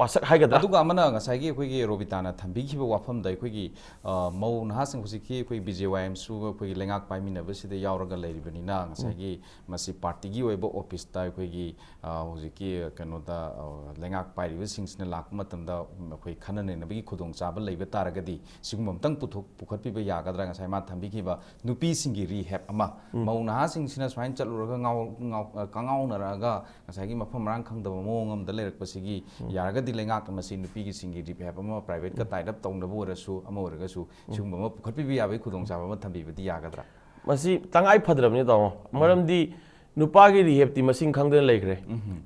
ꯋꯥꯁꯛ ꯍꯥꯏꯒꯗ꯭ꯔꯥ? ꯑꯗꯨꯒ ꯑꯃꯅ ꯉꯁꯥꯏꯒꯤ ꯑꯩꯈꯣꯏꯒꯤ ꯔꯣꯕꯤꯇꯥꯅ ꯊꯝꯕꯤꯈꯤꯕ ꯋꯥꯐꯝꯗ ꯑꯩꯈꯣꯏꯒꯤ ꯑ, ꯃꯧ ꯅꯍꯥꯁꯤꯡ ꯍꯧꯖꯤꯛꯀꯤ ꯑꯩꯈꯣꯏ ꯕꯤ ꯖꯦ ꯋꯥꯏ ꯑꯦꯝꯁꯨ ꯑꯩꯈꯣꯏꯒꯤ ꯂꯩꯉꯥꯛ ꯄꯥꯏꯃꯤꯟꯅꯕꯁꯤꯗ ꯌꯥꯎꯔꯒ ꯂꯩꯔꯤꯕꯅꯤꯅ ꯉꯁꯥꯏꯒꯤ ꯃꯁꯤ ꯄꯥꯔꯇꯤꯒꯤ ꯑꯣꯏꯕ ꯑꯣꯐꯤꯁꯇ ꯑꯩꯈꯣꯏꯒꯤ ꯑ, ꯍꯧꯖꯤꯛꯀꯤ ꯀꯩꯅꯣꯗ ꯑ, ꯂꯩꯉꯥꯛ ꯄꯥꯏꯔꯤꯕꯁꯤꯡꯁꯤꯅ ꯂꯥꯛꯄ ꯃꯇꯝꯗ ꯑꯩꯈꯣꯏ ꯈꯟꯅ ꯅꯩꯅꯕꯒꯤ ꯈꯨꯗꯣꯡꯆꯥꯕ ꯂꯩꯕ ꯇꯥꯔꯒꯗꯤ ꯁꯤꯒꯨꯝꯕ ꯑꯃꯇꯪ ꯄꯨꯊꯣꯛ ꯄꯨꯈꯠꯄꯤꯕ ꯌꯥꯒꯗ꯭ꯔꯥ? ꯉꯁꯥꯏ ꯃꯥ ꯊꯝꯕꯤꯈꯤꯕ ꯅꯨꯄꯤꯁꯤꯡꯒꯤ ꯔꯤꯍꯦꯞ ꯑꯃ, ꯃꯧ ꯅꯍꯥꯁꯤꯡꯁꯤꯅ ꯁꯨꯃꯥꯏꯅ ꯆꯠꯂꯨꯔꯒ ꯉꯥꯎ- ꯉꯥꯎ- ꯑ, ꯀꯉꯥꯎꯅꯔꯛꯑꯒ ꯉꯁꯥꯏꯒꯤ ꯃꯐꯝ ꯃꯔꯥꯡ ꯈꯪꯗꯕ ꯃꯑꯣꯡ ꯑꯃꯗ ꯂꯩꯔꯛꯄꯁꯤꯒꯤ ꯌꯥꯔꯒꯗꯤ ꯂꯩꯉꯥꯛꯅ ꯃꯁꯤ ꯅꯨꯄꯤꯒꯤꯁꯤꯡꯒꯤ ꯔꯤꯍꯦꯞ ꯑꯃ ꯄ꯭ꯔꯥꯏꯚꯦꯠꯀ ꯇꯥꯏꯠ ꯑꯞ ꯇꯧꯅꯕ ꯑꯣꯏꯔꯁꯨ ꯑꯃ ꯑꯣꯏꯔꯒꯁꯨ ꯁꯤꯒꯨꯝꯕ ꯑꯃ ꯄꯨꯈꯠꯄꯤꯕ ꯌꯥꯕꯒꯤ ꯈꯨꯗꯣꯡꯆꯥꯕ ꯑꯃ ꯊꯝꯕꯤꯕꯗꯤ ꯌꯥꯒꯗ꯭ꯔꯥ? ꯃꯁꯤ ꯇꯉꯥꯏ ꯐꯗ꯭ꯔꯕꯅꯤ, ꯇꯥꯃꯣ꯫ ꯃꯔꯝꯗꯤ ꯅꯨꯄꯥꯒꯤ ꯔꯤꯍꯦꯞꯇꯤ ꯃꯁꯤꯡ ꯈꯪꯗꯅ ꯂꯩꯈ꯭ꯔꯦ꯫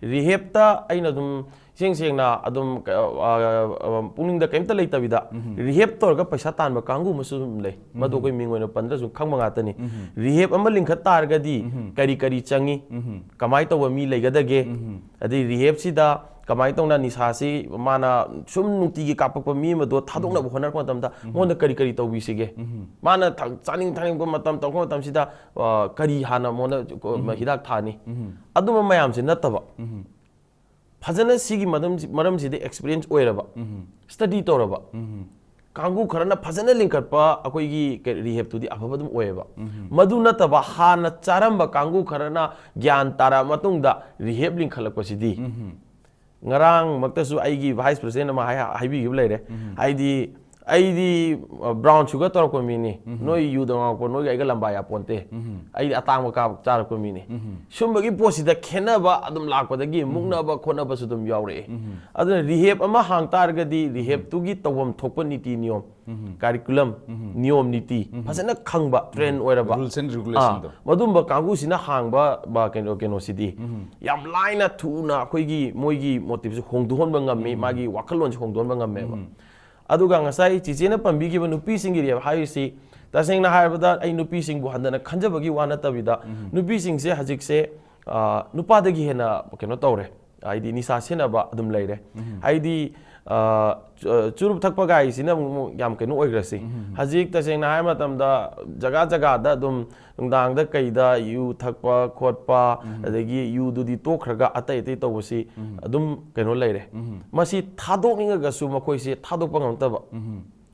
ꯔꯤꯍꯦꯞꯇ ꯑꯩꯅ ꯑꯗꯨꯝ ꯏꯁꯦꯡ ꯁꯦꯡꯅ ꯑꯗꯨꯝ ꯀ- ꯑ, ꯑ, ꯄꯨꯛꯅꯤꯡꯗ ꯀꯩꯝꯇ ꯂꯩꯇꯕꯤꯗ ꯔꯤꯍꯦꯞ ꯇꯧꯔꯒ ꯄꯩꯁꯥ ꯇꯥꯟꯕ ꯀꯥꯡꯕꯨ ꯑꯃꯁꯨ ꯑꯗꯨꯝ ꯂꯩ꯫ ꯃꯗꯨ ꯑꯩꯈꯣꯏ ꯃꯤꯡ ꯑꯣꯏꯅ ꯄꯟꯗ꯭ꯔꯁꯨ ꯈꯪꯕ ꯉꯥꯛꯇꯅꯤ꯫ ꯔꯤꯍꯦꯞ ꯑꯃ ꯂꯤꯡꯈꯠ ꯇꯥꯔꯒꯗꯤ ꯀꯔꯤ ꯀꯔꯤ ꯆꯪꯉꯤ, ꯀꯃꯥꯏꯅ ꯇꯧꯕ ꯃꯤ ꯂꯩꯒꯗꯒꯦ, ꯑꯗꯩ ꯔꯤꯍꯦꯞꯁꯤꯗ ꯀꯃꯥꯏꯅ ꯇꯧꯅ ꯅꯤꯁꯥꯁꯤ ꯃꯥꯅ ꯁꯨꯝ ꯅꯨꯡꯇꯤꯒꯤ ꯀꯥꯞꯄꯛꯄ ꯃꯤ ꯑꯃꯗꯣ ꯊꯥꯗꯣꯛꯅꯕ ꯍꯣꯠꯅꯔꯛꯄ ꯃꯇꯝꯗ ꯃꯉꯣꯟꯗ ꯀꯔꯤ ꯀꯔꯤ ꯇꯧꯕꯤꯁꯤꯒꯦ? ꯃꯥꯅ ꯊꯛ- ꯆꯥꯅꯤꯡ ꯊꯛꯅꯤꯡꯕ ꯃꯇꯝ ꯇꯧꯔꯛꯄ ꯃꯇꯝꯁꯤꯗ ꯑ, ꯀꯔꯤ ꯍꯥꯟꯅ ꯃꯉꯣꯟꯗ ꯀꯣ- ꯍꯤꯗꯥꯛ ꯊꯥꯅꯤ? ꯑꯗꯨꯝꯕ ꯃꯌꯥꯝꯁꯤ ꯅꯠꯇꯕ ꯐꯖꯅ ꯁꯤꯒꯤ ꯃꯔꯝꯁꯤ- ꯃꯔꯝꯁꯤꯗ ꯑꯦꯛꯁꯄꯤꯔꯤꯌꯦꯟꯁ ꯑꯣꯏꯔꯕ, ꯁ꯭ꯇꯗꯤ ꯇꯧꯔꯕ ꯀꯥꯡꯕꯨ ꯈꯔꯅ ꯐꯖꯅ ꯂꯤꯡꯈꯠꯄ ꯑꯩꯈꯣꯏꯒꯤ ꯀ- ꯔꯤꯍꯦꯞꯇꯨꯗꯤ ꯑꯐꯕ ꯑꯗꯨꯝ ꯑꯣꯏꯌꯦꯕ꯫ ꯃꯗꯨ ꯅꯠꯇꯕ ꯍꯥꯟꯅ ꯆꯥꯔꯝꯕ ꯀꯥꯡꯕꯨ ꯈꯔꯅ ꯒ꯭ꯌꯥꯟ ꯇꯥꯔꯛꯑ ꯃꯇꯨꯡꯗ ꯔꯤꯍꯦꯞ ꯂꯤꯡꯈꯠꯂꯛꯄꯁꯤꯗꯤ ꯉꯔꯥꯡꯃꯛꯇꯁꯨ ꯑꯩꯒꯤ ꯚꯥꯏꯁ ꯄ꯭ꯔꯁꯤꯗꯦꯟ ꯑꯃ ꯍꯥꯏ- ꯍꯥꯏꯕꯤꯈꯤꯕ ꯂꯩꯔꯦ꯫ ꯍꯥꯏꯗꯤ ꯑꯩꯗꯤ ꯕ꯭ꯔꯥꯎꯟ ꯁꯨꯒꯔ ꯇꯧꯔꯛꯄ ꯃꯤꯅꯤ, ꯅꯣꯏ ꯌꯨꯗ ꯉꯥꯎꯔꯛꯄ ꯅꯣꯏꯒ ꯑꯩꯒ ꯂꯝꯕꯥ ꯌꯥꯄꯣꯟꯇꯦ, ꯑꯩꯗꯤ ꯑꯇꯥꯡꯕ ꯀꯥꯕ ꯆꯥꯔꯛꯄ ꯃꯤꯅꯤ꯫ ꯁꯨꯝꯕꯒꯤ ꯄꯣꯠꯁꯤꯗ ꯈꯦꯠꯅꯕ ꯑꯗꯨꯝ ꯂꯥꯛꯄꯗꯒꯤ ꯃꯨꯛꯅꯕ ꯈꯣꯠꯅꯕꯁꯨ ꯑꯗꯨꯝ ꯌꯥꯎꯔꯛꯑꯦ꯫ ꯑꯗꯨꯅ ꯔꯤꯍꯦꯞ ꯑꯃ ꯍꯥꯡ ꯇꯥꯔꯒꯗꯤ ꯔꯤꯍꯦꯞꯇꯨꯒꯤ ꯇꯧꯐꯝ ꯊꯣꯛꯄ ꯅꯤꯇꯤ ꯅꯤꯌꯣꯝ, ꯀꯥꯔꯤꯀꯨꯂꯝ, ꯅꯤꯌꯣꯝ ꯅꯤꯇꯤ ꯐꯖꯅ ꯈꯪꯕ, ꯇ꯭ꯔꯦꯟ ꯑꯣꯏꯔꯕ, ꯔꯨꯜꯁ ꯑꯦꯟ ꯔꯤꯒꯨꯂꯦꯁꯟꯗꯣ꯫ ꯑꯥ, ꯃꯗꯨꯝꯕ ꯀꯥꯡꯕꯨꯁꯤꯅ ꯍꯥꯡꯕ ꯕ- ꯀꯩꯅꯣ ꯀꯩꯅꯣꯁꯤꯗꯤ ꯌꯥꯝ ꯂꯥꯏꯅ ꯊꯨꯅ ꯑꯩꯈꯣꯏꯒꯤ ꯃꯣꯏꯒꯤ ꯃꯣꯇꯤꯞꯁꯦ ꯍꯣꯡꯗꯣꯛꯍꯟꯕ ꯉꯝꯃꯤ, ꯃꯥꯒꯤ ꯋꯥꯈꯜꯂꯣꯟꯁꯦ ꯍꯣꯡꯗꯣꯛꯍꯟꯕ ꯉꯝꯃꯦꯕ꯫ ꯑꯗꯨꯒ ꯉꯁꯥꯏ ꯆꯤꯆꯦꯅ ꯄꯟꯕꯤꯈꯤꯕ ꯅꯨꯄꯤꯁꯤꯡꯒꯤ ꯔꯦꯞ ꯍꯥꯏꯔꯤꯁꯤ, ꯇꯁꯦꯡꯅ ꯍꯥꯏꯔꯕꯗ ꯑꯩ ꯅꯨꯄꯤꯁꯤꯡꯕꯨ ꯍꯟꯊꯅ ꯈꯟꯖꯕꯒꯤ ꯋꯥ ꯅꯠꯇꯕꯤꯗ ꯅꯨꯄꯤꯁꯤꯡꯁꯦ ꯍꯧꯖꯤꯛꯁꯦ ꯑ, ꯅꯨꯄꯥꯗꯒꯤ ꯍꯦꯟꯅ ꯀꯩꯅꯣ ꯇꯧꯔꯦ, ꯍꯥꯏꯗꯤ ꯅꯤꯁꯥ ꯁꯤꯖꯤꯟꯅꯕ ꯑꯗꯨꯝ ꯂꯩꯔꯦ꯫ ꯍꯥꯏꯗꯤ ꯑ, ꯆꯨ- ꯆꯨꯔꯨꯞ ꯊꯛꯄ ꯒꯥꯏꯁꯤꯅ ꯑꯃꯨꯛ ꯑꯃꯨꯛ ꯌꯥꯝ ꯀꯩꯅꯣ ꯑꯣꯏꯈ꯭ꯔꯁꯤ꯫ ꯍꯧꯖꯤꯛ ꯇꯁꯦꯡꯅ ꯍꯥꯏꯕ ꯃꯇꯝꯗ ꯖꯒꯥ ꯖꯒꯥꯗ ꯑꯗꯨꯝ ꯅꯨꯡꯗꯥꯡꯗ ꯀꯩꯗ ꯌꯨ ꯊꯛꯄ ꯈꯣꯠꯄ, ꯑꯗꯒꯤ ꯌꯨꯗꯨꯗꯤ ꯇꯣꯛꯈ꯭ꯔꯒ ꯑꯇꯩ ꯑꯇꯩ ꯇꯧꯕꯁꯤ ꯑꯗꯨꯝ ꯀꯩꯅꯣ ꯂꯩꯔꯦ꯫ ꯃꯁꯤ ꯊꯥꯗꯣꯛꯅꯤꯡꯉꯒꯁꯨ ꯃꯈꯣꯏꯁꯦ ꯊꯥꯗꯣꯛꯄ ꯉꯝꯗꯕ꯫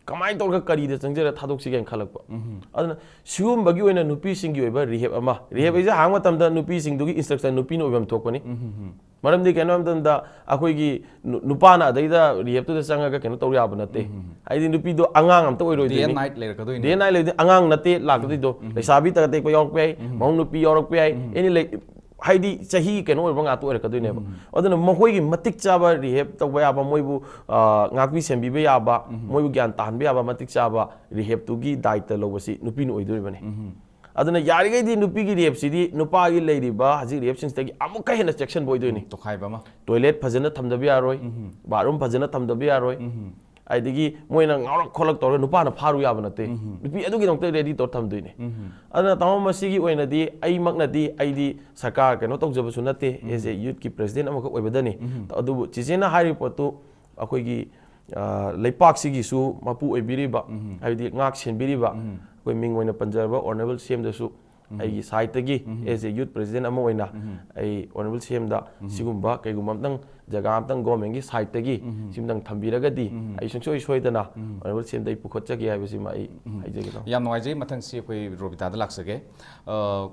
ꯀꯃꯥꯏꯅ ꯇꯧꯔꯒ ꯀꯔꯤꯗ ꯆꯪꯖꯔ ꯊꯥꯗꯣꯛꯁꯤꯒꯦꯅ ꯈꯜꯂꯛꯄ꯫ ꯑꯗꯨꯅ ꯁꯤꯒꯨꯝꯕꯒꯤ ꯑꯣꯏꯅ ꯅꯨꯄꯤꯁꯤꯡꯒꯤ ꯑꯣꯏꯕ ꯔꯤꯍꯦꯞ ꯑꯃ, ꯔꯤꯍꯦꯞ ꯑꯩꯁꯦ ꯍꯥꯡꯕ ꯃꯇꯝꯗ ꯅꯨꯄꯤꯁꯤꯡꯗꯨꯒꯤ ꯏꯟꯁꯇ꯭ꯔꯛꯁꯟ ꯅꯨꯄꯤꯅ ꯑꯣꯏꯕ ꯑꯃ ꯊꯣꯛꯄꯅꯤ꯫ ꯃꯔꯝꯗꯤ ꯀꯩꯅꯣ ꯍꯥꯏꯕ ꯃꯇꯝꯗ ꯑꯩꯈꯣꯏꯒꯤ ꯅꯨ- ꯅꯨꯄꯥꯅ ꯑꯗꯩꯗ ꯔꯤꯍꯦꯞꯇꯨꯗ ꯆꯪꯉꯒ ꯀꯩꯅꯣ ꯇꯧ ꯌꯥꯕ ꯅꯠꯇꯦ꯫ ꯍꯥꯏꯗꯤ ꯅꯨꯄꯤꯗꯣ ꯑꯉꯥꯡ ꯑꯝꯇ ꯗꯦ ꯑꯣꯏꯔꯣꯏꯗꯣꯏꯅꯤ꯫ ꯅꯥꯏꯠ ꯂꯩꯔꯛꯀꯗꯣꯏꯅꯤ꯫ ꯗꯦ ꯅꯥꯏꯠ ꯂꯩꯔꯗꯤ ꯑꯉꯥꯡ ꯅꯠꯇꯦ ꯂꯥꯛꯀꯗꯣꯏꯗꯣ꯫ ꯂꯩꯁꯥꯕꯤ ꯇꯒ ꯇꯦꯛꯄ ꯌꯥꯎꯔꯛꯄ ꯌꯥꯏ, ꯃꯧ ꯅꯨꯄꯤ ꯌꯥꯎꯔꯛꯄ ꯌꯥꯏ, ꯑꯦꯅꯤ ꯂꯩ꯫ ꯍꯥꯏꯗꯤ ꯆꯍꯤ ꯀꯩꯅꯣ ꯑꯣꯏꯕ ꯉꯥꯛꯇ ꯑꯣꯏꯔꯛꯀꯗꯣꯏꯅꯦꯕ꯫ ꯑꯗꯨꯅ ꯃꯈꯣꯏꯒꯤ ꯃꯇꯤꯛ ꯆꯥꯕ ꯔꯤꯍꯦꯞ ꯇꯧꯕ ꯌꯥꯕ, ꯃꯣꯏꯕꯨ ꯑ, ꯉꯥꯛꯄꯤ ꯁꯦꯟꯕꯤꯕ ꯌꯥꯕ, ꯃꯣꯏꯕꯨ ꯒ꯭ꯌꯥꯟ ꯇꯥꯍꯟꯕ ꯌꯥꯕ ꯃꯇꯤꯛ ꯆꯥꯕ ꯔꯤꯍꯦꯞꯇꯨꯒꯤ ꯗꯥꯏꯇ ꯂꯧꯕꯁꯤ ꯅꯨꯄꯤꯅ ꯑꯣꯏꯗꯣꯔꯤꯕꯅꯤ꯫ ꯑꯗꯨꯅ ꯌꯥꯔꯤꯈꯩꯗꯤ ꯅꯨꯄꯤꯒꯤ ꯔꯤꯍꯦꯞꯁꯤꯗꯤ ꯅꯨꯄꯥꯒꯤ ꯂꯩꯔꯤꯕ ꯍꯧꯖꯤꯛ ꯔꯤꯍꯦꯞꯁꯤꯡꯁꯤꯗꯒꯤ ꯑꯃꯨꯛꯀ ꯍꯦꯟꯅ ꯆꯦꯛꯁꯤꯟꯕ ꯑꯣꯏꯗꯣꯏꯅꯤ꯫ ꯇꯣꯈꯥꯏꯕ ꯑꯃ꯫ ꯇꯣꯏꯂꯦꯠ ꯐꯖꯅ ꯊꯝꯗꯕ ꯌꯥꯔꯣꯏ, ꯕꯥꯠꯔꯨꯝ ꯐꯖꯅ ꯊꯝꯗꯕ ꯌꯥꯔꯣꯏ꯫ ꯑꯗꯒꯤ ꯃꯣꯏꯅ ꯉꯥꯎꯔꯛ ꯈꯣꯠꯂꯛ ꯇꯧꯔꯒ ꯅꯨꯄꯥꯅ ꯐꯥꯔꯨ ꯌꯥꯕ ꯅꯠꯇꯦ꯫ ꯅꯨꯄꯤ ꯑꯗꯨꯒꯤꯗꯃꯛꯇ ꯔꯦꯗꯤ ꯇꯧꯔ ꯊꯝꯗꯣꯏꯅꯦ꯫ ꯑꯗꯨꯅ ꯇꯥꯃꯣ, ꯃꯁꯤꯒꯤ ꯑꯣꯏꯅꯗꯤ ꯑꯩꯃꯛꯅꯗꯤ, ꯑꯩꯗꯤ ꯁꯔꯀꯥꯔ ꯀꯩꯅꯣ ꯇꯧꯖꯕꯁꯨ ꯅꯠꯇꯦ, ꯑꯦꯁ ꯑꯦ ꯌꯨꯠꯀꯤ ꯄ꯭ꯔꯁꯤꯗꯦꯟ ꯑꯃꯈꯛ ꯑꯣꯏꯕꯗꯅꯤ꯫ ꯑꯗꯨꯕꯨ ꯆꯤꯆꯦꯅ ꯍꯥꯏꯔꯤꯕ ꯄꯣꯠꯇꯨ ꯑꯩꯈꯣꯏꯒꯤ ꯑ, ꯂꯩꯄꯥꯛꯁꯤꯒꯤꯁꯨ ꯃꯄꯨ ꯑꯣꯏꯕꯤꯔꯤꯕ, ꯍꯥꯏꯕꯗꯤ ꯉꯥꯛ ꯁꯦꯟꯕꯤꯔꯤꯕ ꯑꯩꯈꯣꯏ ꯃꯤꯡ ꯑꯣꯏꯅ ꯄꯟꯖꯔꯕ ꯑꯣꯅꯔꯦꯕꯜ ꯁꯤ ꯑꯦꯝꯗꯁꯨ ꯑꯩꯒꯤ ꯁꯥꯏꯠꯇꯒꯤ, ꯑꯦꯁ ꯑꯦ ꯌꯨꯠ ꯄ꯭ꯔꯁꯤꯗꯦꯟ ꯑꯃ ꯑꯣꯏꯅ, ꯑꯩ ꯑꯣꯅꯔꯦꯕꯜ ꯁꯤ ꯑꯦꯝꯗ ꯁꯤꯒꯨꯝꯕ ꯀꯩꯒꯨꯝꯕ ꯑꯝꯇꯪ ꯖꯒꯥ ꯑꯝꯇꯪ ꯒꯣꯔꯃꯦꯟꯒꯤ ꯁꯥꯏꯠꯇꯒꯤ ꯁꯤꯝꯇꯪ ꯊꯝꯕꯤꯔꯒꯗꯤ ꯑꯩ ꯁꯨꯡꯁꯣꯏ ꯁꯣꯏꯗꯅ ꯑꯣꯅꯔꯦꯕꯜ ꯁꯤ ꯑꯦꯝꯗ ꯑꯩ ꯄꯨꯈꯠꯆꯒꯦ ꯍꯥꯏꯕꯁꯤꯃ ꯑꯩ ꯍꯥꯏꯖꯒꯦ ꯇꯧꯕꯅꯤ꯫ ꯌꯥꯝ ꯅꯨꯡꯉꯥꯏꯖꯩ꯫ ꯃꯊꯪꯁꯤ ꯑꯩꯈꯣꯏ ꯔꯣꯕꯤꯇꯥꯗ ꯂꯥꯛꯆꯒꯦ꯫ ꯑ,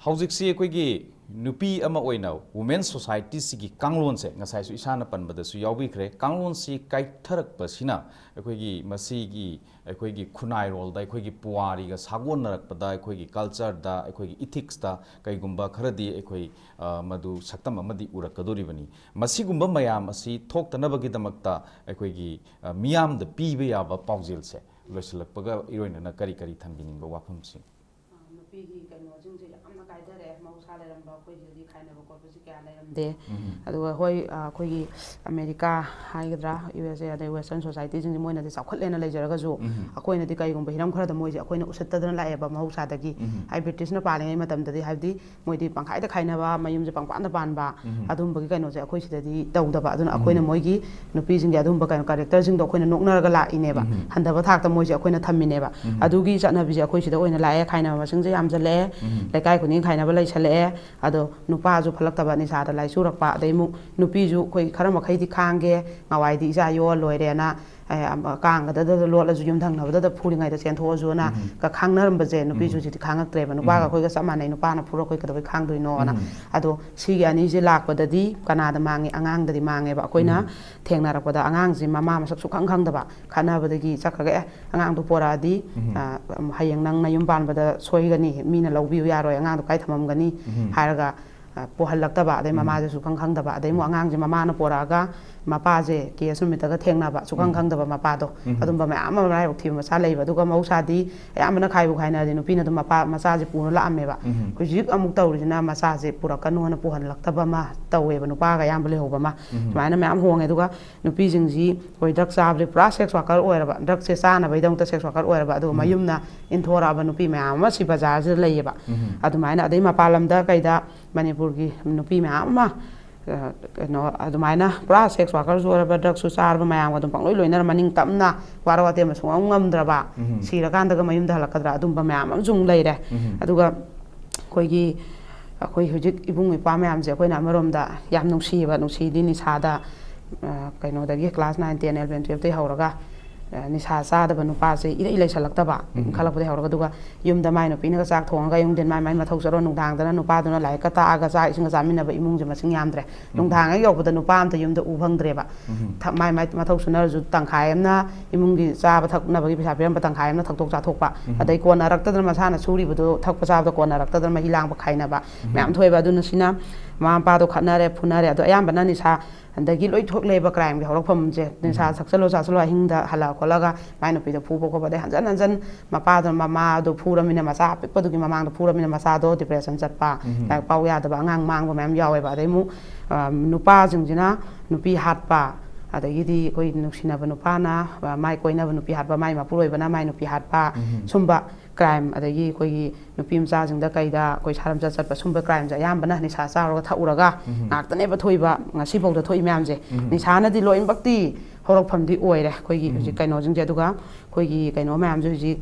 ꯍꯧꯖꯤꯛꯁꯤ ꯑꯩꯈꯣꯏꯒꯤ ꯅꯨꯄꯤ ꯑꯃ ꯑꯣꯏꯅ ꯋꯨꯃꯦꯟ ꯁꯣꯁꯥꯏꯇꯤꯁꯤꯒꯤ ꯀꯥꯡꯂꯣꯟꯁꯦ ꯉꯁꯥꯏꯁꯨ ꯏꯁꯥꯅ ꯄꯟꯕꯗꯁꯨ ꯌꯥꯎꯕꯤꯈ꯭ꯔꯦ꯫ ꯀꯥꯡꯂꯣꯟꯁꯤ ꯀꯥꯏꯊꯔꯛꯄꯁꯤꯅ ꯑꯩꯈꯣꯏꯒꯤ ꯃꯁꯤꯒꯤ ꯑꯩꯈꯣꯏꯒꯤ ꯈꯨꯟꯅꯥꯏꯔꯣꯜꯗ, ꯑꯩꯈꯣꯏꯒꯤ ꯄꯨꯋꯥꯔꯤꯒ ꯁꯥꯒꯣꯟꯅꯔꯛꯄꯗ, ꯑꯩꯈꯣꯏꯒꯤ ꯀꯜꯆꯔꯗ, ꯑꯩꯈꯣꯏꯒꯤ ꯏꯊꯤꯛꯁꯇ ꯀꯩꯒꯨꯝꯕ ꯈꯔꯗꯤ ꯑꯩꯈꯣꯏ, ꯑ, ꯃꯗꯨ ꯁꯛꯇꯝ ꯑꯃꯗꯤ ꯎꯔꯛꯀꯗꯣꯔꯤꯕꯅꯤ꯫ ꯃꯁꯤꯒꯨꯝꯕ ꯃꯌꯥꯝ ꯑꯁꯤ ꯊꯣꯛꯇꯅꯕꯒꯤꯗꯃꯛꯇ ꯑꯩꯈꯣꯏꯒꯤ, ꯑ, ꯃꯤꯌꯥꯝꯗ ꯄꯤꯕ ꯌꯥꯕ ꯄꯥꯎꯖꯦꯜꯁꯦ ꯂꯣꯏꯁꯤꯜꯂꯛꯄꯒ ꯏꯔꯣꯏꯅꯅ ꯀꯔꯤ ꯀꯔꯤ ꯊꯝꯕꯤꯅꯤꯡꯕ ꯋꯥꯐꯝꯁꯤꯡ? ꯑ, ꯅꯨꯄꯤꯒꯤ ꯀꯩꯅꯣꯁꯤꯡꯁꯦ ꯌꯥꯝꯅ ꯀꯥꯏꯊꯔꯦ, ꯃꯍꯧꯁꯥ ꯂꯩꯔꯝꯕ ꯑꯩꯈꯣꯏ ꯁꯤꯗꯗꯤ ꯈꯥꯏꯅꯕ ꯈꯣꯠꯄꯁꯤ ꯀꯌꯥ ꯂꯩꯔꯝꯗꯦ꯫ ꯎꯝ꯫ ꯑꯗꯨꯒ ꯍꯣꯏ, ꯑ, ꯑꯩꯈꯣꯏꯒꯤ ꯑꯃꯦꯔꯤꯀꯥ ꯍꯥꯏꯒꯗ꯭ꯔꯥ, ꯌꯨ ꯑꯦꯁ ꯑꯦ, ꯑꯗꯩ ꯋꯦꯁꯇꯔꯟ ꯁꯣꯁꯥꯏꯇꯤꯁꯤꯡꯁꯦ ꯃꯣꯏꯅꯗꯤ ꯆꯥꯎꯈꯠꯂꯦꯅ ꯂꯩꯖꯔꯒꯁꯨ, ꯎꯝ꯫ ꯑꯩꯈꯣꯏꯅꯗꯤ ꯀꯩꯒꯨꯝꯕ ꯍꯤꯔꯝ ꯈꯔꯗ ꯃꯣꯏꯁꯦ ꯑꯩꯈꯣꯏꯅ ꯎꯁꯤꯠꯇꯗꯅ ꯂꯥꯛꯑꯦꯕ ꯃꯍꯧꯁꯥꯗꯒꯤ꯫ ꯎꯝ꯫ ꯍꯥꯏ ꯕ꯭ꯔꯤꯇꯤꯁꯅ ꯄꯥꯜꯂꯤꯉꯩ ꯃꯇꯝꯗꯗꯤ, ꯍꯥꯏꯕꯗꯤ ꯃꯣꯏꯗꯤ ꯄꯪꯈꯥꯏꯗ ꯈꯥꯏꯅꯕ, ꯃꯌꯨꯝꯁꯦ ꯄꯪꯄꯥꯟꯗ ꯄꯥꯟꯕ, ꯎꯝ꯫ ꯑꯗꯨꯝꯕꯒꯤ ꯀꯩꯅꯣꯁꯦ ꯑꯩꯈꯣꯏ ꯁꯤꯗꯗꯤ ꯇꯧꯗꯕ꯫ ꯑꯗꯨꯅ ꯎꯝ꯫ ꯑꯩꯈꯣꯏꯅ ꯃꯣꯏꯒꯤ ꯅꯨꯄꯤꯁꯤꯡꯒꯤ ꯑꯗꯨꯝꯕ ꯀꯩꯅꯣ ꯀꯦꯔꯦꯛꯇꯔꯁꯤꯡꯗꯣ ꯑꯩꯈꯣꯏꯅ ꯅꯣꯛꯅꯔꯒ ꯂꯥꯛꯏꯅꯦꯕ꯫ ꯎꯝ꯫ ꯍꯟꯊꯕ ꯊꯥꯛꯇ ꯃꯣꯏꯁꯦ ꯑꯩꯈꯣꯏꯅ ꯊꯝꯃꯤꯅꯦꯕ꯫ ꯎꯝ꯫ ꯑꯗꯨꯒꯤ ꯆꯠꯅꯕꯤꯁꯦ ꯑꯩꯈꯣꯏ ꯁꯤꯗ ꯑꯣꯏꯅ ꯂꯥꯛꯑꯦ, ꯈꯥꯏꯅꯕ ꯃꯁꯤꯡꯁꯦ ꯌꯥꯝꯁꯤꯜꯂꯛꯑꯦ, ꯎꯝ꯫ ꯂꯩꯀꯥꯏ ꯈꯨꯗꯤꯡꯒꯤ ꯈꯥꯏꯅꯕ ꯂꯩꯁꯜꯂꯛꯑꯦ꯫ ꯑꯗꯣ ꯅꯨꯄꯥꯁꯨ ꯐꯠꯂꯛꯇꯕ, ꯅꯤꯁꯥꯗ ꯂꯥꯏꯆꯨꯔꯛꯄ, ꯑꯗꯩ ꯑꯃꯨꯛ ꯅꯨꯄꯤꯁꯨ ꯑꯩꯈꯣꯏ ꯈꯔ ꯃꯈꯩꯗꯤ ꯈꯥꯡꯒꯦ, ꯅꯍꯥꯟꯋꯥꯏꯗꯤ ꯏꯆꯥ ꯌꯣꯛꯑ ꯂꯣꯏꯔꯦꯅ, ꯑꯦ, ꯑꯃ, ꯀꯥꯡꯒꯗꯗ ꯂꯣꯠꯂꯁꯨ ꯌꯨꯝꯊꯪꯅꯕꯗꯗ ꯐꯨꯔꯤꯉꯩꯗ ꯆꯦꯟꯊꯣꯛꯑꯁꯨꯅ ꯎꯝ꯫ ꯀ-, ꯈꯥꯡꯅꯔꯝꯕꯁꯦ ꯅꯨꯄꯤꯁꯨ ꯎꯝ꯫ ꯍꯧꯖꯤꯛꯇꯤ ꯈꯥꯡꯉꯛꯇ꯭ꯔꯦꯕ꯫ ꯅꯨꯄꯥꯒ ꯎꯝ꯫ ꯑꯩꯈꯣꯏꯒ ꯆꯞ ꯃꯥꯟꯅꯩ, ꯅꯨꯄꯥꯅ ꯐꯨꯔ ꯑꯩꯈꯣꯏ ꯀꯩꯗꯧꯕꯩ ꯈꯥꯡꯗꯣꯏꯅꯣꯅ꯫ ꯎꯝ꯫ ꯑꯗꯣ ꯁꯤꯒꯤ ꯑꯅꯤꯁꯦ ꯂꯥꯛꯄꯗꯗꯤ ꯀꯅꯥꯗ ꯃꯥꯡꯉꯤ? ꯑꯉꯥꯡꯗꯗꯤ ꯃꯥꯡꯉꯦꯕ꯫ ꯑꯩꯈꯣꯏꯅ ꯎꯝ꯫ ꯊꯦꯡꯅꯔꯛꯄꯗ ꯑꯉꯥꯡꯁꯦ ꯃꯃꯥ ꯃꯁꯛ ꯁꯨꯈꯪ ꯈꯪꯗꯕ, ꯈꯠꯅꯕꯗꯒꯤ ꯆꯠꯈ꯭ꯔꯒ, "ꯑꯦ, ꯑꯉꯥꯡꯗꯣ ꯄꯣꯔꯛꯑꯗꯤ, ꯎꯝ꯫ ꯑ, ꯍꯌꯦꯡ ꯅꯪ ꯅꯌꯨꯝ ꯄꯥꯟꯕꯗ ꯁꯣꯏꯒꯅꯤ, ꯃꯤꯅ ꯂꯧꯕꯤꯌꯨ ꯌꯥꯔꯣꯏ, ꯑꯉꯥꯡꯗꯣ ꯀꯥꯏ ꯊꯝꯃꯝꯒꯅꯤ?" ꯎꯝ꯫ ꯍꯥꯏꯔꯒ, ꯑ, ꯄꯨꯍꯜꯂꯛꯇꯕ, ꯑꯗꯩ ꯎꯝ꯫ ꯃꯃꯥꯁꯦ ꯁꯨꯈꯪ ꯈꯪꯗꯕ, ꯑꯗꯩ ꯑꯃꯨꯛ ꯎꯝ꯫ ꯑꯉꯥꯡꯁꯦ ꯃꯃꯥꯅ ꯄꯣꯔꯛꯑꯒ ꯃꯄꯥꯁꯦ ꯀꯦꯁ ꯅꯨꯃꯤꯠꯇꯒ ꯊꯦꯡꯅꯕ, ꯁꯨꯈꯪ ꯎꯝ꯫ ꯈꯪꯗꯕ ꯃꯄꯥꯗꯣ, ꯎꯝ꯫ ꯑꯗꯨꯝꯕ ꯃꯌꯥꯝ ꯑꯃ ꯃꯔꯥꯏꯕꯛ ꯊꯤꯕ ꯃꯆꯥ ꯂꯩꯕ꯫ ꯑꯗꯨꯒ ꯃꯍꯧꯁꯥꯗꯤ ꯑꯌꯥꯝꯕꯅ ꯈꯥꯏꯕꯨ ꯈꯥꯏꯅꯔꯗꯤ ꯅꯨꯄꯤꯅ ꯑꯗꯨꯝ ꯃꯄꯥ, ꯃꯆꯥꯁꯦ ꯄꯨꯔ ꯂꯥꯛꯑꯝꯃꯦꯕ꯫ ꯎꯝ꯫ ꯍꯧꯖꯤꯛ ꯑꯃꯨꯛ ꯇꯧꯔꯤꯁꯤꯅ ꯃꯆꯥꯁꯦ ꯄꯨꯔꯛꯀꯅꯣꯅ ꯄꯨꯍꯜꯂꯛꯇꯕ ꯑꯃ ꯇꯧꯋꯦꯕ, ꯅꯨꯄꯥꯒ ꯑꯌꯥꯝꯕ ꯂꯩꯍꯧꯕ ꯑꯃ꯫ ꯎꯝ꯫ ꯁꯨꯃꯥꯏꯅ ꯃꯌꯥꯝ ꯍꯣꯡꯉꯦ꯫ ꯑꯗꯨꯒ ꯅꯨꯄꯤꯁꯤꯡꯁꯤ ꯑꯩꯈꯣꯏ ꯗ꯭ꯔꯒ ꯆꯥꯕꯗꯤ ꯄꯨꯔꯥ ꯁꯦꯛꯁ ꯋꯥꯔꯀꯔ ꯑꯣꯏꯔꯕ, ꯗ꯭ꯔꯒꯁꯦ ꯆꯥꯅꯕꯒꯤꯗꯃꯛꯇ ꯁꯦꯛꯁ ꯋꯥꯔꯀꯔ ꯑꯣꯏꯔꯕ, ꯑꯗꯨꯒ ꯎꯝ꯫ ꯃꯌꯨꯝꯅ ꯏꯟꯊꯣꯔꯛꯑꯕ ꯅꯨꯄꯤ ꯃꯌꯥꯝ ꯑꯃ ꯁꯤ ꯕꯖꯥꯔꯁꯤꯗ ꯂꯩꯌꯦꯕ꯫ ꯎꯝ꯫ ꯑꯗꯨꯃꯥꯏꯅ, ꯑꯗꯩ ꯃꯄꯥꯟ ꯂꯝꯗ ꯀꯩꯗ ꯃꯅꯤꯄꯨꯔꯒꯤ ꯅꯨꯄꯤ ꯃꯌꯥꯝ ꯑꯃ, ꯑ, ꯀꯩꯅꯣ, ꯑꯗꯨꯃꯥꯏꯅ ꯄꯨꯔꯥ ꯁꯦꯛꯁ ꯋꯥꯔꯀꯔꯁꯨ ꯑꯣꯏꯔꯕ, ꯗ꯭ꯔꯒꯁꯨ ꯆꯥꯔꯕ ꯃꯌꯥꯝꯒ ꯑꯗꯨꯝ ꯄꯪꯂꯣꯏ ꯂꯣꯏꯅꯔ ꯃꯅꯤꯡ ꯇꯝꯅ ꯋꯥꯔꯧ ꯋꯥꯇꯦꯝꯕ ꯁꯨꯡꯉꯝ ꯉꯝꯗ꯭ꯔꯕ, ꯎꯝ꯫ ꯁꯤꯔꯀꯥꯟꯗꯒ ꯃꯌꯨꯝꯗ ꯍꯜꯂꯛꯀꯗ꯭ꯔꯥ, ꯑꯗꯨꯝꯕ ꯃꯌꯥꯝ ꯑꯃꯁꯨ ꯑꯃꯨꯛ ꯂꯩꯔꯦ꯫ ꯎꯝ꯫ ꯑꯗꯨꯒ ꯑꯩꯈꯣꯏꯒꯤ, ꯑꯩꯈꯣꯏ ꯍꯧꯖꯤꯛ ꯏꯕꯨꯡ ꯏꯄ꯭ꯋꯥ ꯃꯌꯥꯝꯁꯦ ꯑꯩꯈꯣꯏꯅ ꯑꯃꯔꯣꯝꯗ ꯌꯥꯝ ꯅꯨꯡꯁꯤꯌꯦꯕ꯫ ꯅꯨꯡꯁꯤꯗꯤ ꯅꯤꯁꯥꯗ, ꯑ, ꯀꯩꯅꯣꯗꯒꯤ class nine, ten, eleven, twelve ꯇꯩ ꯍꯧꯔꯒ, ꯑ, ꯅꯤꯁꯥ ꯆꯥꯗꯕ ꯅꯨꯄꯥꯁꯦ ꯏꯔꯩ ꯂꯩꯁꯜꯂꯛꯇꯕ, ꯎꯝ꯫ ꯏꯟꯈꯠꯂꯛꯄꯗꯩ ꯍꯧꯔꯒ꯫ ꯑꯗꯨꯒ ꯌꯨꯝꯗ ꯃꯥꯏ ꯅꯨꯄꯤꯅꯒ ꯆꯥꯛ ꯊꯣꯡꯉꯒ ꯑꯌꯨꯛ ꯅꯨꯡꯊꯤꯟ ꯃꯥꯏ ꯃꯥꯏ ꯃꯊꯧ ꯆꯠꯂꯣ, ꯅꯨꯡꯗꯥꯡꯗꯅ ꯅꯨꯄꯥꯗꯨꯅ ꯂꯥꯏꯔꯤꯛꯀ ꯇꯥꯛꯑꯒ ꯆꯥꯛ ꯏꯁꯤꯡꯒ ꯆꯥꯃꯤꯟꯅꯕ ꯏꯃꯨꯡꯁꯦ ꯃꯁꯤꯡ ꯌꯥꯝꯗ꯭ꯔꯦ꯫ ꯎꯝ꯫ ꯅꯨꯡꯗꯥꯡ ꯍꯦꯛ ꯌꯧꯕꯗ ꯅꯨꯄꯥ ꯑꯝꯇ ꯌꯨꯝꯗ ꯎ ꯐꯪꯗ꯭ꯔꯦꯕ꯫ ꯎꯝ꯫ ꯊ-, ꯃꯥꯏ ꯃꯥꯏ ꯃꯊꯧ ꯁꯨꯅꯔꯁꯨ ꯇꯪꯈꯥꯏ ꯑꯃꯅ ꯏꯃꯨꯡꯒꯤ ꯆꯥꯕ ꯊꯛꯅꯕꯒꯤ ꯄꯩꯁꯥ ꯄꯤꯔꯝꯕ, ꯇꯪꯈꯥꯏ ꯑꯃꯅ ꯊꯛꯇꯣꯛ ꯆꯥꯊꯣꯛꯄ, ꯎꯝ꯫ ꯑꯗꯩ ꯀꯣꯟꯅꯔꯛꯇꯗꯅ ꯃꯁꯥꯅ ꯁꯨꯔꯤꯕꯗꯨ ꯊꯛꯄ ꯆꯥꯕꯗ ꯀꯣꯟꯅꯔꯛꯇꯗꯅ ꯃꯍꯤ ꯂꯥꯡꯕ ꯈꯥꯏꯅꯕ ꯎꯝ꯫ ꯃꯌꯥꯝ ꯊꯣꯛꯑꯦꯕ꯫ ꯑꯗꯨꯅ ꯁꯤꯅ ꯃꯃꯥ ꯃꯄꯥꯗꯣ ꯈꯠꯅꯔꯦ, ꯐꯨꯅꯔꯦ꯫ ꯑꯗꯣ ꯑꯌꯥꯝꯕꯅ ꯅꯤꯁꯥ ꯑꯗꯒꯤ ꯂꯣꯏ ꯊꯣꯛꯂꯦꯕ ꯀ꯭ꯔꯥꯏꯝꯒꯤ ꯍꯧꯔꯛꯐꯝꯁꯦ꯫ ꯅꯤꯁꯥ ꯎꯝ꯫ ꯊꯛꯆꯜꯂꯣ ꯆꯥꯁꯜꯂꯣ ꯑꯍꯤꯡꯗ ꯍꯜꯂꯛꯑ ꯈꯣꯠꯂꯒ ꯃꯥꯏ ꯅꯨꯄꯤꯗꯣ ꯐꯨꯕ ꯈꯣꯠꯄ, ꯑꯗꯩ ꯍꯟꯖꯟ ꯍꯟꯖꯟ ꯃꯄꯥꯗꯣ, ꯃꯃꯥꯗꯣ ꯐꯨꯔꯃꯤꯅ, ꯃꯆꯥ ꯑꯄꯤꯛꯄꯗꯨꯒꯤ ꯃꯃꯥꯡꯗ ꯐꯨꯔꯃꯤꯅ ꯃꯆꯥꯗꯣ ꯗꯤꯄ꯭ꯔꯦꯁꯟ ꯆꯠꯄ, ꯎꯝ꯫ ꯂꯥꯏꯔꯤꯛ ꯄꯥꯎ ꯌꯥꯗꯕ ꯑꯉꯥꯡ ꯃꯥꯡꯕ ꯃꯌꯥꯝ ꯌꯥꯎꯋꯦꯕ꯫ ꯑꯗꯩ ꯑꯃꯨꯛ, ꯑ, ꯅꯨꯄꯥꯁꯤꯡꯁꯤꯅ ꯅꯨꯄꯤ ꯍꯥꯠꯄ, ꯑꯗꯒꯤꯗꯤ ꯑꯩꯈꯣꯏ ꯅꯨꯡꯁꯤꯅꯕ ꯅꯨꯄꯥꯅ, ꯑ, ꯃꯥꯏ ꯀꯣꯏꯅꯕ ꯅꯨꯄꯤ ꯍꯥꯠꯄ, ꯃꯥꯏ ꯃꯄꯨꯔꯣꯏꯕꯅ ꯃꯥꯏ ꯅꯨꯄꯤ ꯍꯥꯠꯄ, ꯎꯝ꯫ ꯁꯨꯝꯕ ꯀ꯭ꯔꯥꯏꯝ, ꯑꯗꯒꯤ ꯑꯩꯈꯣꯏꯒꯤ ꯅꯨꯄꯤ ꯃꯆꯥꯁꯤꯡꯗ ꯀꯩꯗ ꯑꯩꯈꯣꯏ ꯁꯥꯔꯝꯆꯠ ꯆꯠꯄ, ꯁꯨꯝꯕ ꯀ꯭ꯔꯥꯏꯝꯁꯦ ꯑꯌꯥꯝꯕꯅ ꯅꯤꯁꯥ ꯆꯥꯔꯒ ꯊꯛꯎꯔꯒ ꯎꯝ꯫ ꯉꯥꯛꯇꯅꯦꯕ ꯊꯣꯛꯏꯕ, ꯉꯁꯤꯐꯥꯎꯗ ꯊꯣꯛꯏ ꯃꯌꯥꯝꯁꯦ꯫ ꯎꯝ꯫ ꯅꯤꯁꯥꯅꯗꯤ ꯂꯣꯏꯅꯃꯛꯇꯤ ꯍꯧꯔꯛꯐꯝꯗꯤ ꯑꯣꯏꯔꯦ ꯑꯩꯈꯣꯏꯒꯤ ꯎꯝ꯫ ꯍꯧꯖꯤꯛ ꯀꯩꯅꯣꯁꯤꯡꯁꯦ꯫ ꯑꯗꯨꯒ ꯑꯩꯈꯣꯏꯒꯤ ꯀꯩꯅꯣ ꯃꯌꯥꯝꯁꯦ ꯍꯧꯖꯤꯛ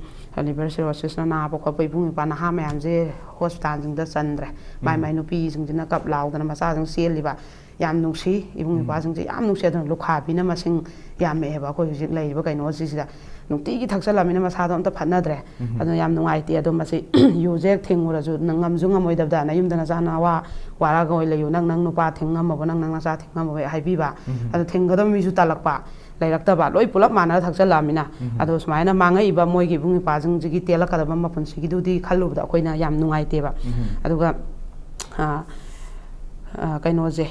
ꯂꯤꯚꯔ ꯁꯤꯔꯣꯁꯤꯁꯅ ꯅꯥꯕ ꯈꯣꯠꯄ ꯏꯕꯨꯡ ꯏꯄ꯭ꯋꯥ ꯅꯍꯥ ꯃꯌꯥꯝꯁꯦ ꯍꯣꯁꯄꯤꯇꯥꯜꯁꯤꯡꯗ ꯆꯟꯗ꯭ꯔꯦ꯫ ꯃꯥꯏ ꯎꯝ꯫ ꯃꯥꯏ ꯅꯨꯄꯤꯁꯤꯡꯁꯤꯅ ꯀꯞ ꯂꯥꯎꯗꯅ ꯃꯆꯥꯁꯤꯡ ꯆꯦꯜꯂꯤꯕ꯫ ꯌꯥꯝ ꯅꯨꯡꯁꯤ, ꯏꯕꯨꯡ ꯎꯝ꯫ ꯏꯄ꯭ꯋꯥꯁꯤꯡꯁꯦ ꯌꯥꯝ ꯅꯨꯡꯁꯤ꯫ ꯑꯗꯨꯅ ꯂꯨꯈꯥꯕꯤꯅ ꯃꯁꯤꯡ ꯌꯥꯝꯃꯛꯑꯦꯕ ꯑꯩꯈꯣꯏ ꯍꯧꯖꯤꯛ ꯂꯩꯔꯤꯕ ꯀꯩꯅꯣꯁꯤꯁꯤꯗ꯫ ꯅꯨꯡꯇꯤꯒꯤ ꯊꯛꯆꯜꯂꯃꯤꯅ ꯃꯁꯥꯗꯣ ꯑꯝꯇ ꯐꯠꯅꯗ꯭ꯔꯦ꯫ ꯎꯝ꯫ ꯑꯗꯨꯅ ꯌꯥꯝ ꯅꯨꯡꯉꯥꯏꯇꯦ꯫ ꯑꯗꯣ ꯃꯁꯤ ꯌꯨꯁꯦ ꯍꯦꯛ ꯊꯤꯡꯉꯨꯔꯁꯨ ꯅꯪ ꯉꯝꯁꯨ ꯉꯝꯃꯣꯏꯗꯕꯗ, ꯅꯌꯨꯝꯗ ꯅꯆꯥ ꯅꯋꯥ ꯋꯥꯔꯒ ꯑꯣꯏ ꯂꯩꯌꯨ, ꯅꯪ ꯅꯪ ꯅꯨꯄꯥ ꯊꯤꯡ ꯉꯝꯃꯕꯣ, ꯅꯪ ꯅꯪ ꯅꯆꯥ ꯊꯤꯡ ꯉꯝꯃꯕꯣ ꯍꯥꯏꯕꯤꯕ꯫ ꯎꯝ꯫ ꯑꯗꯣ ꯊꯤꯡꯒꯗꯕ ꯃꯤꯁꯨ ꯇꯥꯜꯂꯛꯄ, ꯂꯩꯔꯛꯇꯕ, ꯂꯣꯏ ꯄꯨꯂꯞ ꯃꯥꯟꯅꯔ ꯊꯛꯆꯜꯂꯛꯑꯃꯤꯅ꯫ ꯎꯝ꯫ ꯑꯗꯣ ꯁꯨꯃꯥꯏꯅ ꯃꯥꯡꯉꯛꯏꯕ ꯃꯣꯏꯒꯤ ꯏꯕꯨꯡ ꯏꯄ꯭ꯋꯥꯁꯤꯡꯁꯤꯒꯤ ꯇꯦꯜꯂꯛꯀꯗꯕ ꯃꯄꯨꯟꯁꯤꯒꯤꯗꯨꯗꯤ ꯈꯜꯂꯨꯕꯗ ꯑꯩꯈꯣꯏꯅ ꯌꯥꯝ ꯅꯨꯡꯉꯥꯏꯇꯦꯕ꯫ ꯎꯝ꯫ ꯑꯗꯨꯒ, ꯑ, ꯑ, ꯀꯩꯅꯣꯁꯦ,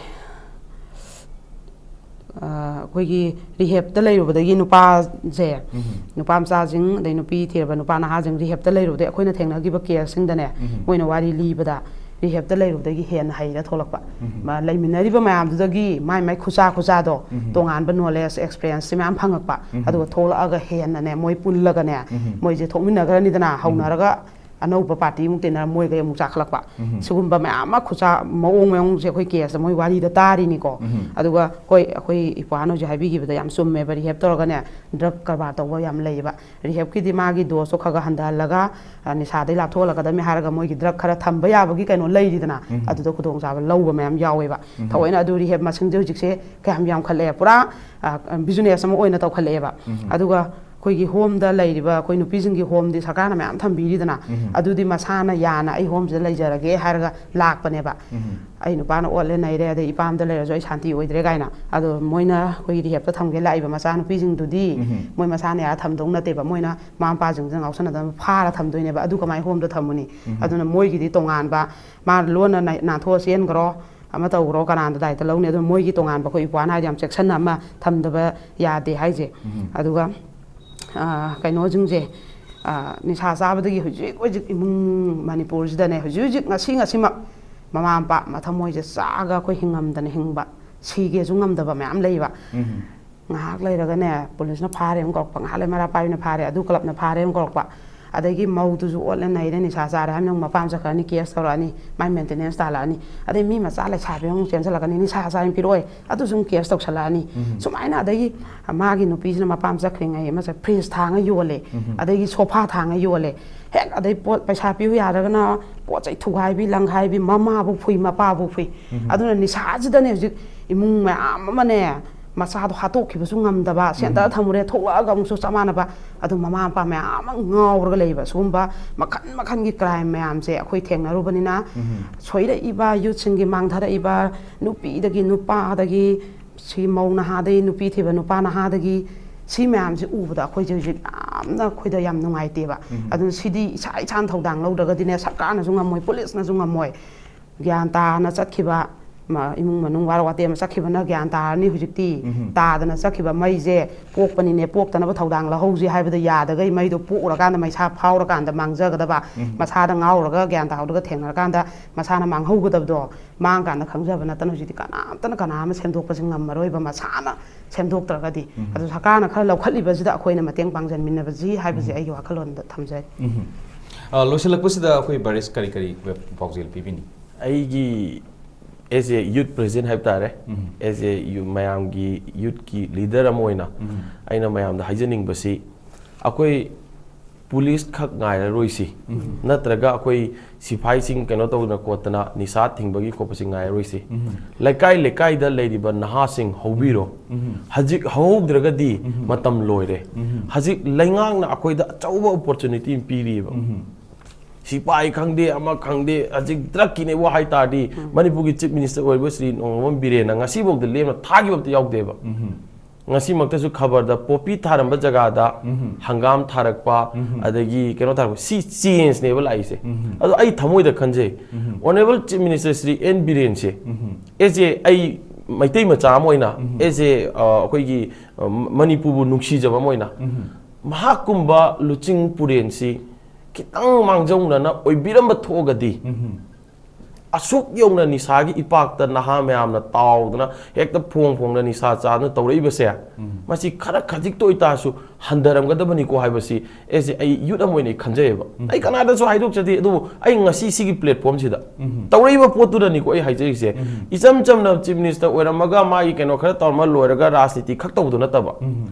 ꯑ, ꯑꯩꯈꯣꯏꯒꯤ ꯔꯤꯍꯦꯞꯇ ꯂꯩꯔꯨꯕꯗꯒꯤ ꯅꯨꯄꯥꯁꯦ, ꯎꯝ꯫ ꯅꯨꯄꯥ ꯃꯆꯥꯁꯤꯡ, ꯑꯗꯩ ꯅꯨꯄꯤ ꯊꯤꯔꯕ ꯅꯨꯄꯥ ꯅꯍꯥꯁꯤꯡ ꯔꯤꯍꯦꯞꯇ ꯂꯩꯔꯨꯕꯗꯒꯤ ꯑꯩꯈꯣꯏꯅ ꯊꯦꯡꯅꯈꯤꯕ ꯀꯦꯁꯁꯤꯡꯗꯅꯦ, ꯎꯝ꯫ ꯃꯣꯏꯅ ꯋꯥꯔꯤ ꯂꯤꯕꯗ ꯔꯤꯍꯦꯞꯇ ꯂꯩꯔꯨꯕꯗꯒꯤ ꯍꯦꯟꯅ ꯍꯩꯔ ꯊꯣꯛꯂꯛꯄ꯫ ꯎꯝ꯫ ꯃꯥ ꯂꯩꯃꯤꯟꯅꯔꯤꯕ ꯃꯌꯥꯝꯗꯨꯗꯒꯤ ꯃꯥꯏ ꯃꯥꯏ ꯈꯨꯆꯥ ꯈꯨꯆꯥꯗꯣ, ꯎꯝ꯫ ꯇꯣꯉꯥꯟꯕ ꯅꯣꯂꯦꯖ, ꯑꯦꯛꯁꯄꯤꯔꯤꯌꯦꯟꯁꯁꯦ ꯃꯌꯥꯝ ꯐꯪꯉꯛꯄ꯫ ꯎꯝ꯫ ꯑꯗꯨꯒ ꯊꯣꯛꯂꯛꯑꯒ ꯍꯦꯟꯅꯅꯦ, ꯃꯣꯏ ꯄꯨꯜꯂꯒꯅꯦ, ꯎꯝ꯫ ꯃꯣꯏꯁꯦ ꯊꯣꯛꯃꯤꯟꯅꯈ꯭ꯔꯅꯤꯗꯅ, ꯎꯝ꯫ ꯍꯧꯅꯔꯒ ꯑꯅꯧꯕ ꯄꯥꯔꯇꯤ ꯑꯃꯨꯛ ꯇꯤꯟꯅꯔ ꯃꯣꯏꯒꯩ ꯑꯃꯨꯛ ꯆꯥꯈꯠꯂꯛꯄ꯫ ꯎꯝ꯫ ꯁꯤꯒꯨꯝꯕ ꯃꯌꯥꯝ ꯑꯃ ꯈꯨꯆꯥ ꯃꯑꯣꯡ ꯃꯑꯣꯡꯁꯦ ꯑꯩꯈꯣꯏ ꯀꯦꯁꯇ ꯃꯣꯏ ꯋꯥꯔꯤꯗ ꯇꯥꯔꯤꯅꯤꯀꯣ꯫ ꯎꯝ꯫ ꯑꯗꯨꯒ ꯍꯣꯏ, ꯑꯩꯈꯣꯏ ꯏꯄ꯭ꯋꯥꯅ ꯍꯧꯖꯤꯛ ꯍꯥꯏꯕꯤꯈꯤꯕꯗ ꯌꯥꯝ ꯆꯨꯝꯃꯦꯕ, ꯔꯤꯍꯦꯞ ꯇꯧꯔꯒꯅꯦ ꯗ꯭ꯔꯒ ꯀꯔꯕꯥꯔ ꯇꯧꯕ ꯌꯥꯝ ꯂꯩꯌꯦꯕ꯫ ꯔꯤꯍꯦꯞꯀꯤꯗꯤ ꯃꯥꯒꯤ ꯗꯣꯁꯇꯣ ꯈꯔ ꯈꯔ ꯍꯟꯊꯍꯜꯂꯒ, ꯑ, ꯅꯤꯁꯥꯗꯩ ꯂꯥꯞꯊꯣꯛꯍꯜꯂꯛꯀꯗꯕꯅꯤ ꯍꯥꯏꯔꯒ ꯃꯣꯏꯒꯤ ꯗ꯭ꯔꯒ ꯈꯔ ꯊꯝꯕ ꯌꯥꯕꯒꯤ ꯀꯩꯅꯣ ꯂꯩꯔꯤꯗꯅ, ꯎꯝ꯫ ꯑꯗꯨꯗ ꯈꯨꯗꯣꯡꯆꯥꯕ ꯂꯧꯕ ꯃꯌꯥꯝ ꯌꯥꯎꯋꯦꯕ꯫ ꯎꯝ꯫ ꯊꯑꯣꯏꯅ ꯑꯗꯨ ꯔꯤꯍꯦꯞ ꯃꯁꯤꯡꯁꯦ ꯍꯧꯖꯤꯛꯁꯦ ꯀꯌꯥꯝ ꯌꯥꯝꯈꯠꯂꯛꯑꯦ, ꯄꯨꯔꯥ, ꯑ, ꯕꯤꯖꯤꯅꯦꯁ ꯑꯃ ꯑꯣꯏꯅ ꯇꯧꯈꯠꯂꯛꯑꯦꯕ꯫ ꯎꯝ꯫ ꯑꯗꯨꯒ ꯑꯩꯈꯣꯏꯒꯤ ꯍꯣꯝꯗ ꯂꯩꯔꯤꯕ ꯑꯩꯈꯣꯏ ꯅꯨꯄꯤꯁꯤꯡꯒꯤ ꯍꯣꯝꯗꯤ ꯁꯔꯀꯥꯔꯅ ꯃꯌꯥꯝ ꯊꯝꯕꯤꯔꯤꯗꯅ, ꯎꯝ꯫ ꯑꯗꯨꯗꯤ ꯃꯁꯥꯅ ꯌꯥꯅ "ꯑꯩ ꯍꯣꯝꯁꯤꯗ ꯂꯩꯖꯔꯒꯦ" ꯍꯥꯏꯔꯒ ꯂꯥꯛꯄꯅꯦꯕ꯫ ꯎꯝ꯫ "ꯑꯩ ꯅꯨꯄꯥꯅ ꯑꯣꯠꯂꯦ ꯅꯩꯔꯦ, ꯑꯗꯩ ꯏꯄꯥꯝꯗ ꯂꯩꯔꯁꯨ ꯑꯩ ꯁꯥꯟꯇꯤ ꯑꯣꯏꯗ꯭ꯔꯦ" ꯀꯥꯏꯅ꯫ ꯑꯗꯣ ꯃꯣꯏꯅ ꯑꯩꯈꯣꯏꯒꯤ ꯔꯤꯍꯦꯞꯇ ꯊꯝꯒꯦ ꯂꯥꯛꯏꯕ ꯃꯆꯥꯅꯨꯄꯤꯁꯤꯡꯗꯨꯗꯤ ꯎꯝ꯫ ꯃꯣꯏ ꯃꯁꯥꯅ ꯌꯥꯔ ꯊꯝꯗꯧ ꯅꯠꯇꯦꯕ, ꯃꯣꯏꯅ ꯃꯃꯥ ꯃꯄꯥꯁꯤꯡꯁꯤꯅ ꯉꯥꯎꯁꯟꯅꯗꯅ ꯐꯥꯔ ꯊꯝꯗꯣꯏꯅꯦꯕ꯫ ꯑꯗꯨ ꯀꯃꯥꯏꯅ ꯍꯣꯝꯗ ꯊꯝꯃꯨꯅꯤ? ꯎꯝ꯫ ꯑꯗꯨꯅ ꯃꯣꯏꯒꯤꯗꯤ ꯇꯣꯉꯥꯟꯕ, "ꯃꯥ ꯂꯣꯟꯅ ꯅꯥ-, ꯅꯥꯟꯊꯣꯛꯑ ꯆꯦꯟꯈ꯭ꯔꯣ", ꯑꯃ ꯇꯧꯈ꯭ꯔꯣ, ꯀꯅꯥꯅ ꯗꯥꯏꯇ ꯂꯧꯅꯤ? ꯑꯗꯨꯅ ꯃꯣꯏꯒꯤ ꯇꯣꯉꯥꯟꯕ ꯑꯩꯈꯣꯏ ꯏꯄ꯭ꯋꯥꯅ ꯍꯥꯏꯗꯤ ꯌꯥꯝ ꯆꯦꯛꯁꯤꯟꯅ ꯑꯃ ꯊꯝꯗꯕ ꯌꯥꯗꯦ ꯍꯥꯏꯁꯦ꯫ ꯑꯗꯨꯒ ꯑꯥ, ꯀꯩꯅꯣꯁꯤꯡꯁꯦ, ꯑꯥ, ꯅꯤꯁꯥ ꯆꯥꯕꯗꯒꯤ ꯍꯧꯖꯤꯛ ꯍꯧꯖꯤꯛ ꯏꯃꯨꯡ ꯃꯅꯤꯄꯨꯔꯁꯤꯗꯅꯦ, ꯍꯧꯖꯤꯛ ꯍꯧꯖꯤꯛ ꯉꯁꯤ ꯉꯁꯤꯃꯛ ꯃꯃꯥ ꯃꯄꯥ ꯃꯊꯃꯣꯏꯁꯦ ꯆꯥꯛꯑꯒ ꯑꯩꯈꯣꯏ ꯍꯤꯡꯉꯝꯗꯅ ꯍꯤꯡꯕ, ꯁꯤꯒꯦꯁꯨ ꯉꯝꯗꯕ ꯃꯌꯥꯝ ꯂꯩꯕ꯫ ꯉꯥꯏꯍꯥꯛ ꯂꯩꯔꯒꯅꯦ, ꯄꯨꯂꯤꯁꯅ ꯐꯥꯔꯦ ꯑꯃꯨꯛ ꯀꯧꯔꯛꯄ, ꯉꯥꯏꯍꯥꯛ ꯂꯩ ꯃꯩꯔꯥ ꯄꯥꯏꯕꯤꯅ ꯐꯥꯔꯦ, ꯑꯗꯨ ꯀ꯭ꯂꯕꯅ ꯐꯥꯔꯦ ꯑꯃꯨꯛ ꯀꯧꯔꯛꯄ, ꯑꯗꯒꯤ ꯃꯧꯗꯨꯁꯨ ꯑꯣꯠꯂꯦ ꯅꯩꯔꯦ, ꯅꯤꯁꯥ ꯆꯥꯔꯦ ꯍꯥꯏꯕꯅ ꯑꯃꯨꯛ ꯃꯄꯥꯝ ꯆꯠꯈ꯭ꯔꯅꯤ, ꯀꯦꯁ ꯇꯧꯔꯛꯑꯅꯤ, ꯃꯥꯏ ꯃꯦꯟꯇꯦꯅꯦꯟꯁ ꯇꯥꯜꯂꯛꯑꯅꯤ꯫ ꯑꯗꯩ ꯃꯤ ꯃꯆꯥ ꯂꯩꯁꯥꯕꯤ ꯑꯃꯨꯛ ꯆꯦꯟꯁꯤꯜꯂꯛꯀꯅꯤ, ꯅꯤꯁꯥ ꯆꯥꯔꯦꯅ ꯄꯤꯔꯛꯑꯣꯏ, ꯑꯗꯨꯁꯨ ꯑꯃꯨꯛ ꯀꯦꯁ ꯇꯧꯁꯜꯂꯛꯑꯅꯤ꯫ ꯁꯨꯃꯥꯏꯅ ꯑꯗꯒꯤ ꯃꯥꯒꯤ ꯅꯨꯄꯤꯁꯤꯅ ꯃꯄꯥꯝ ꯆꯠꯈ꯭ꯔꯤꯉꯩ ꯑꯃꯁꯦ ꯐ꯭ꯔꯤꯖ ꯊꯥꯡꯉ ꯌꯣꯜꯂꯦ, ꯑꯗꯒꯤ ꯁꯣꯐꯥ ꯊꯥꯡꯉ ꯌꯣꯜꯂꯦ, ꯍꯦꯛ ꯑꯗꯩ ꯄꯣꯠ ꯄꯩꯁꯥ ꯄꯤꯌꯨ ꯌꯥꯗ꯭ꯔꯒꯅ ꯄꯣꯠ ꯆꯩ ꯊꯨꯒꯥꯏꯕꯤ ꯂꯪꯈꯥꯏꯕꯤ, ꯃꯃꯥꯕꯨ ꯐꯨꯏ ꯃꯄꯥꯕꯨ ꯐꯨꯏ꯫ ꯑꯗꯨꯅ ꯅꯤꯁꯥꯁꯤꯗꯅꯦ ꯍꯧꯖꯤꯛ ꯏꯃꯨꯡ ꯃꯌꯥꯝ ꯑꯃꯅꯦ, ꯃꯆꯥꯗꯣ ꯍꯥꯠꯇꯣꯛꯈꯤꯕꯁꯨ ꯉꯝꯗꯕ, ꯁꯦꯟꯇꯔ ꯊꯝꯃꯨꯔꯦ, ꯊꯣꯛꯂꯛꯑꯒ ꯑꯃꯨꯛꯁꯨ ꯆꯞ ꯃꯥꯟꯅꯕ꯫ ꯑꯗꯨ ꯃꯃꯥ ꯃꯄꯥ ꯃꯌꯥꯝ ꯑꯃ ꯉꯥꯎꯔꯒ ꯂꯩꯕ, ꯁꯤꯒꯨꯝꯕ ꯃꯈꯜ ꯃꯈꯜꯒꯤ ꯀ꯭ꯔꯥꯏꯝ ꯃꯌꯥꯝꯁꯦ ꯑꯩꯈꯣꯏ ꯊꯦꯡꯅꯔꯨꯕꯅꯤꯅ, ꯁꯣꯏꯔꯛꯏꯕ ꯌꯨꯠꯁꯤꯡꯒꯤ ꯃꯥꯡꯊꯔꯛꯏꯕ ꯅꯨꯄꯤꯗꯒꯤ ꯅꯨꯄꯥꯗꯒꯤ, ꯁꯤ ꯃꯧ ꯅꯍꯥꯗꯒꯤ ꯅꯨꯄꯤ ꯊꯤꯕ ꯅꯨꯄꯥ ꯅꯍꯥꯗꯒꯤ, ꯁꯤ ꯃꯌꯥꯝꯁꯦ ꯎꯕꯗ ꯑꯩꯈꯣꯏꯁꯦ ꯍꯧꯖꯤꯛ ꯌꯥꯝꯅ ꯑꯩꯈꯣꯏꯗ ꯌꯥꯝ ꯅꯨꯡꯉꯥꯏꯇꯦꯕ꯫ ꯑꯗꯨꯅ ꯁꯤꯗꯤ ꯏꯁꯥ ꯏꯁꯥꯅ ꯊꯧꯗꯥꯡ ꯂꯧꯗ꯭ꯔꯒꯗꯤꯅꯦ, ꯁꯔꯀꯥꯔꯅꯁꯨ ꯉꯝꯃꯣꯏ, ꯄꯨꯂꯤꯁꯅꯁꯨ ꯉꯝꯃꯣꯏ꯫ ꯒ꯭ꯌꯥꯟ ꯇꯥꯅ ꯆꯠꯈꯤꯕ, ꯃ-, ꯏꯃꯨꯡ ꯃꯅꯨꯡ ꯋꯥꯔ ꯋꯥꯇꯦꯝ ꯆꯠꯈꯤꯕꯅ ꯒ꯭ꯌꯥꯟ ꯇꯥꯔꯅꯤ꯫ ꯍꯧꯖꯤꯛꯇꯤ ꯇꯥꯗꯅ ꯆꯠꯈꯤꯕ ꯃꯩꯁꯦ ꯄꯣꯛꯄꯅꯤꯅꯦ, ꯄꯣꯛꯇꯅꯕ ꯊꯧꯗꯥꯡ ꯂꯧꯍꯧꯁꯤ ꯍꯥꯏꯕꯗ ꯌꯥꯗꯈꯩ ꯃꯩꯗꯣ ꯄꯣꯛꯎꯔꯀꯥꯟꯗ ꯃꯩꯁꯥ ꯐꯥꯎꯔꯀꯥꯟꯗ ꯃꯥꯡꯖꯒꯗꯕ, ꯃꯁꯥꯗ ꯉꯥꯎꯔꯒ ꯒ꯭ꯌꯥꯟ ꯇꯥꯍꯧꯗ꯭ꯔꯒ ꯊꯦꯡꯅꯔꯀꯥꯟꯗ ꯃꯁꯥꯅ ꯃꯥꯡꯍꯧꯒꯗꯕꯗꯣ, ꯃꯥꯡꯀꯥꯟꯗ ꯈꯪꯖꯕ ꯅꯠꯇꯅ ꯍꯧꯖꯤꯛꯇꯤ ꯀꯅꯥꯝꯇꯅ ꯀꯅꯥ ꯑꯃ ꯁꯦꯝꯗꯣꯛꯄꯁꯤ ꯉꯝꯃꯔꯣꯏꯕ, ꯃꯁꯥꯅ ꯁꯦꯝꯗꯣꯛꯇ꯭ꯔꯒꯗꯤ꯫ ꯑꯗꯨ ꯁꯔꯀꯥꯔꯅ ꯈꯔ ꯂꯧꯈꯠꯂꯤꯕꯁꯤꯗ ꯑꯩꯈꯣꯏꯅ ꯃꯇꯦꯡ ꯄꯥꯡꯁꯤꯟꯃꯤꯟꯅꯕꯁꯤ ꯍꯥꯏꯕꯁꯤ ꯑꯩꯒꯤ ꯋꯥꯈꯜꯂꯣꯟꯗ ꯊꯝꯖꯔꯤ꯫ ꯑ, ꯂꯣꯏꯁꯤꯜꯂꯛꯄꯁꯤꯗ ꯑꯩꯈꯣꯏ ꯕꯥꯔꯤꯁ ꯀꯔꯤ ꯀꯔꯤ ꯄꯥꯎꯖꯦꯜ ꯄꯤꯕꯤꯅꯤ? ꯑꯩꯒꯤ as a youth president ꯍꯥꯏꯕ ꯇꯥꯔꯦ, as a youth, ꯃꯌꯥꯝꯒꯤ ꯌꯨꯠꯀꯤ ꯂꯤꯗꯔ ꯑꯃ ꯑꯣꯏꯅ ꯑꯩꯅ ꯃꯌꯥꯝꯗ ꯍꯥꯏꯖꯅꯤꯡꯕꯁꯤ, ꯑꯩꯈꯣꯏ ꯄꯨꯂꯤꯁ ꯈꯛ ꯉꯥꯏꯔꯔꯣꯏꯁꯤ, ꯅꯠꯇ꯭ꯔꯒ ꯑꯩꯈꯣꯏ ꯁꯤꯐꯥꯏꯁꯤꯡ ꯀꯩꯅꯣ ꯇꯧꯗꯅ ꯈꯣꯠꯇꯅ ꯅꯤꯁꯥ ꯊꯤꯡꯕꯒꯤ ꯈꯣꯠꯄꯁꯤ ꯉꯥꯏꯔꯔꯣꯏꯁꯤ꯫ ꯂꯩꯀꯥꯏ ꯂꯩꯀꯥꯏꯗ ꯂꯩꯔꯤꯕ ꯅꯍꯥꯁꯤꯡ ꯍꯧꯕꯤꯔꯣ꯫ ꯍꯧꯖꯤꯛ ꯍꯧꯍꯧꯗ꯭ꯔꯒꯗꯤ ꯃꯇꯝ ꯂꯣꯏꯔꯦ꯫ ꯍꯧꯖꯤꯛ ꯂꯩꯉꯥꯛꯅ ꯑꯩꯈꯣꯏꯗ ꯑꯆꯧꯕ ꯑꯣꯄꯣꯔꯆꯨꯅꯤꯇꯤ ꯑꯃ ꯄꯤꯔꯤꯕ꯫ ꯁꯤꯐꯥꯏ ꯈꯪꯗꯦ, ꯑꯃ ꯈꯪꯗꯦ, ꯍꯧꯖꯤꯛ ꯗ꯭ꯔꯛꯀꯤꯅꯦꯕꯨ ꯍꯥꯏ ꯇꯥꯔꯗꯤ, ꯃꯅꯤꯄꯨꯔꯒꯤ ꯆꯤꯐ ꯃꯤꯅꯤꯁꯇꯔ ꯑꯣꯏꯔꯤꯕ ꯁ꯭ꯔꯤ ꯅꯣꯡꯉꯥꯟꯕꯝ ꯕꯤꯔꯦꯟꯅ ꯉꯁꯤꯐꯥꯎꯗ ꯂꯦꯝꯅ ꯊꯥꯈꯤꯕ ꯑꯝꯇ ꯌꯥꯎꯗꯦꯕ꯫ ꯉꯁꯤꯃꯛꯇꯁꯨ ꯈꯕꯔꯗ ꯄꯣꯄꯤ ꯊꯥꯔꯝꯕ ꯖꯒꯥꯗ ꯍꯪꯒꯥꯝ ꯊꯥꯔꯛꯄ, ꯑꯗꯒꯤ ꯀꯩꯅꯣ ꯊꯥꯔꯛꯄ, ꯁꯤ changeꯅꯦꯕ ꯂꯥꯛꯏꯁꯦ꯫ ꯑꯗꯣ ꯑꯩ ꯊꯃꯣꯏꯗ ꯈꯟꯖꯩ, Honourable Chief Minister Shri N ꯕꯤꯔꯦꯟꯁꯦ, ꯑꯦꯁ ꯑꯦ ꯑꯩ ꯃꯩꯇꯩ ꯃꯆꯥ ꯑꯃ ꯑꯣꯏꯅ, ꯑꯦꯁ ꯑꯦ ꯑꯩꯈꯣꯏꯒꯤ ꯑ, ꯃꯅꯤꯄꯨꯔꯕꯨ ꯅꯨꯡꯁꯤꯖꯕ ꯑꯃ ꯑꯣꯏꯅ, ꯃꯍꯥꯛꯀꯨꯝꯕ ꯂꯨꯆꯤꯡ ꯄꯨꯔꯦꯟꯁꯤ ꯈꯤꯇꯪ ꯃꯥꯡꯖꯧꯅꯅ ꯑꯣꯏꯕꯤꯔꯝꯕ ꯊꯣꯛꯑꯒꯗꯤ, ꯑꯁꯨꯛ ꯌꯧꯅ ꯅꯤꯁꯥꯒꯤ ꯏꯄꯥꯛꯇ ꯅꯍꯥ ꯃꯌꯥꯝꯅ ꯇꯥꯎꯗꯅ ꯍꯦꯛꯇ ꯐꯣꯡ ꯐꯣꯡꯅ ꯅꯤꯁꯥ ꯆꯥꯗꯨꯅ ꯇꯧꯔꯛꯏꯕꯁꯦ, ꯃꯁꯤ ꯈꯔ ꯈꯖꯤꯛꯇ ꯑꯣꯏꯇꯥꯔꯁꯨ ꯍꯟꯊꯔꯝꯒꯗꯕꯅꯤꯀꯣ ꯍꯥꯏꯕꯁꯤ ꯑꯩꯁꯦ, ꯑꯩ ꯌꯨꯠ ꯑꯃ ꯑꯣꯏꯅ ꯑꯩ ꯈꯟꯖꯩꯌꯦꯕ꯫ ꯑꯩ ꯀꯅꯥꯗꯁꯨ ꯍꯥꯏꯗꯣꯛꯆꯗꯦ, ꯑꯗꯨꯕꯨ ꯑꯩ ꯉꯁꯤ ꯁꯤꯒꯤ platformꯁꯤꯗ ꯇꯧꯔꯛꯏꯕ ꯄꯣꯠꯇꯨꯗꯅꯤꯀꯣ ꯑꯩ ꯍꯥꯏꯖꯔꯤꯁꯦ꯫ ꯏꯆꯝ ꯆꯝꯅ Chief Minister ꯑꯣꯏꯔꯝꯃꯒ ꯃꯥꯒꯤ ꯀꯩꯅꯣ ꯈꯔ ꯇꯧꯔꯝꯃ ꯂꯣꯏꯔꯒ ꯔꯥꯖꯅꯤꯇꯤ ꯈꯛ ꯇꯧꯕꯗꯨ ꯅꯠꯇꯕ,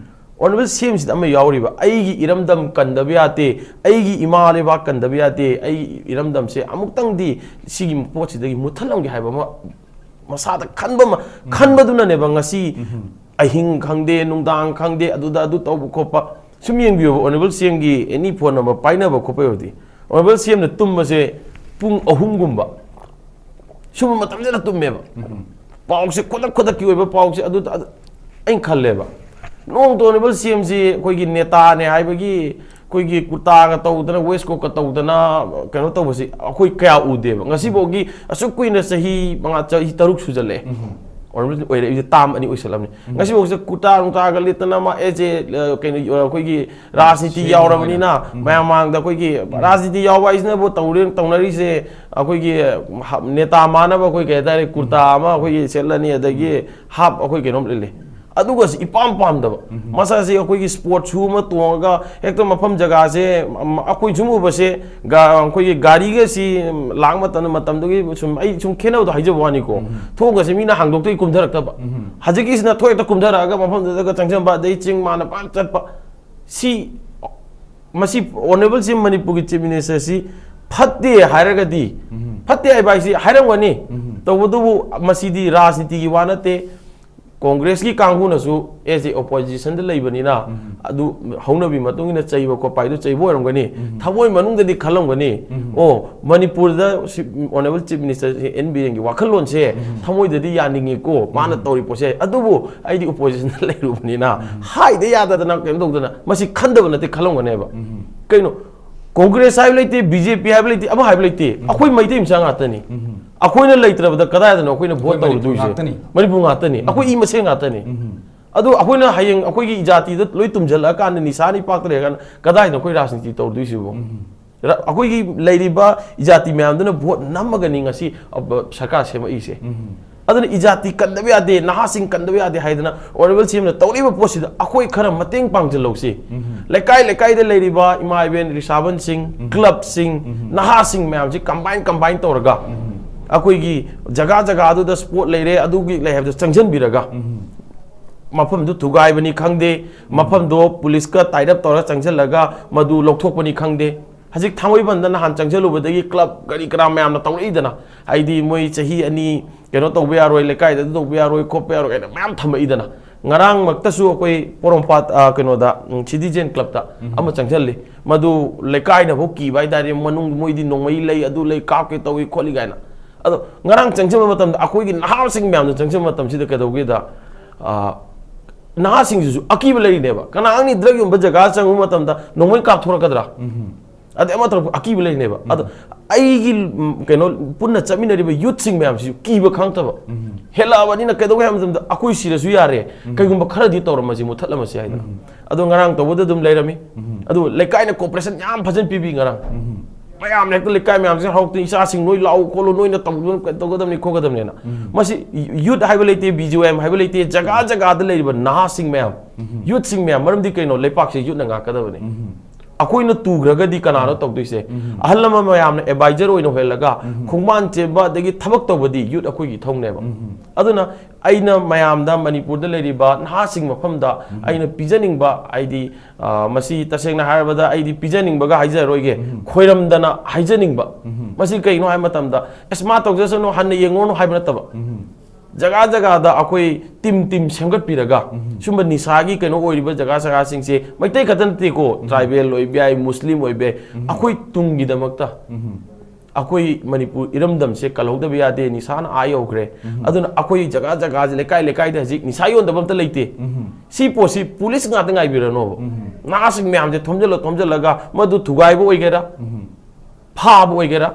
Honourable ꯁꯤ ꯑꯦꯝꯁꯤꯗ ꯑꯃ ꯌꯥꯎꯔꯤꯕ, ꯑꯩꯒꯤ ꯏꯔꯝꯗꯝ ꯀꯟꯗꯕ ꯌꯥꯗꯦ, ꯑꯩꯒꯤ ꯏꯃꯥ ꯂꯩꯕꯥꯛ ꯀꯟꯗꯕ ꯌꯥꯗꯦ, ꯑꯩꯒꯤ ꯏꯔꯝꯗꯝꯁꯦ ꯑꯃꯨꯛꯇꯪꯗꯤ ꯁꯤꯒꯤ ꯄꯣꯠꯁꯤꯗꯒꯤ ꯃꯨꯠꯊꯠꯂꯝꯒꯦ ꯍꯥꯏꯕ ꯑꯃ ꯃꯁꯥꯗ ꯈꯟꯕ ꯑꯃ, ꯈꯟꯕꯗꯨꯅꯅꯦꯕ ꯉꯁꯤ ꯑꯍꯤꯡ ꯈꯪꯗꯦ, ꯅꯨꯡꯗꯥꯡ ꯈꯪꯗꯦ, ꯑꯗꯨꯗ ꯑꯗꯨ ꯇꯧꯕ ꯈꯣꯠꯄ꯫ ꯁꯨꯝ ꯌꯦꯡꯕꯤꯌꯣꯕ, Honourable ꯁꯤ ꯑꯦꯝꯒꯤ any phone number ꯄꯥꯏꯅꯕ ꯈꯣꯠꯄ ꯌꯧꯔꯗꯤ, Honourable ꯁꯤ ꯑꯦꯝꯅ ꯇꯨꯝꯕꯁꯦ ꯄꯨꯡ ꯑꯍꯨꯝꯒꯨꯝꯕ, ꯁꯨꯝꯕ ꯃꯇꯝꯁꯤꯗ ꯇꯨꯝꯃꯦꯕ꯫ ꯄꯥꯎꯁꯦ ꯈꯨꯗꯛ ꯈꯨꯗꯛꯀꯤ ꯑꯣꯏꯕ ꯄꯥꯎꯁꯦ ꯑꯗꯨ, ꯑꯗꯨ ꯑꯩꯅ ꯈꯜꯂꯦꯕ, ꯅꯣꯡꯃꯇ Honourable ꯁꯤ ꯑꯦꯝꯁꯤ ꯑꯩꯈꯣꯏꯒꯤ ꯅꯦꯇꯥꯅꯦ ꯍꯥꯏꯕꯒꯤ, ꯑꯩꯈꯣꯏꯒꯤ ꯀꯨꯔꯇꯥꯒ ꯇꯧꯗꯅ, waistcoatꯀ ꯇꯧꯗꯅ ꯀꯩꯅꯣ ꯇꯧꯕꯁꯤ ꯑꯩꯈꯣꯏ ꯀꯌꯥ ꯎꯗꯦꯕ꯫ ꯉꯁꯤꯐꯥꯎꯒꯤ ꯑꯁꯨꯛ ꯀꯨꯏꯅ ꯆꯍꯤ ꯃꯉꯥ, ꯆꯍꯤ ꯇꯔꯨꯛ ꯁꯨꯖꯜꯂꯛꯑꯦ꯫ Honourable ꯑꯣꯏꯔꯛꯏꯁꯦ term ꯑꯅꯤ ꯑꯣꯏꯁꯜꯂꯝꯅꯤ꯫ ꯉꯁꯤꯐꯥꯎꯁꯦ ꯀꯨꯔꯇꯥ ꯅꯨꯡꯇꯥꯒ ꯂꯤꯠꯇꯅ ꯃꯥ ꯑꯦꯁ ꯑꯦ, ꯑ, ꯀꯩꯅꯣ, ꯑ, ꯑꯩꯈꯣꯏꯒꯤ ꯔꯥꯖꯅꯤꯇꯤ ꯁꯤ ꯑꯦꯝ ꯌꯥꯎꯔꯕꯅꯤꯅ, ꯑꯣꯏꯅ꯫ ꯃꯌꯥꯝ ꯃꯥꯡꯗ ꯑꯩꯈꯣꯏꯒꯤ ꯔꯥꯖꯅꯤꯇꯤ ꯌꯥꯎꯕ ꯍꯥꯏꯁꯤꯅꯕꯨ ꯇꯧꯔꯤ-, ꯇꯧꯅꯔꯤꯁꯦ ꯑꯩꯈꯣꯏꯒꯤ, ꯑ, ꯍ-, ꯅꯦꯇꯥ ꯃꯥꯟꯅꯕ ꯑꯩꯈꯣꯏ ꯀꯩ ꯍꯥꯏꯇꯥꯔꯦ, ꯀꯨꯔꯇꯥ ꯑꯃ ꯑꯩꯈꯣꯏꯒꯤ ꯁꯦꯠꯂꯅꯤ, ꯑꯗꯒꯤ half ꯑꯩꯈꯣꯏ ꯀꯩꯅꯣꯝ ꯂꯤꯠꯂꯤ꯫ ꯑꯗꯨꯒꯁꯤ ꯏꯄꯥꯝ ꯄꯥꯝꯗꯕ꯫ ꯃꯁꯥꯁꯤ ꯑꯩꯈꯣꯏꯒꯤ sport shoe ꯑꯃ ꯇꯣꯡꯉꯒ ꯍꯦꯛꯇ ꯃꯐꯝ ꯖꯒꯥꯁꯦ, ꯑꯝ, ꯑꯩꯈꯣꯏ ꯁꯨꯝ ꯎꯕꯁꯦ, ꯒꯥ-, ꯑꯩꯈꯣꯏꯒꯤ ꯒꯥꯔꯤꯒꯁꯤ ꯂꯥꯛ ꯃꯇꯝꯗ, ꯃꯇꯝꯗꯨꯒꯤ ꯁꯨꯝ, ꯑꯩ ꯁꯨꯝ ꯈꯦꯠꯅꯕꯗꯣ ꯍꯥꯏꯖꯕ ꯋꯥꯅꯤꯀꯣ꯫ ꯊꯣꯡꯒꯁꯦ ꯃꯤꯅ ꯍꯥꯡꯗꯣꯛꯇꯒꯤ ꯀꯨꯝꯊꯔꯛꯇꯕ꯫ ꯍꯧꯖꯤꯛꯀꯤꯁꯤꯅ ꯊꯣꯛ ꯍꯦꯛꯇ ꯀꯨꯝꯊꯔꯛꯑꯒ ꯃꯐꯝꯗꯨꯗꯒ ꯆꯪꯁꯤꯟꯕ, ꯑꯗꯩ ꯆꯤꯡ ꯃꯥꯅ ꯄꯥꯛ ꯆꯠꯄ꯫ ꯁꯤ, ꯃꯁꯤ Honourable ꯁꯤ ꯃꯅꯤꯄꯨꯔꯒꯤ Chief Minister ꯁꯤ ꯐꯠꯇꯦ ꯍꯥꯏꯔꯒꯗꯤ, ꯐꯠꯇꯦ ꯍꯥꯏꯕ ꯍꯥꯏꯁꯤ ꯍꯥꯏꯔꯝꯒꯅꯤ꯫ ꯇꯧꯕꯇꯕꯨ ꯃꯁꯤꯗꯤ ꯔꯥꯖꯅꯤꯇꯤꯒꯤ ꯋꯥ ꯅꯠꯇꯦ꯫ ꯀꯣꯡꯒ꯭ꯔꯦꯁꯀꯤ ꯀꯥꯡꯕꯨꯅꯁꯨ ꯑꯦꯁ ꯑꯦ ꯑꯣꯄꯣꯖꯤꯁꯟꯗ ꯂꯩꯕꯅꯤꯅ, ꯑꯗꯨ ꯍꯧꯅꯕꯤ ꯃꯇꯨꯡ ꯏꯟꯅ ꯆꯩꯕ ꯈꯣꯠꯄ ꯍꯥꯏꯗꯨ ꯆꯩꯕ ꯑꯣꯏꯔꯝꯒꯅꯤ꯫ ꯊꯃꯣꯏ ꯃꯅꯨꯡꯗꯗꯤ ꯈꯜꯂꯝꯒꯅꯤ, ꯑꯣ, ꯃꯅꯤꯄꯨꯔꯗ ꯁꯤ ꯑꯣꯅꯔꯦꯕꯜ ꯆꯤꯐ ꯃꯤꯅꯤꯁꯇꯔ ꯑꯦꯟ ꯕꯤꯔꯦꯟꯒꯤ ꯋꯥꯈꯜꯂꯣꯟꯁꯦ ꯊꯃꯣꯏꯗꯗꯤ ꯌꯥꯅꯤꯡꯉꯤꯀꯣ, ꯃꯥꯅ ꯇꯧꯔꯤ ꯄꯣꯠꯁꯦ, ꯑꯗꯨꯕꯨ ꯑꯩꯗꯤ ꯑꯣꯄꯣꯖꯤꯁꯟꯗ ꯂꯩꯔꯨꯕꯅꯤꯅ ꯍꯥꯏꯗ ꯌꯥꯗꯗꯅ ꯀꯩꯅꯣ ꯇꯧꯗꯅ ꯃꯁꯤ ꯈꯟꯗꯕ ꯅꯠꯇꯦ, ꯈꯜꯂꯝꯒꯅꯦꯕ꯫ ꯀꯩꯅꯣ, ꯀꯣꯡꯒ꯭ꯔꯦꯁ ꯍꯥꯏꯕ ꯂꯩꯇꯦ, ꯕꯤ ꯖꯦ ꯄꯤ ꯍꯥꯏꯕ ꯂꯩꯇꯦ, ꯑꯃ ꯍꯥꯏꯕ ꯂꯩꯇꯦ, ꯑꯩꯈꯣꯏ ꯃꯩꯇꯩ ꯃꯆꯥ ꯉꯥꯛꯇꯅꯤ꯫ ꯑꯩꯈꯣꯏꯅ ꯂꯩꯇ꯭ꯔꯕꯗ ꯀꯗꯥꯏꯗꯅꯣ ꯑꯩꯈꯣꯏꯅ ꯚꯣꯠ ꯑꯩꯈꯣꯏ ꯃꯅꯤꯄꯨꯔ ꯇꯧꯔꯨꯗꯣꯏꯁꯦ? ꯉꯥꯛꯇꯅꯤ꯫ ꯃꯅꯤꯄꯨꯔ ꯉꯥꯛꯇꯅꯤ꯫ ꯑꯩꯈꯣꯏ ꯏ ꯃꯁꯦꯟ ꯉꯥꯛꯇꯅꯤ꯫ ꯑꯗꯨ ꯑꯩꯈꯣꯏꯅ ꯍꯌꯦꯡ ꯑꯩꯈꯣꯏꯒꯤ ꯏꯖꯥꯇꯤꯗ ꯂꯣꯏ ꯇꯨꯝꯁꯤꯜꯂꯛꯑꯀꯥꯟꯗ, ꯅꯤꯁꯥ ꯅꯤꯄꯥꯛꯇ ꯂꯩꯔꯀꯥꯟꯗ ꯀꯗꯥꯏꯗꯅꯣ ꯑꯩꯈꯣꯏ ꯔꯥꯖꯅꯤꯇꯤ ꯇꯧꯔꯨꯗꯣꯏꯁꯤꯕꯣ? ꯔ-, ꯑꯩꯈꯣꯏꯒꯤ ꯂꯩꯔꯤꯕ ꯏꯖꯥꯇꯤ ꯃꯌꯥꯝꯗꯨꯅ ꯚꯣꯠ ꯅꯝꯃꯒꯅꯤ ꯉꯁꯤ, ꯑ, ꯕ-, ꯁꯔꯀꯥꯔ ꯁꯦꯝꯃꯛꯏꯁꯦ꯫ ꯑꯗꯨꯅ ꯏꯖꯥꯇꯤ ꯀꯟꯗꯕ ꯌꯥꯗꯦ, ꯅꯍꯥꯁꯤꯡ ꯀꯟꯗꯕ ꯌꯥꯗꯦ ꯍꯥꯏꯗꯅ ꯑꯣꯅꯔꯦꯕꯜ ꯁꯤ ꯑꯦꯝꯅ ꯇꯧꯔꯤꯕ ꯄꯣꯠꯁꯤꯗ ꯑꯩꯈꯣꯏ ꯈꯔ ꯃꯇꯦꯡ ꯄꯥꯡꯁꯤꯜꯍꯧꯁꯤ꯫ ꯂꯩꯀꯥꯏ ꯂꯩꯀꯥꯏꯗ ꯂꯩꯔꯤꯕ ꯏꯃꯥ ꯏꯕꯦꯟ, ꯔꯤꯁꯥꯕꯟꯁꯤꯡ, ꯀ꯭ꯂꯕꯁꯤꯡ, ꯅꯍꯥꯁꯤꯡ ꯃꯌꯥꯝꯁꯤ ꯀꯝꯕꯥꯏꯟ ꯀꯝꯕꯥꯏꯟ ꯇꯧꯔꯒ, ꯑꯩꯈꯣꯏꯒꯤ ꯖꯒꯥ ꯖꯒꯥꯗꯨꯗ ꯁ꯭ꯄꯣꯔꯠ ꯂꯩꯔꯦ, ꯑꯗꯨꯒꯤ ꯂꯩ ꯍꯥꯏꯕꯗꯣ ꯆꯪꯁꯤꯟꯕꯤꯔꯒ, ꯃꯐꯝꯗꯨ ꯊꯨꯒꯥꯏꯕꯅꯤ ꯈꯪꯗꯦ, ꯃꯐꯝꯗꯣ ꯄꯨꯂꯤꯁꯀ ꯇꯥꯏꯠ ꯑꯞ ꯇꯧꯔꯒ ꯆꯪꯁꯤꯜꯂꯒ ꯃꯗꯨ ꯂꯧꯊꯣꯛꯄꯅꯤ ꯈꯪꯗꯦ, ꯍꯧꯖꯤꯛ ꯊꯥꯡꯃꯩꯕꯟꯗ ꯅꯍꯥꯟ ꯆꯪꯁꯤꯜꯂꯨꯕꯗꯒꯤ ꯀ꯭ꯂꯕ ꯀꯔꯤ ꯀꯔꯥ ꯃꯌꯥꯝꯅ ꯇꯧꯔꯛꯏꯗꯅ, ꯍꯥꯏꯗꯤ ꯃꯣꯏ ꯆꯍꯤ ꯑꯅꯤ ꯀꯩꯅꯣ ꯇꯧꯕ ꯌꯥꯔꯣꯏ, ꯂꯩꯀꯥꯏꯗ ꯑꯗꯨ ꯇꯧꯕ ꯌꯥꯔꯣꯏ, ꯈꯣꯠꯄ ꯌꯥꯔꯣꯏ ꯍꯥꯏꯅ ꯃꯌꯥꯝ ꯊꯝꯃꯛꯏꯗꯅ꯫ ꯉꯔꯥꯡꯃꯛꯇꯁꯨ ꯑꯩꯈꯣꯏ ꯄꯣꯔꯣꯝꯄꯥꯠ, ꯑ, ꯀꯩꯅꯣꯗ, ꯎꯝ, ꯁꯤꯇꯤꯖꯦꯟ ꯀ꯭ꯂꯕꯇ ꯑꯃ ꯆꯪꯁꯤꯜꯂꯤ꯫ ꯃꯗꯨ ꯂꯩꯀꯥꯏꯅꯐꯥꯎ ꯀꯤꯕ ꯍꯥꯏꯇꯥꯔꯦ, ꯃꯅꯨꯡ ꯃꯣꯏꯗꯤ ꯅꯣꯡꯃꯩ ꯂꯩ, ꯑꯗꯨ ꯂꯩ, ꯀꯥꯞꯀꯦ ꯇꯧꯏ ꯈꯣꯠꯂꯤ ꯀꯥꯏꯅ꯫ ꯑꯗꯣ ꯉꯔꯥꯡ ꯆꯪꯁꯤꯟꯕ ꯃꯇꯝꯗ ꯑꯩꯈꯣꯏꯒꯤ ꯅꯍꯥꯁꯤꯡ ꯃꯌꯥꯝꯗꯣ ꯆꯪꯁꯤꯟꯕ ꯃꯇꯝꯁꯤꯗ ꯀꯩꯗꯧꯒꯦꯗ, ꯑ, ꯅꯍꯥꯁꯤꯡꯁꯤꯁꯨ ꯑꯀꯤꯕ ꯂꯩꯔꯤꯅꯦꯕ꯫ ꯀꯅꯥ ꯈꯪꯅꯤ ꯗ꯭ꯔꯒ ꯌꯣꯟꯕ ꯖꯒꯥ ꯆꯪꯉꯨꯕ ꯃꯇꯝꯗ ꯅꯣꯡꯃꯩ ꯀꯥꯞꯊꯣꯔꯛꯀꯗ꯭ꯔꯥ? ꯑꯗꯩ ꯑꯃ ꯇꯧꯔꯛꯄ ꯑꯀꯤꯕ ꯂꯩꯔꯤꯅꯦꯕ꯫ ꯑꯗꯣ ꯑꯩꯒꯤ, ꯎꯝ, ꯀꯩꯅꯣ, ꯄꯨꯟꯅ ꯆꯠꯃꯤꯟꯅꯔꯤꯕ ꯌꯨꯠꯁꯤꯡ ꯃꯌꯥꯝꯁꯤꯁꯨ ꯀꯤꯕ ꯈꯪꯉꯛꯇꯕ꯫ ꯍꯦꯜꯂꯛꯑꯕꯅꯤꯅ ꯀꯩꯗꯧꯒꯦ ꯍꯥꯏꯕ ꯃꯇꯝꯗ ꯑꯩꯈꯣꯏ ꯁꯤꯔꯁꯨ ꯌꯥꯔꯦ, ꯀꯩꯒꯨꯝꯕ ꯈꯔꯗꯤ ꯇꯧꯔꯝꯃꯁꯤ, ꯃꯨꯠꯊꯠꯂꯝꯃꯁꯤ ꯍꯥꯏꯗꯅ꯫ ꯑꯗꯣ ꯉꯔꯥꯡ ꯇꯧꯕꯗ ꯑꯗꯨꯝ ꯂꯩꯔꯝꯃꯤ꯫ ꯑꯗꯨ ꯂꯩꯀꯥꯏꯅ ꯀꯣꯑꯣꯄꯔꯦꯁꯟ ꯌꯥꯝ ꯐꯖꯅ ꯄꯤꯕꯤ ꯉꯔꯥꯡ꯫ ꯃꯌꯥꯝꯅ ꯍꯦꯛꯇ ꯂꯩꯀꯥꯏ ꯃꯌꯥꯝꯁꯤꯅ ꯍꯧꯔꯛꯇꯅ, "ꯏꯆꯥꯁꯤꯡ ꯅꯣꯏ ꯂꯥꯛꯎ ꯈꯣꯠꯂꯨ, ꯅꯣꯏꯅ ꯇꯧꯗꯅ ꯀꯩꯅꯣ ꯇꯧꯒꯗꯕꯅꯤ ꯈꯣꯠꯀꯗꯕꯅꯦꯅ"꯫ ꯃꯁꯤ ꯌꯨꯠ ꯍꯥꯏꯕ ꯂꯩꯇꯦ, ꯕꯤ ꯖꯤ ꯑꯣ ꯑꯦꯝ ꯍꯥꯏꯕ ꯂꯩꯇꯦ, ꯖꯒꯥ ꯖꯒꯥꯗ ꯂꯩꯔꯤꯕ ꯅꯍꯥꯁꯤꯡ ꯃꯌꯥꯝ, ꯌꯨꯠꯁꯤꯡ ꯃꯌꯥꯝ, ꯃꯔꯝꯗꯤ ꯀꯩꯅꯣ, ꯂꯩꯄꯥꯛꯁꯦ ꯌꯨꯠꯅ ꯉꯥꯛꯀꯗꯕꯅꯤ꯫ ꯑꯩꯈꯣꯏꯅ ꯇꯨꯈ꯭ꯔꯒꯗꯤ ꯀꯅꯥꯅꯣ ꯇꯧꯗꯣꯏꯁꯦ? ꯑꯍꯜ ꯂꯃꯟ ꯃꯌꯥꯝꯅ ꯑꯦꯗꯚꯥꯏꯖꯔ ꯑꯣꯏꯅ ꯑꯣꯏꯍꯜꯂꯒ ꯈꯣꯡꯕꯥꯟ ꯆꯦꯟꯕ ꯑꯗꯒꯤ ꯊꯕꯛ ꯇꯧꯕꯗꯤ ꯌꯨꯠ ꯑꯩꯈꯣꯏꯒꯤ ꯏꯊꯧꯅꯦꯕ꯫ ꯑꯗꯨꯅ ꯑꯩꯅ ꯃꯌꯥꯝꯗ, ꯃꯅꯤꯄꯨꯔꯗ ꯂꯩꯔꯤꯕ ꯅꯍꯥꯁꯤꯡ ꯃꯐꯝꯗ ꯑꯩꯅ ꯄꯤꯖꯅꯤꯡꯕ, ꯍꯥꯏꯗꯤ, ꯑ, ꯃꯁꯤ ꯇꯁꯦꯡꯅ ꯍꯥꯏꯔꯕꯗ ꯑꯩꯗꯤ ꯄꯤꯖꯅꯤꯡꯕꯒ ꯍꯥꯏꯖꯔꯣꯏꯒꯦ, ꯈꯣꯏꯔꯝꯗꯅ ꯍꯥꯏꯖꯅꯤꯡꯕ꯫ ꯃꯁꯤ ꯀꯩꯅꯣ ꯍꯥꯏꯕ ꯃꯇꯝꯗ, "ꯑꯁ, ꯃꯥ ꯇꯧꯖꯁꯅꯨ, ꯍꯟꯅ ꯌꯦꯡꯉꯨꯔꯅꯨ" ꯍꯥꯏꯕ ꯅꯠꯇꯕ꯫ ꯖꯒꯥ ꯖꯒꯥꯗ ꯑꯩꯈꯣꯏ ꯇꯤꯝ ꯇꯤꯝ ꯁꯦꯝꯒꯠꯄꯤꯔꯒ, ꯎꯝ꯫ ꯁꯨꯝꯕ ꯅꯤꯁꯥꯒꯤ ꯀꯩꯅꯣ ꯑꯣꯏꯔꯤꯕ ꯖꯒꯥ ꯖꯒꯥꯁꯤꯡꯁꯦ, ꯃꯩꯇꯩ ꯈꯛꯇ ꯅꯠꯇꯦꯀꯣ, ꯎꯝ꯫ ꯇ꯭ꯔꯥꯏꯕꯦꯜ ꯑꯣꯏꯕ ꯌꯥꯏ, ꯃꯨꯁꯂꯤꯝ ꯑꯣꯏꯕ ꯌꯥꯏ, ꯎꯝ꯫ ꯑꯩꯈꯣꯏ ꯇꯨꯡꯒꯤꯗꯃꯛꯇ ꯎꯝ꯫ ꯑꯩꯈꯣꯏ ꯃꯅꯤꯄꯨꯔ ꯏꯔꯝꯗꯝꯁꯦ ꯀꯜꯍꯧꯗꯕ ꯌꯥꯗꯦ꯫ ꯅꯤꯁꯥꯅ ꯑꯥ ꯌꯧꯈ꯭ꯔꯦ꯫ ꯎꯝ꯫ ꯑꯗꯨꯅ ꯑꯩꯈꯣꯏ ꯖꯒꯥ ꯖꯒꯥꯁꯦ, ꯂꯩꯀꯥꯏ ꯂꯩꯀꯥꯏꯗ ꯍꯧꯖꯤꯛ ꯅꯤꯁꯥ ꯌꯣꯟꯗꯕ ꯑꯝꯇ ꯂꯩꯇꯦ꯫ ꯎꯝ꯫ ꯁꯤ ꯄꯣꯠꯁꯤ ꯄꯨꯂꯤꯁ ꯉꯥꯛꯇ ꯉꯥꯏꯕꯤꯔꯅꯣꯕ꯫ ꯎꯝ꯫ ꯅꯍꯥꯁꯤꯡ ꯃꯌꯥꯝꯁꯦ ꯊꯣꯝꯖꯤꯜꯂ ꯊꯣꯝꯖꯤꯜꯂꯒ ꯃꯗꯨ ꯊꯨꯒꯥꯏꯕ ꯑꯣꯏꯒꯦꯔꯥ, ꯎꯝ꯫ ꯐꯥꯕ ꯑꯣꯏꯒꯦꯔꯥ,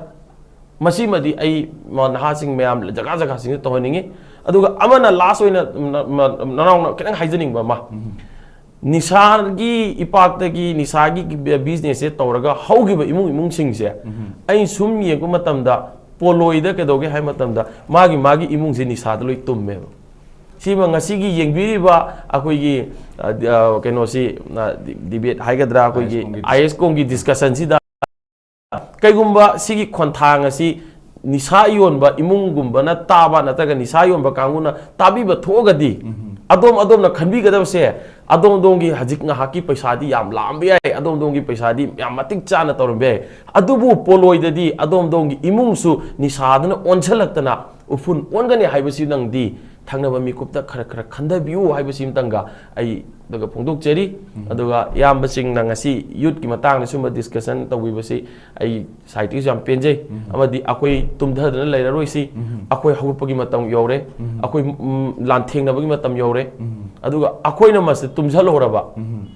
ꯃꯁꯤꯃꯗꯤ ꯑꯩ ꯃ-, ꯅꯍꯥꯁꯤꯡ ꯃꯌꯥꯝ ꯖꯒꯥ ꯖꯒꯥꯁꯤꯡꯗ ꯇꯧꯍꯟꯅꯤꯡꯉꯤ꯫ ꯑꯗꯨꯒ ꯑꯃꯅ ꯂꯥꯁ ꯑꯣꯏꯅ ꯅ-, ꯃ-, ꯅꯅꯥꯎꯅ ꯈꯤꯇꯪ ꯍꯥꯏꯖꯅꯤꯡꯕ ꯑꯃ, ꯎꯝ꯫ ꯅꯤꯁꯥꯒꯤ ꯏꯄꯥꯛꯇꯒꯤ ꯅꯤꯁꯥꯒꯤ ꯕꯤ-, ꯕꯤꯖꯤꯅꯦꯁꯁꯦ ꯇꯧꯔꯒ ꯍꯧꯈꯤꯕ ꯏꯃꯨꯡ ꯏꯃꯨꯡꯁꯤꯡꯁꯦ ꯎꯝ꯫ ꯑꯩꯅ ꯁꯨꯝ ꯌꯦꯡꯕ ꯃꯇꯝꯗ ꯄꯣꯂꯣꯏꯗ ꯀꯩꯗꯧꯒꯦ ꯍꯥꯏꯕ ꯃꯇꯝꯗ ꯃꯥꯒꯤ ꯃꯥꯒꯤ ꯏꯃꯨꯡꯁꯦ ꯅꯤꯁꯥꯗ ꯂꯣꯏ ꯇꯨꯝꯃꯦꯕ꯫ ꯁꯤꯃ ꯉꯁꯤꯒꯤ ꯌꯦꯡꯕꯤꯔꯤꯕ ꯑꯩꯈꯣꯏꯒꯤ, ꯑ, ꯑ, ꯀꯩꯅꯣꯁꯤ, ꯑ, ꯗꯤ-, ꯗꯤꯕꯦꯠ ꯍꯥꯏꯒꯗ꯭ꯔꯥ, ꯑꯩꯈꯣꯏꯒꯤ ꯑꯥꯏ ꯑꯦꯁ ꯀꯣꯝꯒꯤ ꯑꯥꯏ ꯑꯦꯁ ꯀꯣꯝꯒꯤ ꯗꯤꯁꯀꯁꯟꯁꯤꯗ ꯀꯩꯒꯨꯝꯕ ꯁꯤꯒꯤ ꯈꯣꯟꯊꯥꯡ ꯑꯁꯤ ꯅꯤꯁꯥ ꯌꯣꯟꯕ ꯏꯃꯨꯡꯒꯨꯝꯕꯅ ꯇꯥꯕ ꯅꯠꯇ꯭ꯔꯒ ꯅꯤꯁꯥ ꯌꯣꯟꯕ ꯀꯥꯡꯕꯨꯅ ꯇꯥꯕꯤꯕ ꯊꯣꯛꯑꯒꯗꯤ, ꯎꯝ꯫ ꯑꯗꯣꯝ ꯑꯗꯣꯝꯅ ꯈꯟꯕꯤꯒꯗꯕꯁꯦ, ꯑꯗꯣꯝ ꯑꯗꯣꯝꯒꯤ ꯍꯧꯖꯤꯛ ꯉꯥꯏꯍꯥꯛꯀꯤ ꯄꯩꯁꯥꯗꯤ ꯌꯥꯝ ꯂꯥꯛꯑꯝꯕ ꯌꯥꯏ, ꯑꯗꯣꯝ ꯑꯗꯣꯝꯒꯤ ꯄꯩꯁꯥꯗꯤ ꯌꯥꯝ ꯃꯇꯤꯛ ꯆꯥꯅ ꯇꯧꯔꯝꯕ ꯌꯥꯏ, ꯑꯗꯨꯕꯨ ꯄꯣꯂꯣꯏꯗꯗꯤ ꯑꯗꯣꯝ ꯑꯗꯣꯝꯒꯤ ꯏꯃꯨꯡꯁꯨ ꯅꯤꯁꯥꯗꯨꯅ ꯑꯣꯟꯁꯤꯜꯂꯛꯇꯅ ꯎꯐꯨꯟ ꯑꯣꯟꯒꯅꯤ ꯍꯥꯏꯕꯁꯤ ꯅꯪꯗꯤ ꯊꯪꯅꯕ ꯃꯤꯀꯨꯞꯇ ꯈꯔ ꯈꯔ ꯈꯟꯊꯕꯤꯌꯨ ꯍꯥꯏꯕꯁꯤꯃꯇꯪꯒ ꯑꯩ ꯗꯒ ꯐꯣꯡꯗꯣꯛꯆꯔꯤ꯫ ꯎꯝ꯫ ꯑꯗꯨꯒ ꯏꯌꯥꯝꯕꯁꯤꯡꯅ ꯉꯁꯤ ꯌꯨꯠꯀꯤ ꯃꯇꯥꯡꯗ ꯁꯨꯝꯕ ꯗꯤꯁꯀꯁꯟ ꯇꯧꯕꯤꯕꯁꯤ ꯑꯩ ꯁꯥꯏꯠꯇꯒꯤꯁꯨ ꯌꯥꯝ ꯄꯦꯟꯖꯩ꯫ ꯎꯝ꯫ ꯑꯃꯗꯤ ꯑꯩꯈꯣꯏ ꯇꯨꯝꯊꯗꯅ ꯂꯩꯔꯔꯣꯏꯁꯤ꯫ ꯎꯝ꯫ ꯑꯩꯈꯣꯏ ꯍꯧꯒꯠꯄꯒꯤ ꯃꯇꯝ ꯌꯧꯔꯦ꯫ ꯎꯝ꯫ ꯑꯩꯈꯣꯏ, ꯎꯝ, ꯂꯥꯟꯊꯦꯡꯅꯕꯒꯤ ꯃꯇꯝ ꯌꯧꯔꯦ꯫ ꯎꯝ꯫ ꯑꯗꯨꯒ ꯑꯩꯈꯣꯏꯅ ꯃꯁꯤ ꯇꯨꯝꯁꯤꯜꯍꯧꯔꯕ, ꯎꯝ꯫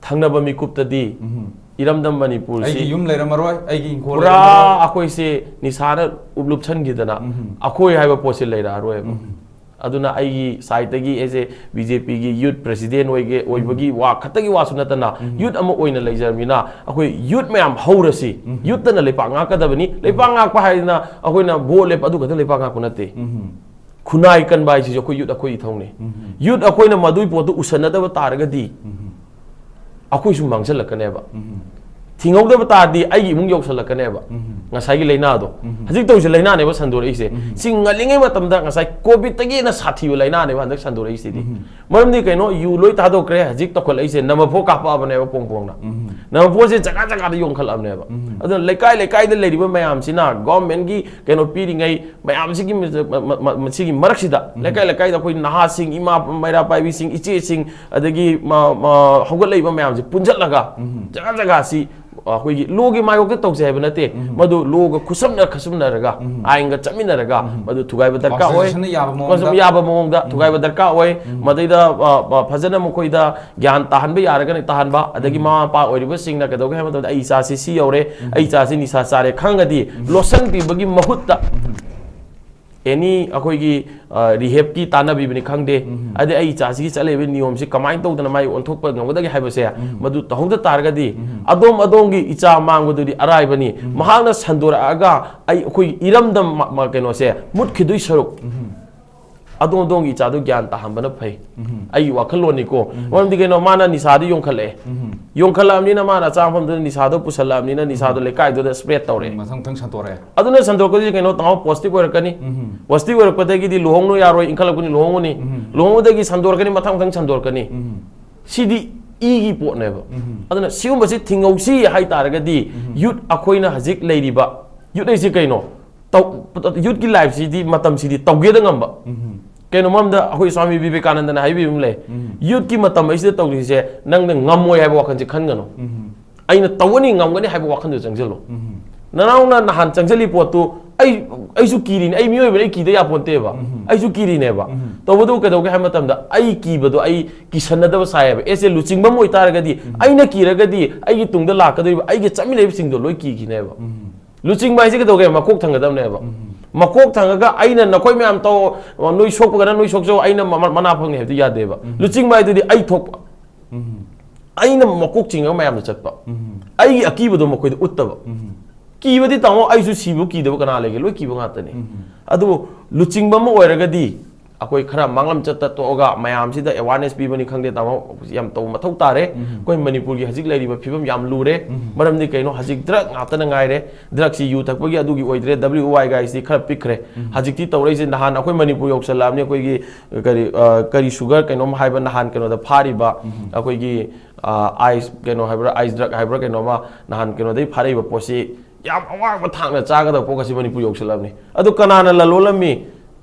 ꯊꯪꯅꯕ ꯃꯤꯀꯨꯞꯇꯗꯤ ꯎꯝ꯫ ꯏꯔꯝꯗꯝ ꯃꯅꯤꯄꯨꯔꯁꯤ ꯑꯩꯒꯤ ꯌꯨꯝ ꯂꯩꯔꯝꯃꯔꯣꯏ, ꯑꯩꯒꯤ ꯏꯪꯈꯣꯜ ꯄꯨꯔꯥ ꯂꯩꯔꯝꯃꯔꯣꯏ꯫ ꯑꯩꯈꯣꯏꯁꯦ ꯅꯤꯁꯥꯅ ꯎꯞꯂꯨꯞꯁꯟꯈꯤꯗꯅ ꯎꯝ꯫ ꯑꯩꯈꯣꯏ ꯍꯥꯏꯕ ꯄꯣꯠꯁꯦ ꯂꯩꯔꯛꯑꯔꯣꯏꯕ꯫ ꯎꯝ꯫ ꯑꯗꯨꯅ ꯑꯩꯒꯤ ꯁꯥꯏꯠꯇꯒꯤ ꯑꯩꯁꯦ ꯕꯤ ꯖꯦ ꯄꯤꯒꯤ ꯌꯨꯠ ꯄ꯭ꯔꯦꯁꯤꯗꯦꯟ ꯑꯣꯏꯒꯦ, ꯎꯝ꯫ ꯑꯣꯏꯕꯒꯤ ꯋꯥ ꯈꯛꯇꯒꯤ ꯋꯥꯁꯨ ꯅꯠꯇꯅ ꯎꯝ꯫ ꯌꯨꯠ ꯑꯃ ꯑꯣꯏꯅ ꯂꯩꯖꯔꯕꯅꯤꯅ ꯑꯩꯈꯣꯏ ꯌꯨꯠ ꯃꯌꯥꯝ ꯍꯧꯔꯁꯤ꯫ ꯎꯝ꯫ ꯌꯨꯠꯇꯅ ꯂꯩꯄꯥꯛ ꯉꯥꯛꯀꯗꯕꯅꯤ꯫ ꯂꯩꯄꯥꯛ ꯉꯥꯛꯄ ꯍꯥꯏꯗꯅ ꯑꯩꯈꯣꯏꯅ ꯚꯣꯠ ꯂꯦꯞꯄ ꯑꯗꯨ ꯈꯛꯇ ꯂꯩꯄꯥꯛ ꯉꯥꯛꯄ ꯅꯠꯇꯦ꯫ ꯎꯝ꯫ ꯈꯨꯟꯅꯥꯏ ꯀꯟꯕ ꯍꯥꯏꯁꯤꯁꯨ ꯑꯩꯈꯣꯏ ꯌꯨꯠ ꯑꯩꯈꯣꯏ ꯏꯊꯧꯅꯦ꯫ ꯎꯝ꯫ ꯌꯨꯠ ꯑꯩꯈꯣꯏꯅ ꯃꯗꯨꯒꯤ ꯄꯣꯠꯇꯨ ꯎꯁꯟꯅꯗꯕ ꯇꯥꯔꯒꯗꯤ ꯎꯝ꯫ ꯑꯩꯈꯣꯏꯁꯨ ꯃꯥꯡꯁꯤꯜꯂꯛꯀꯅꯦꯕ꯫ ꯎꯝ꯫ ꯊꯤꯡꯍꯧꯗꯕ ꯇꯥꯔꯗꯤ ꯑꯩꯒꯤ ꯏꯃꯨꯡ ꯌꯧꯁꯜꯂꯛꯀꯅꯦꯕ꯫ ꯎꯝ꯫ ꯉꯁꯥꯏꯒꯤ ꯂꯥꯏꯅꯥꯗꯣ꯫ ꯍꯧꯖꯤꯛ ꯇꯧꯔꯤꯁꯦ ꯂꯥꯏꯅꯥꯅꯦꯕ ꯁꯟꯗꯣꯔꯛꯏꯁꯦ꯫ ꯁꯤ ꯉꯜꯂꯤꯉꯩ ꯃꯇꯝꯗ ꯉꯁꯥꯏ ꯀꯣꯚꯤꯗꯇꯒꯤ ꯍꯦꯟꯅ ꯁꯥꯊꯤꯕ ꯂꯥꯏꯅꯥꯅꯦꯕ ꯍꯟꯗꯛ ꯁꯟꯗꯣꯔꯛꯏꯁꯤꯗꯤ꯫ ꯃꯔꯝꯗꯤ ꯀꯩꯅꯣ, ꯌꯨ ꯂꯣꯏ ꯊꯥꯗꯣꯛꯈ꯭ꯔꯦ, ꯍꯧꯖꯤꯛ ꯇꯧꯈꯠꯂꯛꯏꯁꯦ ꯅꯝꯕ ꯐꯣꯔ ꯀꯥꯞꯄꯛꯑꯕꯅꯦꯕ ꯄꯣꯡ ꯄꯣꯡꯅ꯫ ꯅꯝꯕ ꯐꯣꯔꯁꯦ ꯖꯒꯥ ꯖꯒꯥꯗ ꯌꯣꯟꯈꯠꯂꯛꯑꯕꯅꯦꯕ꯫ ꯑꯗꯨꯅ ꯂꯩꯀꯥꯏ ꯂꯩꯀꯥꯏꯗ ꯂꯩꯔꯤꯕ ꯃꯌꯥꯝꯁꯤꯅ ꯒꯣꯔꯃꯦꯟꯒꯤ ꯀꯩꯅꯣ ꯄꯤꯔꯤꯉꯩ ꯃꯌꯥꯝꯁꯤꯒꯤ ꯃ-, ꯃ-, ꯃ-, ꯃꯁꯤꯒꯤ ꯃꯔꯛꯁꯤꯗ ꯂꯩꯀꯥꯏ ꯂꯩꯀꯥꯏꯗ ꯑꯩꯈꯣꯏ ꯅꯍꯥꯁꯤꯡ, ꯏꯃꯥ ꯃꯩꯔꯥ ꯄꯥꯏꯕꯤꯁꯤꯡ, ꯏꯆꯦꯁꯤꯡ, ꯑꯗꯒꯤ ꯃ-, ꯃ-, ꯍꯧꯒꯠꯂꯛꯏꯕ ꯃꯌꯥꯝꯁꯤ ꯄꯨꯟꯁꯤꯜꯂꯒ ꯖꯒꯥ ꯖꯒꯥꯁꯤ ꯑꯩꯈꯣꯏꯒꯤ ꯂꯣꯒꯤ ꯃꯥꯌꯣꯛꯇ ꯇꯧꯁꯦ ꯍꯥꯏꯕ ꯅꯠꯇꯦ꯫ ꯃꯗꯨ ꯂꯣꯒ ꯈꯨꯠꯁꯝꯅ ꯈꯠꯁꯝꯅꯔꯒ, ꯑꯥꯏꯟꯒ ꯆꯠꯃꯤꯟꯅꯔꯒ ꯃꯗꯨ ꯊꯨꯒꯥꯏꯕ ꯗꯔꯀꯥꯔ ꯑꯣꯏ꯫ Constitutionꯅ ꯌꯥꯕ ꯃꯑꯣꯡꯗ꯫ ꯌꯥꯕ ꯃꯑꯣꯡꯗ ꯊꯨꯒꯥꯏꯕ ꯗꯔꯀꯥꯔ ꯑꯣꯏ꯫ ꯃꯗꯩꯗ, ꯑ, ꯑ, ꯐꯖꯅ ꯃꯈꯣꯏꯗ ꯒ꯭ꯌꯥꯟ ꯇꯥꯍꯟꯕ ꯌꯥꯔꯒꯅ ꯇꯥꯍꯟꯕ, ꯑꯗꯒꯤ ꯃꯃꯥ ꯃꯄꯥ ꯑꯣꯏꯔꯤꯕꯁꯤꯡꯅ ꯀꯩꯗꯧꯒꯦ ꯍꯥꯏꯕ ꯃꯇꯝꯗ, "ꯑꯩ ꯏꯆꯥꯁꯤ ꯁꯤ ꯌꯧꯔꯦ, ꯑꯩ ꯏꯆꯥꯁꯤ ꯅꯤꯁꯥ ꯆꯥꯔꯦ" ꯈꯪꯉꯗꯤ, ꯂꯣꯠꯁꯟꯕꯤꯕꯒꯤ ꯃꯍꯨꯠꯇ ꯑꯦꯅꯤ ꯑꯩꯈꯣꯏꯒꯤ, ꯑ, ꯔꯤꯍꯦꯞꯀꯤ ꯇꯥꯟꯅꯕꯤꯕꯅꯤ ꯈꯪꯗꯦ, ꯑꯗꯩ ꯑꯩ ꯏꯆꯥꯁꯤꯒꯤ ꯆꯠꯂꯤꯕ ꯅꯤꯌꯣꯝꯁꯤ ꯀꯃꯥꯏꯅ ꯇꯧꯗꯅ ꯃꯥꯏ ꯑꯣꯟꯊꯣꯛꯄ ꯉꯝꯒꯗꯒꯦ ꯍꯥꯏꯕꯁꯦ, ꯃꯗꯨ ꯇꯧꯍꯧꯗ ꯇꯥꯔꯒꯗꯤ, ꯑꯗꯣꯝ ꯑꯗꯣꯝꯒꯤ ꯏꯆꯥ ꯃꯥꯡꯕꯗꯨꯗꯤ ꯑꯔꯥꯏꯕꯅꯤ꯫ ꯃꯍꯥꯛꯅ ꯁꯟꯗꯣꯔꯛꯑꯒ ꯑꯩ, ꯑꯩꯈꯣꯏꯒꯤ ꯏꯔꯝꯗꯝ ꯃ-, ꯃ-, ꯀꯩꯅꯣꯁꯦ ꯃꯨꯠꯈꯤꯗꯣꯏ ꯁꯔꯨꯛ, ꯑꯗꯣꯝ ꯑꯗꯣꯝꯒꯤ ꯏꯆꯥꯗꯨ ꯒ꯭ꯌꯥꯟ ꯇꯥꯍꯟꯕꯅ ꯐꯩ꯫ ꯑꯩꯒꯤ ꯋꯥꯈꯜꯂꯣꯟꯅꯤꯀꯣ꯫ ꯃꯔꯝꯗꯤ ꯀꯩꯅꯣ, ꯃꯥꯅ ꯅꯤꯁꯥꯗꯨ ꯌꯣꯟꯈꯠꯂꯛꯑꯦ꯫ ꯌꯣꯟꯈꯠꯂꯛꯑꯕꯅꯤꯅ ꯃꯥꯅ ꯑꯆꯥ ꯃꯐꯝꯗꯨꯗ ꯅꯤꯁꯥꯗꯣ ꯄꯨꯁꯜꯂꯛꯑꯕꯅꯤꯅ ꯅꯤꯁꯥꯗꯣ ꯂꯩꯀꯥꯏꯗꯨꯗ spread ꯇꯧꯔꯛꯑꯦ꯫ ꯃꯊꯪ ꯃꯊꯪ ꯁꯟꯗꯣꯔꯛꯑꯦ꯫ ꯑꯗꯨꯅ ꯁꯟꯗꯣꯔꯛꯄꯗꯒꯤ ꯀꯩꯅꯣ, ꯇꯥꯃꯣ, positive ꯑꯣꯏꯔꯛꯀꯅꯤ꯫ Positive ꯑꯣꯏꯔꯛꯄꯗꯒꯤꯗꯤ ꯂꯨꯍꯣꯡꯅꯨ ꯌꯥꯔꯣꯏ, ꯏꯟꯈꯠꯂꯛꯄꯅꯤ ꯂꯨꯍꯣꯡꯉꯨꯅꯤ꯫ ꯂꯨꯍꯣꯡꯕꯗꯒꯤ ꯁꯟꯗꯣꯔꯛꯀꯅꯤ, ꯃꯊꯪ ꯃꯊꯪ ꯁꯟꯗꯣꯔꯛꯀꯅꯤ꯫ ꯁꯤꯗꯤ ꯏꯒꯤ ꯄꯣꯠꯅꯦꯕ꯫ ꯑꯗꯨꯅ ꯁꯤꯒꯨꯝꯕꯁꯤ ꯊꯤꯡꯍꯧꯁꯤ ꯍꯥꯏ ꯇꯥꯔꯒꯗꯤ, youth ꯑꯩꯈꯣꯏꯅ ꯍꯧꯖꯤꯛ ꯂꯩꯔꯤꯕ, youth ꯍꯥꯏꯁꯤ ꯀꯩꯅꯣ? ꯇꯧ-, youthꯀꯤ lifeꯁꯤꯗꯤ, ꯃꯇꯝꯁꯤꯗꯤ ꯇꯧꯒꯦꯗ ꯉꯝꯕ꯫ ꯀꯩꯅꯣ ꯃꯔꯝꯗ ꯑꯩꯈꯣꯏ ꯁ꯭ꯋꯥꯃꯤ ꯕꯤꯕꯦꯀꯥꯅꯟꯗꯅ ꯍꯥꯏꯕꯤꯕ ꯑꯃ ꯂꯩ, "Youthꯀꯤ ꯃꯇꯝ ꯑꯁꯤꯗ ꯇꯧꯔꯤꯁꯦ ꯅꯪꯅ ꯉꯝꯃꯣꯏ ꯍꯥꯏꯕ ꯋꯥꯈꯜꯁꯦ ꯈꯟꯒꯅꯨ꯫ ꯑꯩꯅ ꯇꯧꯒꯅꯤ, ꯉꯝꯒꯅꯤ ꯍꯥꯏꯕ ꯋꯥꯈꯜꯗꯨ ꯆꯪꯁꯤꯜꯂꯨ꯫" ꯅꯅꯥꯎꯅ ꯅꯍꯥꯟ ꯆꯪꯁꯤꯜꯂꯤ ꯄꯣꯠꯇꯨ, ꯑꯩ, ꯑꯩꯁꯨ ꯀꯤꯔꯤꯅꯦ, ꯑꯩ ꯃꯤꯑꯣꯏꯕꯅꯤ, ꯑꯩ ꯀꯤꯗ ꯌꯥꯄꯣꯟꯇꯦꯕ꯫ ꯑꯩꯁꯨ ꯀꯤꯔꯤꯅꯦꯕ꯫ ꯇꯧꯕꯗꯕꯨ ꯀꯩꯗꯧꯒꯦ ꯍꯥꯏꯕ ꯃꯇꯝꯗ, ꯑꯩ ꯀꯤꯕꯗꯣ ꯑꯩ ꯀꯤꯁꯟꯅꯗꯕ ꯁꯥꯏꯌꯦꯕ꯫ ꯑꯦꯁ ꯑꯦ ꯂꯨꯆꯤꯡꯕ ꯑꯃ ꯑꯣꯏꯇꯥꯔꯒꯗꯤ, ꯑꯩꯅ ꯀꯤꯔꯒꯗꯤ ꯑꯩꯒꯤ ꯇꯨꯡꯗ ꯂꯥꯛꯀꯗꯧꯔꯤꯕ ꯑꯩꯒꯤ ꯆꯠꯃꯤꯟꯅꯔꯤꯕꯁꯤꯡꯗꯣ ꯂꯣꯏ ꯀꯤꯈꯤꯅꯦꯕ꯫ ꯂꯨꯆꯤꯡꯕ ꯍꯥꯏꯁꯦ ꯀꯩꯗꯧꯒꯦ? ꯃꯀꯣꯛ ꯊꯪꯒꯗꯕꯅꯦꯕ꯫ ꯃꯀꯣꯛ ꯊꯪꯉꯒ ꯑꯩꯅ ꯅꯈꯣꯏ ꯃꯌꯥꯝ ꯇꯧ, ꯅꯣꯏ ꯁꯣꯛꯄꯒꯅ ꯅꯣꯏ ꯁꯣꯛꯆꯧ, ꯑꯩꯅ ꯃ-, ꯃꯅꯥ ꯐꯪꯅꯤ ꯍꯥꯏꯕꯗꯤ ꯌꯥꯗꯦꯕ꯫ ꯂꯨꯆꯤꯡꯕ ꯍꯥꯏꯗꯨꯗꯤ ꯑꯩ ꯊꯣꯛꯄ꯫ ꯑꯩꯅ ꯃꯀꯣꯛ ꯆꯤꯡꯉꯒ ꯃꯌꯥꯝꯗ ꯆꯠꯄ꯫ ꯑꯩꯒꯤ ꯑꯀꯤꯕꯗꯣ ꯃꯈꯣꯏꯗ ꯎꯠꯇꯕ꯫ ꯀꯤꯕꯗꯤ ꯇꯥꯃꯣ, ꯑꯩꯁꯨ ꯁꯤꯕꯨ ꯀꯤꯗꯕ ꯀꯅꯥ ꯂꯩꯒꯦ? ꯂꯣꯏ ꯀꯤꯕ ꯉꯥꯛꯇꯅꯤ꯫ ꯑꯗꯨꯕꯨ ꯂꯨꯆꯤꯡꯕ ꯑꯃ ꯑꯣꯏꯔꯒꯗꯤ ꯑꯩꯈꯣꯏ ꯈꯔ ꯃꯥꯡꯂꯝ ꯆꯠꯇ ꯇꯣꯛꯑꯒ ꯃꯌꯥꯝꯁꯤꯗ awareness ꯄꯤꯕꯅꯤ ꯈꯪꯗꯦ, ꯇꯥꯃꯣ, ꯌꯥꯝ ꯇꯧꯕ ꯃꯊꯧ ꯇꯥꯔꯦ꯫ ꯑꯩꯈꯣꯏ ꯃꯅꯤꯄꯨꯔꯒꯤ ꯍꯧꯖꯤꯛ ꯂꯩꯔꯤꯕ ꯐꯤꯕꯝ ꯌꯥꯝ ꯂꯨꯔꯦ꯫ ꯃꯔꯝꯗꯤ ꯀꯩꯅꯣ, ꯍꯧꯖꯤꯛ drug ꯉꯥꯛꯇꯅ ꯉꯥꯏꯔꯦ꯫ Drugꯁꯤ ꯌꯨ ꯊꯛꯄꯒꯤ ꯑꯗꯨꯒꯤ ꯑꯣꯏꯗ꯭ꯔꯦ, W Y ꯒꯥꯏꯁꯤ ꯈꯔ ꯄꯤꯛꯈ꯭ꯔꯦ꯫ ꯍꯧꯖꯤꯛꯇꯤ ꯇꯧꯔꯛꯏꯁꯦ, ꯅꯍꯥꯟ ꯑꯩꯈꯣꯏ ꯃꯅꯤꯄꯨꯔ ꯌꯧꯁꯜꯂꯛꯑꯕꯅꯤ, ꯑꯩꯈꯣꯏꯒꯤ ꯀꯔꯤ, ꯑ, ꯀꯔꯤ sugar ꯀꯩꯅꯣꯝ ꯍꯥꯏꯕ ꯅꯍꯥꯟ ꯀꯩꯅꯣꯗ ꯐꯥꯔꯤꯕ, ꯑꯩꯈꯣꯏꯒꯤ, ꯑ, ice ꯀꯩꯅꯣ ꯍꯥꯏꯕ꯭ꯔꯥ, ice drug ꯍꯥꯏꯕ꯭ꯔꯥ ꯀꯩꯅꯣꯃ ꯅꯍꯥꯟ ꯀꯩꯅꯣꯗꯒꯤ ꯐꯥꯔꯛꯏꯕ ꯄꯣꯠꯁꯤ ꯌꯥꯝ ꯑꯋꯥꯡꯕ ꯊꯥꯛꯅ ꯆꯥꯒꯗꯕ ꯄꯣꯠ ꯑꯁꯤ ꯃꯅꯤꯄꯨꯔ ꯌꯧꯁꯜꯂꯛꯑꯕꯅꯤ꯫ ꯑꯗꯨ ꯀꯅꯥꯅ ꯂꯂꯣꯜꯂꯝꯃꯤ?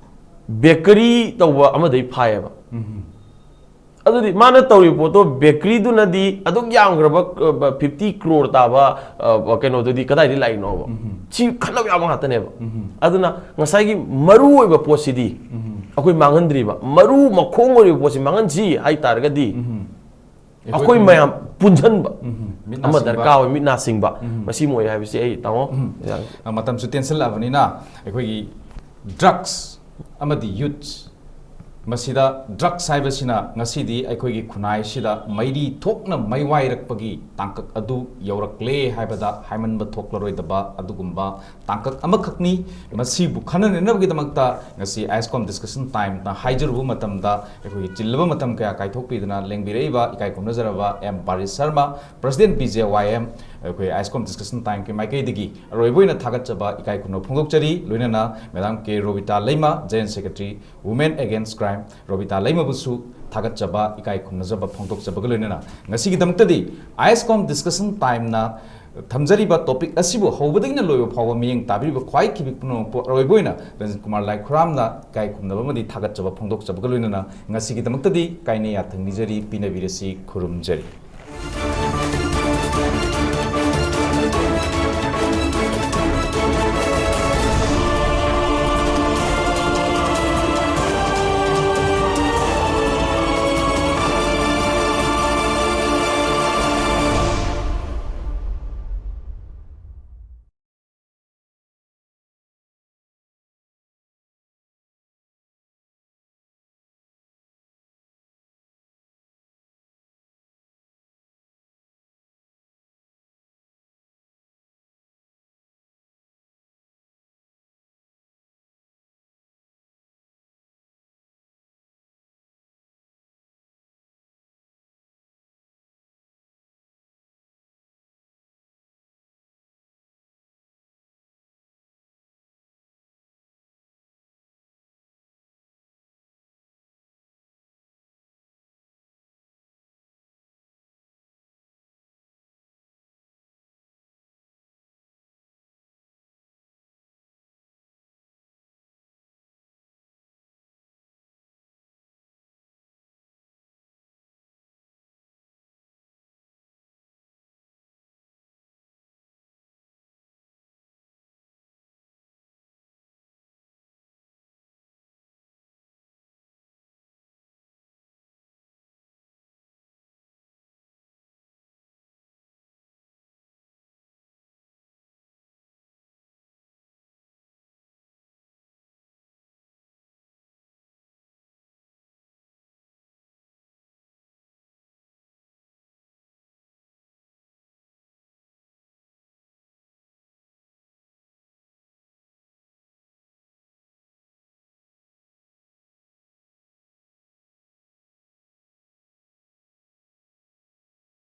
Bakery ꯇꯧꯕ ꯑꯃꯗꯒꯤ ꯐꯥꯏꯌꯦꯕ꯫ ꯑꯗꯨꯗꯤ ꯃꯥꯅ ꯇꯧꯔꯤꯕ ꯄꯣꯠꯇꯣ, bakeryꯗꯨꯅꯗꯤ ꯑꯗꯨꯛ ꯌꯥꯝꯈ꯭ꯔꯕ, ꯑ, fifty crore ꯇꯥꯕ, ꯑ, ꯀꯩꯅꯣꯗꯨꯗꯤ ꯀꯗꯥꯏꯗꯒꯤ ꯂꯥꯛꯏꯅꯣꯕ? ꯁꯤ ꯈꯟꯅꯕ ꯌꯥꯕ ꯉꯥꯛꯇꯅꯦꯕ꯫ ꯑꯗꯨꯅ ꯉꯁꯥꯏꯒꯤ ꯃꯔꯨ ꯑꯣꯏꯕ ꯄꯣꯠꯁꯤꯗꯤ ꯑꯩꯈꯣꯏ ꯃꯥꯡꯍꯟꯗ꯭ꯔꯤꯕ, ꯃꯔꯨ ꯃꯈꯣꯡ ꯑꯣꯏꯔꯤꯕ ꯄꯣꯠꯁꯤ ꯃꯥꯡꯍꯟꯁꯤ ꯍꯥꯏꯇꯥꯔꯒꯗꯤ, ꯑꯩꯈꯣꯏ ꯃꯌꯥꯝ ꯄꯨꯟꯁꯤꯟꯕ ꯎꯝ, ꯃꯤꯠ ꯅꯥ ꯑꯃ ꯁꯤꯡꯕ꯫ ꯗꯔꯀꯥꯔ ꯑꯣꯏ, ꯃꯤꯠ ꯅꯥ ꯁꯤꯡꯕ꯫ ꯎꯝ꯫ ꯃꯁꯤ ꯑꯃ ꯑꯣꯏ ꯍꯥꯏꯕꯁꯤ ꯑꯩ, ꯇꯥꯃꯣ, ꯎꯝ꯫ ꯌꯥ-, ꯑ, ꯃꯇꯝꯁꯨ ꯇꯦꯟꯁꯤꯜꯂꯛꯑꯕꯅꯤꯅ, ꯑꯩꯈꯣꯏꯒꯤ drugs ꯑꯃꯗꯤ youths, ꯃꯁꯤꯗ drugs ꯍꯥꯏꯕꯁꯤꯅ ꯉꯁꯤꯗꯤ ꯑꯩꯈꯣꯏꯒꯤ ꯈꯨꯟꯅꯥꯏꯁꯤꯗ ꯃꯩꯔꯤ ꯊꯣꯛꯅ ꯃꯩꯋꯥꯏꯔꯛꯄꯒꯤ ꯇꯥꯡꯀꯛ ꯑꯗꯨ ꯌꯧꯔꯛꯂꯦ ꯍꯥꯏꯕꯗ ꯍꯥꯏꯃꯟꯕ ꯊꯣꯛꯂꯔꯣꯏꯗꯕ ꯑꯗꯨꯒꯨꯝꯕ ꯇꯥꯡꯀꯛ ꯑꯃꯈꯛꯅꯤ꯫ ꯃꯁꯤꯕꯨ ꯈꯟꯅ ꯅꯩꯅꯕꯒꯤꯗꯃꯛꯇ ꯉꯁꯤ IASCOM Discussion Timeꯅ ꯍꯥꯏꯖꯔꯨꯕ ꯃꯇꯝꯗ, ꯑꯩꯈꯣꯏꯒꯤ ꯆꯤꯜꯂꯕ ꯃꯇꯝ ꯀꯌꯥ ꯀꯥꯏꯊꯣꯛꯄꯤꯗꯨꯅ ꯂꯦꯡꯕꯤꯔꯛꯏꯕ ꯏꯀꯥꯏ ꯈꯨꯝꯅꯖꯔꯕ M Barish Sharma, President B J Y M, ꯑꯩꯈꯣꯏ IASCOM Discussion Timeꯒꯤ ꯃꯥꯏꯀꯩꯗꯒꯤ ꯑꯔꯣꯏꯕ ꯑꯣꯏꯅ ꯊꯥꯒꯠꯆꯕ ꯏꯀꯥꯏ ꯈꯨꯝꯅꯕ ꯐꯣꯡꯗꯣꯛꯆꯔꯤ꯫ ꯂꯣꯏꯅꯅ Madam K ꯔꯣꯕꯤꯇꯥ ꯂꯩꯃ, General Secretary, Women Against Crime, Robita ꯂꯩꯃꯕꯨꯁꯨ ꯊꯥꯒꯠꯆꯕ, ꯏꯀꯥꯏ ꯈꯨꯝꯅꯖꯕ ꯐꯣꯡꯗꯣꯛꯆꯕꯒ ꯂꯣꯏꯅꯅ, ꯉꯁꯤꯒꯤꯗꯃꯛꯇꯗꯤ IASCOM Discussion Timeꯅ ꯊꯝꯖꯔꯤꯕ topic ꯑꯁꯤꯕꯨ ꯍꯧꯕꯗꯒꯤꯅ ꯂꯣꯏꯕ ꯐꯥꯎꯕ ꯃꯤꯠꯌꯦꯡ ꯇꯥꯕꯤꯔꯤꯕ ꯈ꯭ꯋꯥꯏ ꯈꯤꯕꯤꯛ ꯄꯨꯝꯅꯃꯛꯄꯨ ꯑꯔꯣꯏꯕ ꯑꯣꯏꯅ ꯔꯟꯖꯤꯠ ꯀꯨꯃꯥꯔ ꯂꯥꯏꯈꯨꯔꯥꯝꯅ ꯏꯀꯥꯏ ꯈꯨꯝꯅꯕ ꯑꯃꯗꯤ ꯊꯥꯒꯠꯆꯕ ꯐꯣꯡꯗꯣꯛꯆꯕꯒ ꯂꯣꯏꯅꯅ, ꯉꯁꯤꯒꯤꯗꯃꯛꯇꯗꯤ ꯀꯥꯏꯅ ꯌꯥꯊꯪ ꯅꯤꯖꯔꯤ, ꯄꯤꯅꯕꯤꯔꯁꯤ, ꯈꯨꯔꯨꯝꯖꯔꯤ꯫